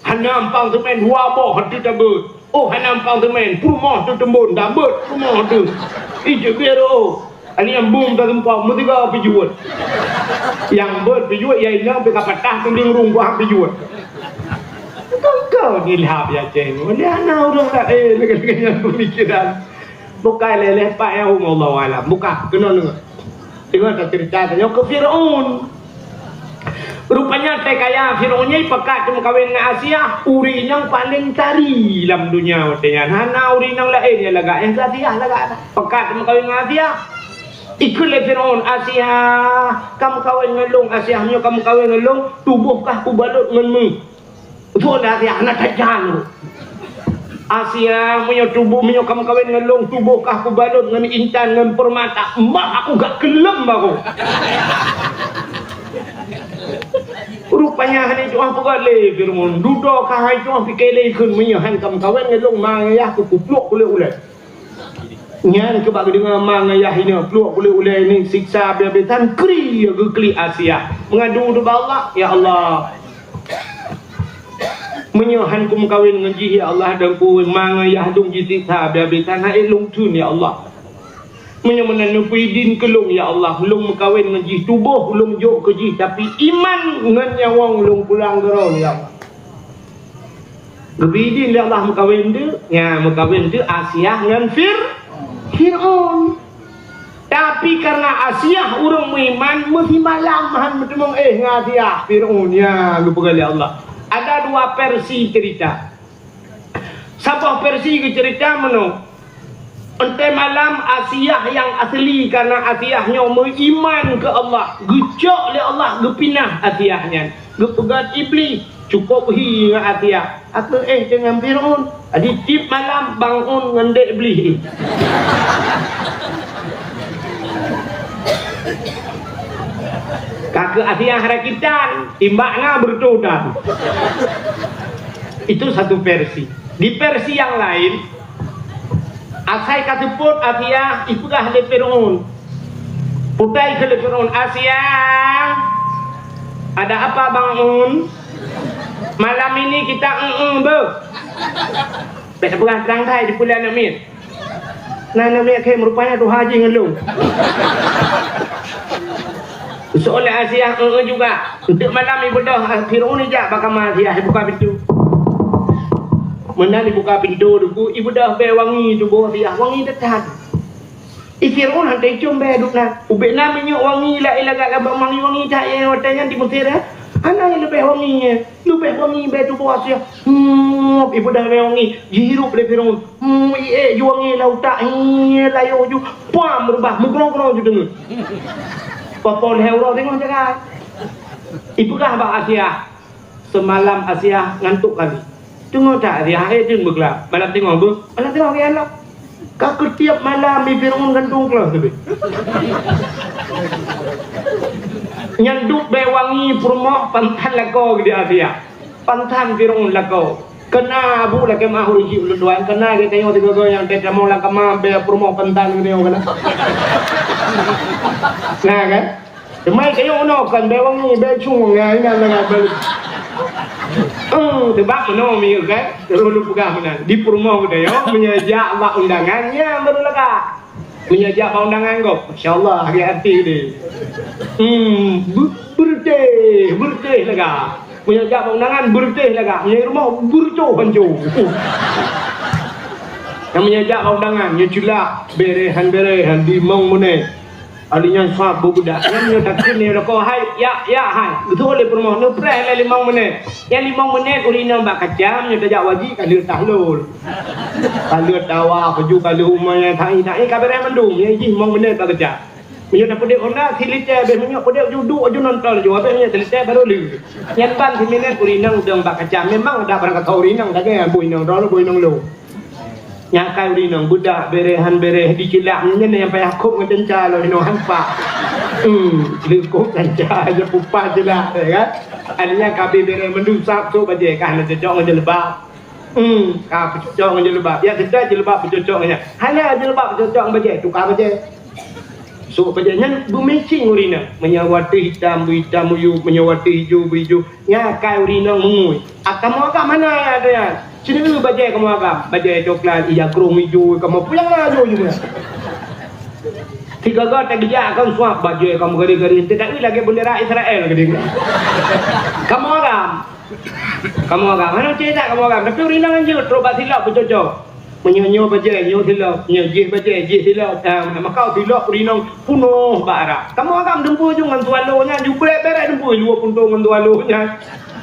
Hana ampang seumén dua boh hati tabeuet. Oh, hana ampang seumén, peurumoh teutumbon, tabeuet peurumoh teu. Itu biru, oh. Ali nyang bum ka geumpok, meusigoe pijuet. Nyang beuet pijuet, ya inong pih ka patah, teuling rung buah pijuet. Kon-kon ilham ya, Ceng. Oleh hana ureueng laén lagèe-lagèe nyan pemikiran. Bukai lé-lé pat nyang umu, Allahu alam. Bukai, keunoe deungö. Deungö tacerita tanyoe keu Fir'aun. Rupanya teuh kaya Fir'aun nyan pakat teumeukawen ngon Asiah, ureueng inong paleng tari lam donya watèe nyan. Hana ureueng inong laén nyang lagak, nyang Asiah lagak. Pakat teumeukawen ngon Asiah. Ikheun lé Fir'aun, "Asiah, kameukawen ngon lôn, Asiah, meunyoe kameukawen ngon lôn, tuboh kah kubalot ngon meuh." Phôn Asiah hana tajan. "Asiah, meunyoe tuboh, meunyoe kameukawen ngon lôn, tuboh kah kubalot ngon intan, ngon peurmata, mak aku gak keuleuem bagoe." Rupanya hana tu'oh peugah lé Fir'aun, dudoe ka hai tu'oh pike lé kheun, "Meunyoe han kameukawen ngon lôn, ma ngon yah ku kupluek kulét ulèe." Nyan keuh bak geudeungoe ma ngon yah inong pluek kulét ulèe nyan siksa habéh-habéh tan, kri geuklik Asiah. Meungadu ubak Allah, "Ya Allah, meunyoe han kumeukawen ngon jih, ya Allah, dan ku ma ngon yah lôn jisiksa habéh-habéh tan, han ék lôn theun, ya Allah. Meunyoe meunan neupeuidin keu lôn, ya Allah, lôn meukawen ngon jih, tuboh lôn jok keu jih, tapi iman ngon nyawöng lôn pulang keu droe, ya Allah." Geubri idin lé Allah meukawen teuk, nya meukawen teuk Asiah ngon Fir-, Fir'aun. Tapi karena Asiah ureueng meuiman, meusimalam han meuteumong éh ngon Asiah, Fir'aun, nya geupeugah lé Allah. Ada dua versi cerita. Saboh versi geucerita meunoe. Entée malam Asiah nyang asli, karena Asiah nyoe meuiman keu Allah, geucok lé Allah, geupinah Asiah nyan, geupeugöt Iblih, cukôp hi ngon Asiah, ateueh deungon Fir'aun. Jadi tiep malam bangun ngon dek Iblih. Ka keu Asiah rakitan, timbak na beureutoh dan. Itu satu versi. Di versi yang lain, asai ka seupôt Asiah ipeugah lé Fir'aun. Putai keu lé Fir'aun, "Asiah, ada apa bangun? Malam ini kita eng-eng beuh." Bék peugah trang thai dipeuleueh aneuk miet. Nah, aneuk miet khem, rupanya tuha jih ngon lôn. Soe lé Asiah, eng-eng juga. Enteuk malam ibeudôh, Fir'aun ijak bak kama Asiah, ibuka pintoe. Meunan ibuka pintoe teungku, ibeudôh bèe wangi tuboh Asiah, wangi that-that. I Fir'aun han teucôm bèe duek na. Ubé na minyeuk wangi, la ilaha illallah, wangi-wangi that, watèe nyan di Mesir, eh. Hana nyang leubeh wangi, eh. Leubeh wangi bèe tuboh Asiah. Hmm, ibeudôh bèe wangi, jihirup lé Fir'aun. Hmm, iék ju wangi lam utak, hi, layoh ju. Puam, beurubah, meugrong-grong ju deungon. Poh-poh lhèe uroe teungoh jagai. Ipeugah bak Asiah, seumalam Asiah ngantuk kali. Teungoh that Asiah, eh, deueng beuglap. Malam teungoh beuh, malam teungoh geualok. Ka keu tiep malam i Fir'aun gantung keuloh teubiet. Nyan duek bèe wangi peurumoh pantan lakoe geuh di Asiah. Pantan Fir'aun lakoe. Keuna bu lakèe meu'ah ureueng chik ulôn tuan, keuna geutanyoe sigoe-goe nyang teutamong lam kama bèe peurumoh pantan geutanyoe keuna. Na kan? Teuma tanyoe meunoe kon bèe wangi, bèe cung, na inan na bèe. Eh, teubak meunoe miyueb kan? Terus lôn peugah meunan. Di peurumoh geutanyoe, meunyoe jak bak undangan, nyan baru lagak. Meunyoe jak bak undangan gob, masya Allah, lagèe artis deh. Hmm, be-, beureutéh, beureutéh lagak. Meunyoe jak bak undangan, beureutéh lagak. Meunyoe rumoh, beureutoh hanco. Nyang meunyoe jak bak undangan, nyoe culak, bèrèh han bèrèh han dimong meunan. Adak nyan sab beubeudôk. Nyan nyoe takheun nyoe lakoe, hai, yak, yak, hai. Beutôi lé peurumoh, neupreh lé limong menit. Nyan limong menit ureueng inong bak kaca, nyoe tajak wajik ka lheueh tahlul. Ka lheueh dawa, baju ka lheueh umai, nyan tai, tai ka beureh mandum. Nyan jih limong menit bak kaca. Meunyoe tapeudeuh Honda, silitée, habéh meunyoe peudeuh ju duek ju nonton ju, habéh meunyoe silitée baru lheueh. Nyan ban siminét ureueng inong dong bak kaca. Memang ada barang kata ureueng inong, lagée boh inong droe, boh inong lôn. Nyang kai ureueng inong, beudak bereh, han bereh, diceulak, nyan nyang payah kop ngon canca lom inoe han pak. Hmm, leukop canca, jipupah ceulak, ya kan? Akhirnya ka habéh bereh mandum sab, sôk bajée ka hana cocok ngon jilbab. Hmm, ka peucocok ngon jilbab. Ya, kita jilbab peucocok ngon nyan. Hana jilbab peucocok ngon bajée, tukar bajée. Sôk bajée nyan beumatching ureueng inong. Meunyoe watèe hitam, beuhitam, beuijo, meunyoe watèe ijo, beuijo. Nyan kai ureueng inong meungui. Ah, kamoe agam hana ya, ya. Sinoe bajée kamoe agam. Bajée coklat, ija krông ijo, kamoe puyang lah ijo, ijo. Tiga go tak geujak kon suap bajée kamoe gari-gari. Tidak lagée bendera Israel geude. Kamoe agam. Kamoe agam. Hana cit that kamoe agam. Tapi ureueng inong hanjeuet trok bak silop peucocok. Meunyoe nyoe bajée, nyoe silop. Nyoe jih bajée, jih silop. Ah, maka silop ureueng inong punoh bak arak. Kamoe agam dumpeue ju ngon tuan lo nyan, ju bereh-bereh dumpeue luwa punto ngon tuan lo nyan.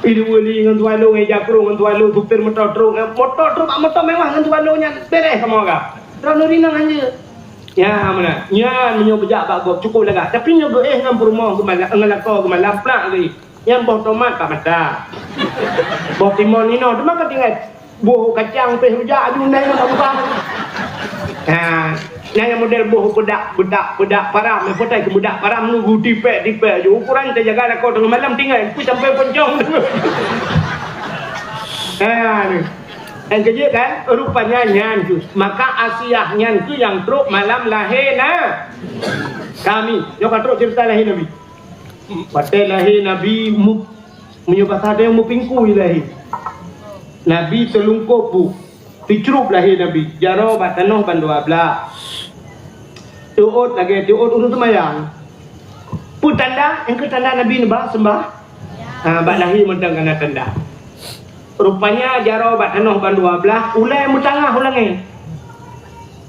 Ilu weli ngon tuan lo, ngon ija krông ngon tuan lo, supir moto truk, moto truk bak moto mewah ngon tuan lo nyan. Bereh kamoe agam. Droeneuh ureueng inong hanjeuet. Nyan meunan. Nyan meunyoe beujak bak gob cukôp lagak. Tapi nyoe geuéh ngon peurumoh geumalam, ngon lakoe geumalam plak geuéh. Nyan boh tomat bak mata. Boh timon inoe teuma ka tinggai. Boh kacang pih rujak aju nai ngon bak muka. Ha, nyan nyang model boh peudak, peudak, peudak param. Nyan peutai keu peudak param nunggu tipék-tipék aju. Ukuran teujaga lakoe teungoh malam tinggai. Pui sampai poncong. Ha, ni. Nyang keujeuet kan? Rupanya nyan kheueh. Maka Asiah nyan kheueh nyang trok malam lahé na. Kami, nyoe ka trok ceurita lahé Nabi. Watèe lahé Nabi mu-, meunyoe basa tanyoe meupingkui lahé. Nabi teulungkôb bu, teucrup lahé Nabi, jaroe bak tanoh bandua blaih. Teuôt lagèe teuôt ureueng seumayang. Peue tanda? Nyang keu tanda Nabi neuba seumbah? Ha, bak lahé mantong ka na tanda. Rupanya jaroe bak tanoh bandua blaih, ulèe meutangah u langèt.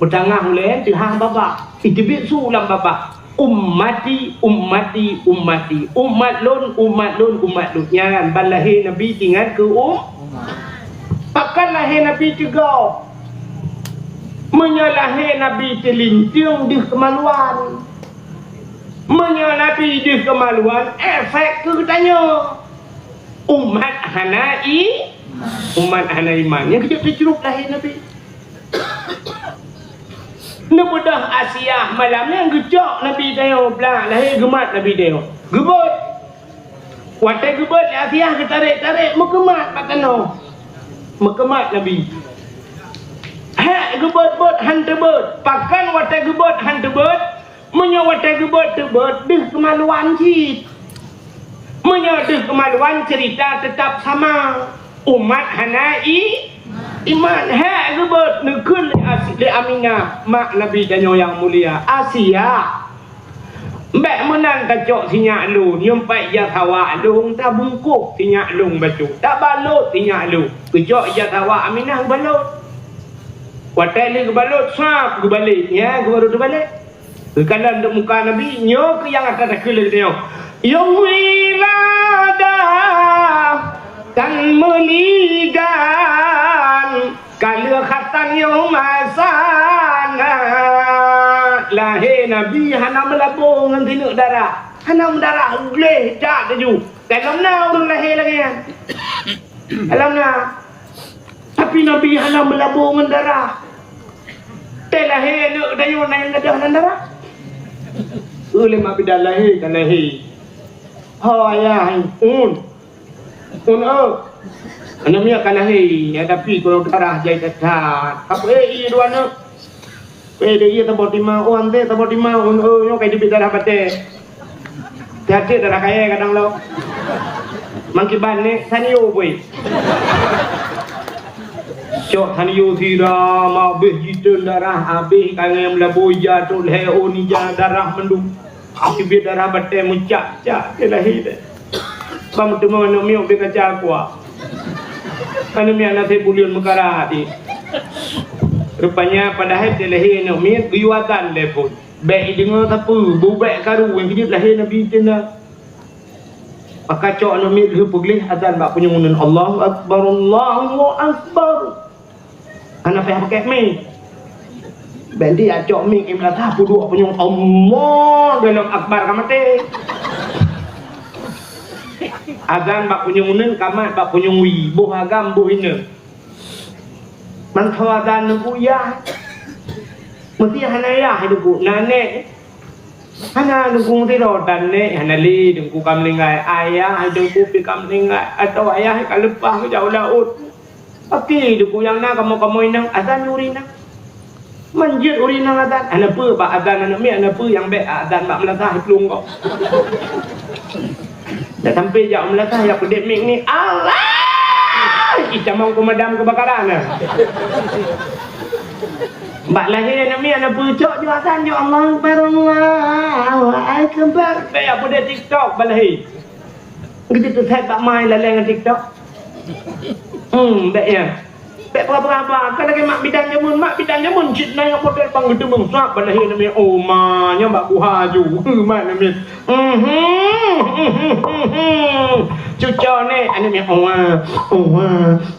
Meutangah ulèe teuhah babah. Iteubiet su lam babah. Ummati, ummati, ummati. Umat lôn, umat lôn, umat lôn. Nyan ban lahé Nabi teuingat keu um-, pakon lahé Nabi teugob. Meunyoe lahé Nabi teulinteung deuh keumaluan. Meunyoe Nabi deuh keumaluan, efek keu geutanyoe. Umat hana i-, umat hana iman. Nyang keujeuet teucrup lahé Nabi. Neubeudôh Asiah malam nyan geucok Nabi tanyoe, blah lahé geumat Nabi tanyoe. Geubeuet. Watèe geubeuet lé Asiah geutarek-tarek meukeumat bak tanoh. Meukeumat Nabi. Hek geubeuet-beuet han teubeuet. Pakon watèe geubeuet han teubeuet? Meunyoe watèe geubeuet teubeuet, deuh keumaluan cit. Meunyoe deuh keumaluan, ceurita teutap sama. Umat hana i-, iman. Hek geubeuet neukheun lé Asi-, lé Aminah, mak Nabi tanyoe nyang mulia, Asiah. Bèk meunan tacok sinyak lôn, nyoe pat ija sawa lôn, tabungkôh sinyak lôn bacut, tabalot sinyak lôn. Geucok ija sawa Aminah geubalot. Watèe lheueh geubalot, sab geubalek, ya, geubalot geubalek. Geukalon deuek muka Nabi, nyoe keuh nyang ata takheun lé geutanyoe. Nyang wiladah tan meunigan, ka lheueh khatan yoh masa na. Lahé Nabi hana meulabô ngon sineuk darah. Hana meudarah, gleh jak laju. Kalon na ureueng lahé lagèe nyan. Kalon na. Tapi Nabi hana meulabô ngon darah. Teuh lahé aneuk tanyoe na nyang gadôh nan darah. Ulèe mak bidan lahé ka lahé. Ho ayah, un. Un, oh. Aneuk miet ka lahé, ya, tapi kalau darah jai that-that. Apa, eh, iya dua aneuk. Weh, dek iya saboh tima, oh, anté saboh tima, un, oh, nyoe ka jiteubiet darah batèe. Tiep-tiep darah kayèe kadang lom. Mangkiban nèk, Sanyo bui. Cok Sanyo sira, ma abéh jiteun darah, abéh kangèe meulabô ija, trok lhèe ôn ija, darah mandum. Teubiet darah batèe meucak-cak, dia lahé deh. Bang teuma aneuk miet bèk kaca kuah. Aneuk miet na sép buleuen meukara di. Rupanya padahai teuh lahé aneuk miet geuyue azan lé phôn. Bèk ideungoe sapeue, bubèk karu nyang keujeuet lahé Nabi teuh na. Maka cok aneuk miet lheueh peugleh azan bak punyueng uneuen, "Allahu Akbar, Allahu Akbar." Hana payah pakai mic. Bèk di acok mic i meunasah peuduek punyueng, "Allah, golom akbar ka maté." Azan bak punyueng uneuen ka mat bak punyueng wie, boh agam boh inong. Mantong azan Teungku yah. Meusti hana yah Teungku, na nèk. Hana Teungku sidroe tan nèk, hana lé Teungku ka meuninggai, ayah Teungku pih ka meuninggai, atawa ayah ka leupah geujak u laôt. Paki Teungku nyang na kamoe-kamoe inong, azan ureueng inong. Man jeuet ureueng inong azan, hana peue bak azan aneuk miet, hana peue nyang bèk azan bak meunasah iplueng gob. Dah sampai jak meunasah, jak peudeh mic ni, Allah! Itamong pemadam kebakaran nah. Bak lahé aneuk miet hana peue, cok jok azan, jok Allahu Akbar, Allahu Akbar. Bèk jak peudeh TikTok bak lahé. Geuteutek bak mai laleng ngon TikTok. Hmm, bèk nyan. Bèk peuraba-raba, kan lagèe mak bidan jameun, mak bidan jameun cit na nyang model bang geuteumeung sab bak lahé aneuk miet, oh ma, nyan bak guha ju. Mat aneuk miet. Mhm, mhm, mhm. Cuco nèk aneuk miet, owa, owa,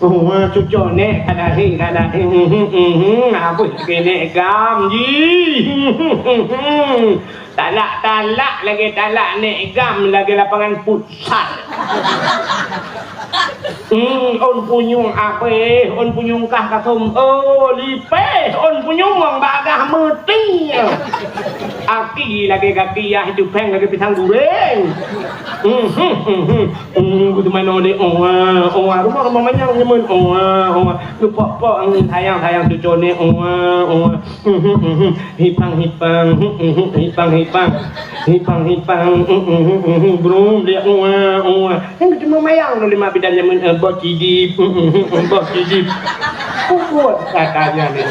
owa, cuco nèk ka lahé, ka lahé. Mhm, mhm. Abeuh keuneuk gam jih. Mhm, mhm. Talak-talak lagèe talak nèk gam lagèe lapangan futsal. Hmm, ôn punyueng abéh, ôn punyueng kah kasôm, oh, lipéh, ôn punyueng bagah meuti. Aki lagèe gaki yah, itu péng lagèe pisang goreng. Hmm, hmm, hmm, hmm. Hmm, kuteumanoe lé, owa, owa. Rumoh-rumoh manyang nyeumeuet, owa, owa. Geupok-pok, sayang-sayang cuco nèk, owa, owa. Hipang, hipang, hipang, hipang. Hipang, hipang, brum, dia, uwa, uwa. Nyang geuteumeung mayang lôn lima bidan jameun, eh, boh cidip, boh cidip. Kuat katanya ni.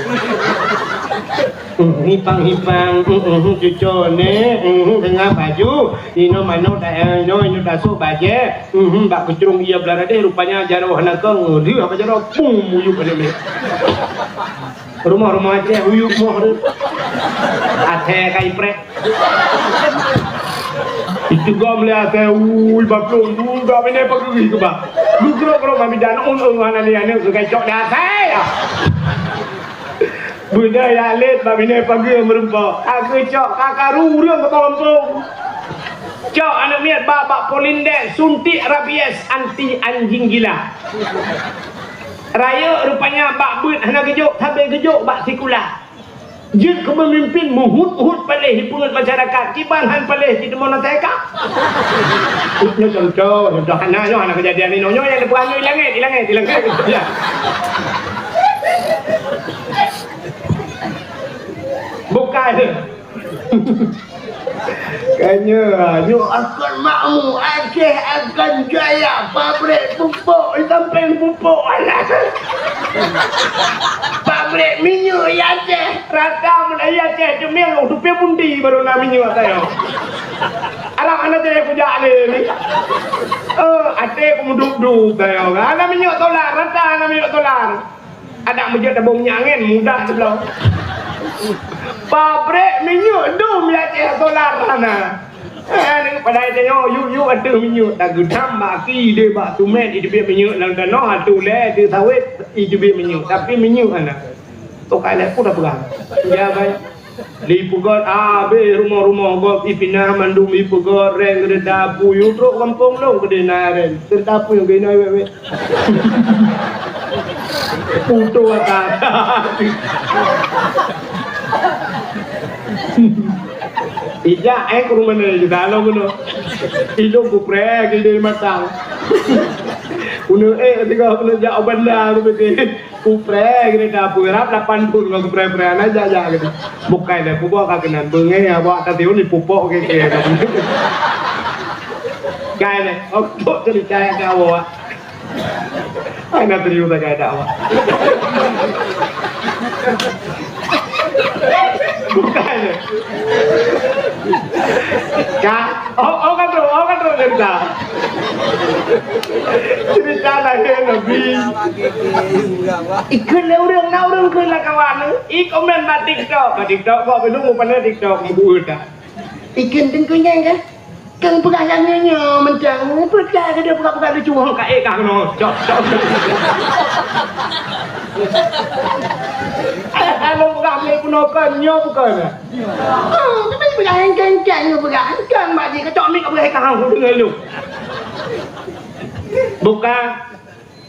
Hipang, hipang, cuco ni, tengah baju. Inoe manok, eh, inoe, inoe tasuk bajèe. Bak keucrông ia blah radeh, rupanya jaroe hana kong. Dia apa jaroe? Pum, muyup aneuk ni. Rumoh-rumoh Aceh, uyup moh tu. Asèe ka ipreh. Itu gom lé asèe, ui, baplong, ui, bak binéh pageuri keuba. Lu grok-grok mami dan un, un, hana lé aneuk, keu kacok dah asèe, ya. Beudôh ya lét, bak binéh pageuri meureumpok. Ka geucok, ka karu ureueng keu gampông. Cok aneuk miet ba bak Polindek, suntik rabies anti anjing gila. Rayeuk rupanya bak beuet hana geujok, sabe geujok bak sikula. Jeuet keu peumimpin meuhut-hut paléh jipeungeut masyarakat, kiban han paléh jiteumoe na teuka. Nyoe contoh, contoh hana nyoe, hana keujadian inoe nyoe nyang dipeugah nyoe ilangét, ilangét, ilangét. Ya. Bukan. Ka nyoe, nyoe akan makmu, Aceh akan jaya, pabrik pupuk, sampéng pupuk, alah. Pabrik minyeuk di Aceh, rata mulai Aceh, Jemiang, Tupie Pundi baru na minyeuk sayoe. Alah, hana jadi kujak lé ni. Eh, até ku meudup-dup sayoe. Hana minyeuk solar, rata hana minyeuk solar. Adak meujeuet tabông minyeuk angén, mudah teuh bloe. Pabrik minyeuk dum di Aceh solar hana. Eh, padahai tanyoe yub-yub ateueh minyeuk, tageudam bak aki, ideh bak tumét, iteubiet minyeuk lam tanoh, ateueh ulèe, ateueh sawét, iteubiet minyeuk. Tapi minyeuk hana. Tokai lé peue tapeugah. Ya, bai. Ipeugöt abéh rumoh-rumoh gob, ipinah mandum ipeugöt, reng keureta apui, u trok gampông lôn keudéh na reng. Keureta apui nyang keunoe wèt-wèt. Putôh ata. Ijak, eh, keu rumoh nyoe, ijak lôn keunoe. Ilôn kupreh, keudéh matang. Keuneuk, eh, tiga keuneuk jak u banda, keuneuk. Kupreh geutanyoe dapur rab lapan thon ngon kupreh-preh, hana jak-jak geutanyoe. Bukai lé, kuboh ka keunan beungéh awak ka tiun dipupok keu-keu. Kai lé, oh, pok ceurita nyang ka awak. Hana serius sagai dak awak. Bukai lé. Ka, oh, oh, ka trok, oh, ka trok. Cerita, cerita lahé Nabi. Ikheun lé ureueng, na ureueng kheun lam kawan, i komen bak TikTok, bak TikTok kok, belum pandai TikTok, meubuet dah. Ikheun teungku nyan kan? Kang peugah lagèe nyoe mantong, peugah keu dia peugah-peugah lucu, hong ka ék kah keunoe. Cok, cok. Along peugah lé keunoe kon, nyoe bukan. Ah, tapi peugah engkeng-engkeng nyoe peugah, engkeng bak jih, kacok mic ka peugah kah, hong deungö lôn. Buka.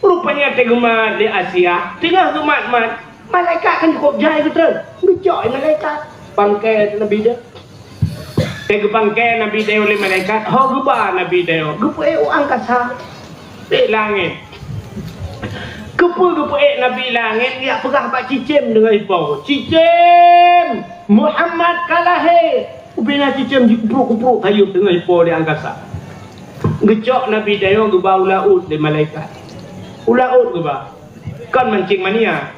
Rupanya teuma di Asia, teungoh geumat-mat, malaikat kan cukôp jai beutôi. Geucok malaikat, pangkai Nabi Daud. Teugeupangkai Nabi Daud lé malaikat, ho geuba Nabi Daud, geupeuék u angkasa, ék langét. Keupeue geupeuék Nabi langét, geujak peugah bak cicém deungon ipo, "Cicém, Muhammad ka lahé!" Ubena cicém jikuprok-kuprok kayém deungon ipo di angkasa. Geucok Nabi Daud geuba u laôt lé malaikat. U laôt geuba. Kon mancing mania.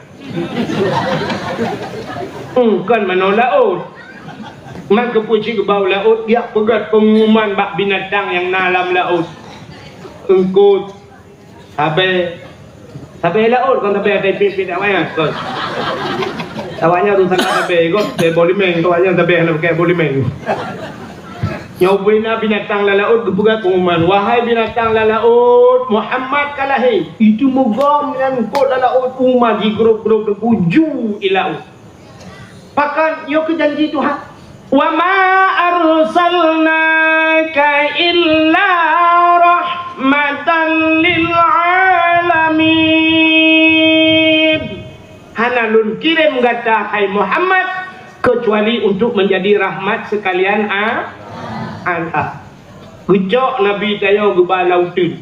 Hmm, kon manoe laôt. Man keupeue cit geuba u laôt, geujak peugöt peungumuman bak binatang nyang na lam laôt. Eungkôt, sabé, sabé laôt, kon sabé asai pit-pit awaknyan, kon. Awaknyan ureueng saga sabé, kon sabé boh limeng, awaknyan sabé hana pakai boh limeng. Nyoe ubena binatang lam laôt geupeugah peungumuman, "Wahai binatang lam laôt, Muhammad ka lahé!" Itu meugom nyan eungkôt lam laôt, uma jigrôp-grôp teukuju i laôt. Pakon nyoe keu janji Tuhan, "Wa ma arsalnaka illa rahmatan lil alamin." Hana lôn kirém gata, hai Muhammad, keucuali untuk menjadi rahmat sekalian a-, alam. Geucok Nabi tanyoe geuba lam uteuen.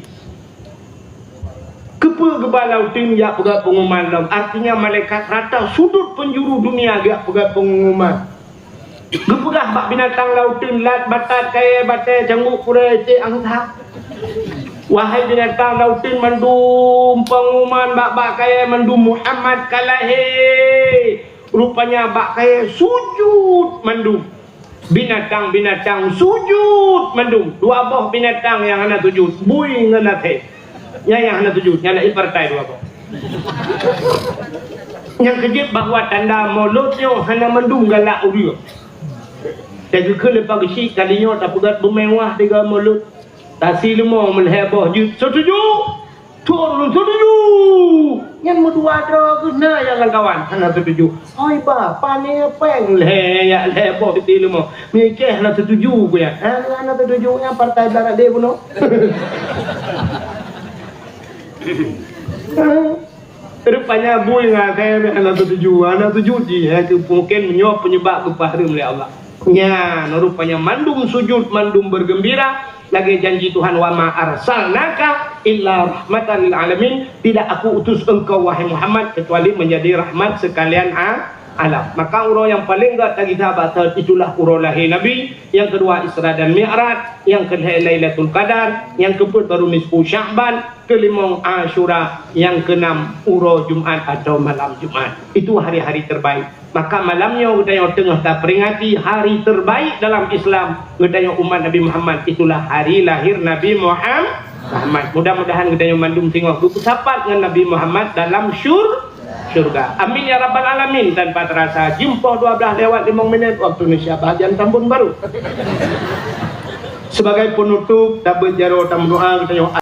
Keupeue geuba lam uteuen jak peugah peungumuman lom? Artinya malaikat rata sudut penjuru dunia jak peugah peungumuman. Geupeugah bak binatang lam uteuen, lat, batat, kayèe, batèe, cangguek, kurèe, iték, angsa. Wahai binatang lam uteuen mandum, peungumuman bak-bak kayèe mandum, Muhammad ka lahé. Rupanya bak kayèe sujut mandum. Binatang-binatang sujut mandum. Dua boh binatang nyang hana sujut, bui ngon asèe. Nyan nyang hana sujut, nyan na ipartai dua boh. Nyang keujeuet bahwa tanda Molot nyoe hana mandum galak ureueng. Teugeukheun leupah geusyik kali nyoe tapeugöt beumeuwah tiga Molot. Tasi leumo meulhèe boh jeuet, "Setuju!" Turun, "Setuju!" Nyan meudua droe geuh na nyang lam kawan hana setuju. Oi ba, pane péng lhèe, yak lhèe boh biti leumo. Mikeh hana setuju geuh nyan. Hana, hana setuju nyan partai blah rot deh bunoe. Rupanya bui ngon asèe hana setuju, hana setuju jih, eh, mungkin meunyoe penyebab geupahreuem lé Allah. Nyan, rupanya mandum sujud, mandum bergembira, lagèe janji Tuhan, "Wa ma arsalnaka illa rahmatan lil alamin." Tidak Aku utus engkau, wahai Muhammad, kecuali menjadi rahmat sekalian a-, alam. Maka uroe nyang paleng gèt tagita bak thôn itulah uroe lahé Nabi, nyang keudua Isra dan Mi'raj, nyang keulhèe Lailatul Qadar, nyang keupeuet baru nisfu Sya'ban, keulimong Asyura, nyang keunam uroe Jumat atau malam Jumat. Itu hari-hari terbaik. Maka malam nyoe geutanyoe teungoh taperingati hari terbaik dalam Islam geutanyoe umat Nabi Muhammad, itulah hari lahir Nabi Muham-, Muhammad. Mudah-mudahan geutanyoe mandum singoh geupeusapat ngon Nabi Muhammad dalam syur-, syurga. Amin ya rabbal alamin. Tanpa terasa, jeuem poh dua blah lewat limong minit waktu Indonesia bahagian Tambun Baru. Sebagai penutup, tabeuet jaroe tameudoa geutanyoe.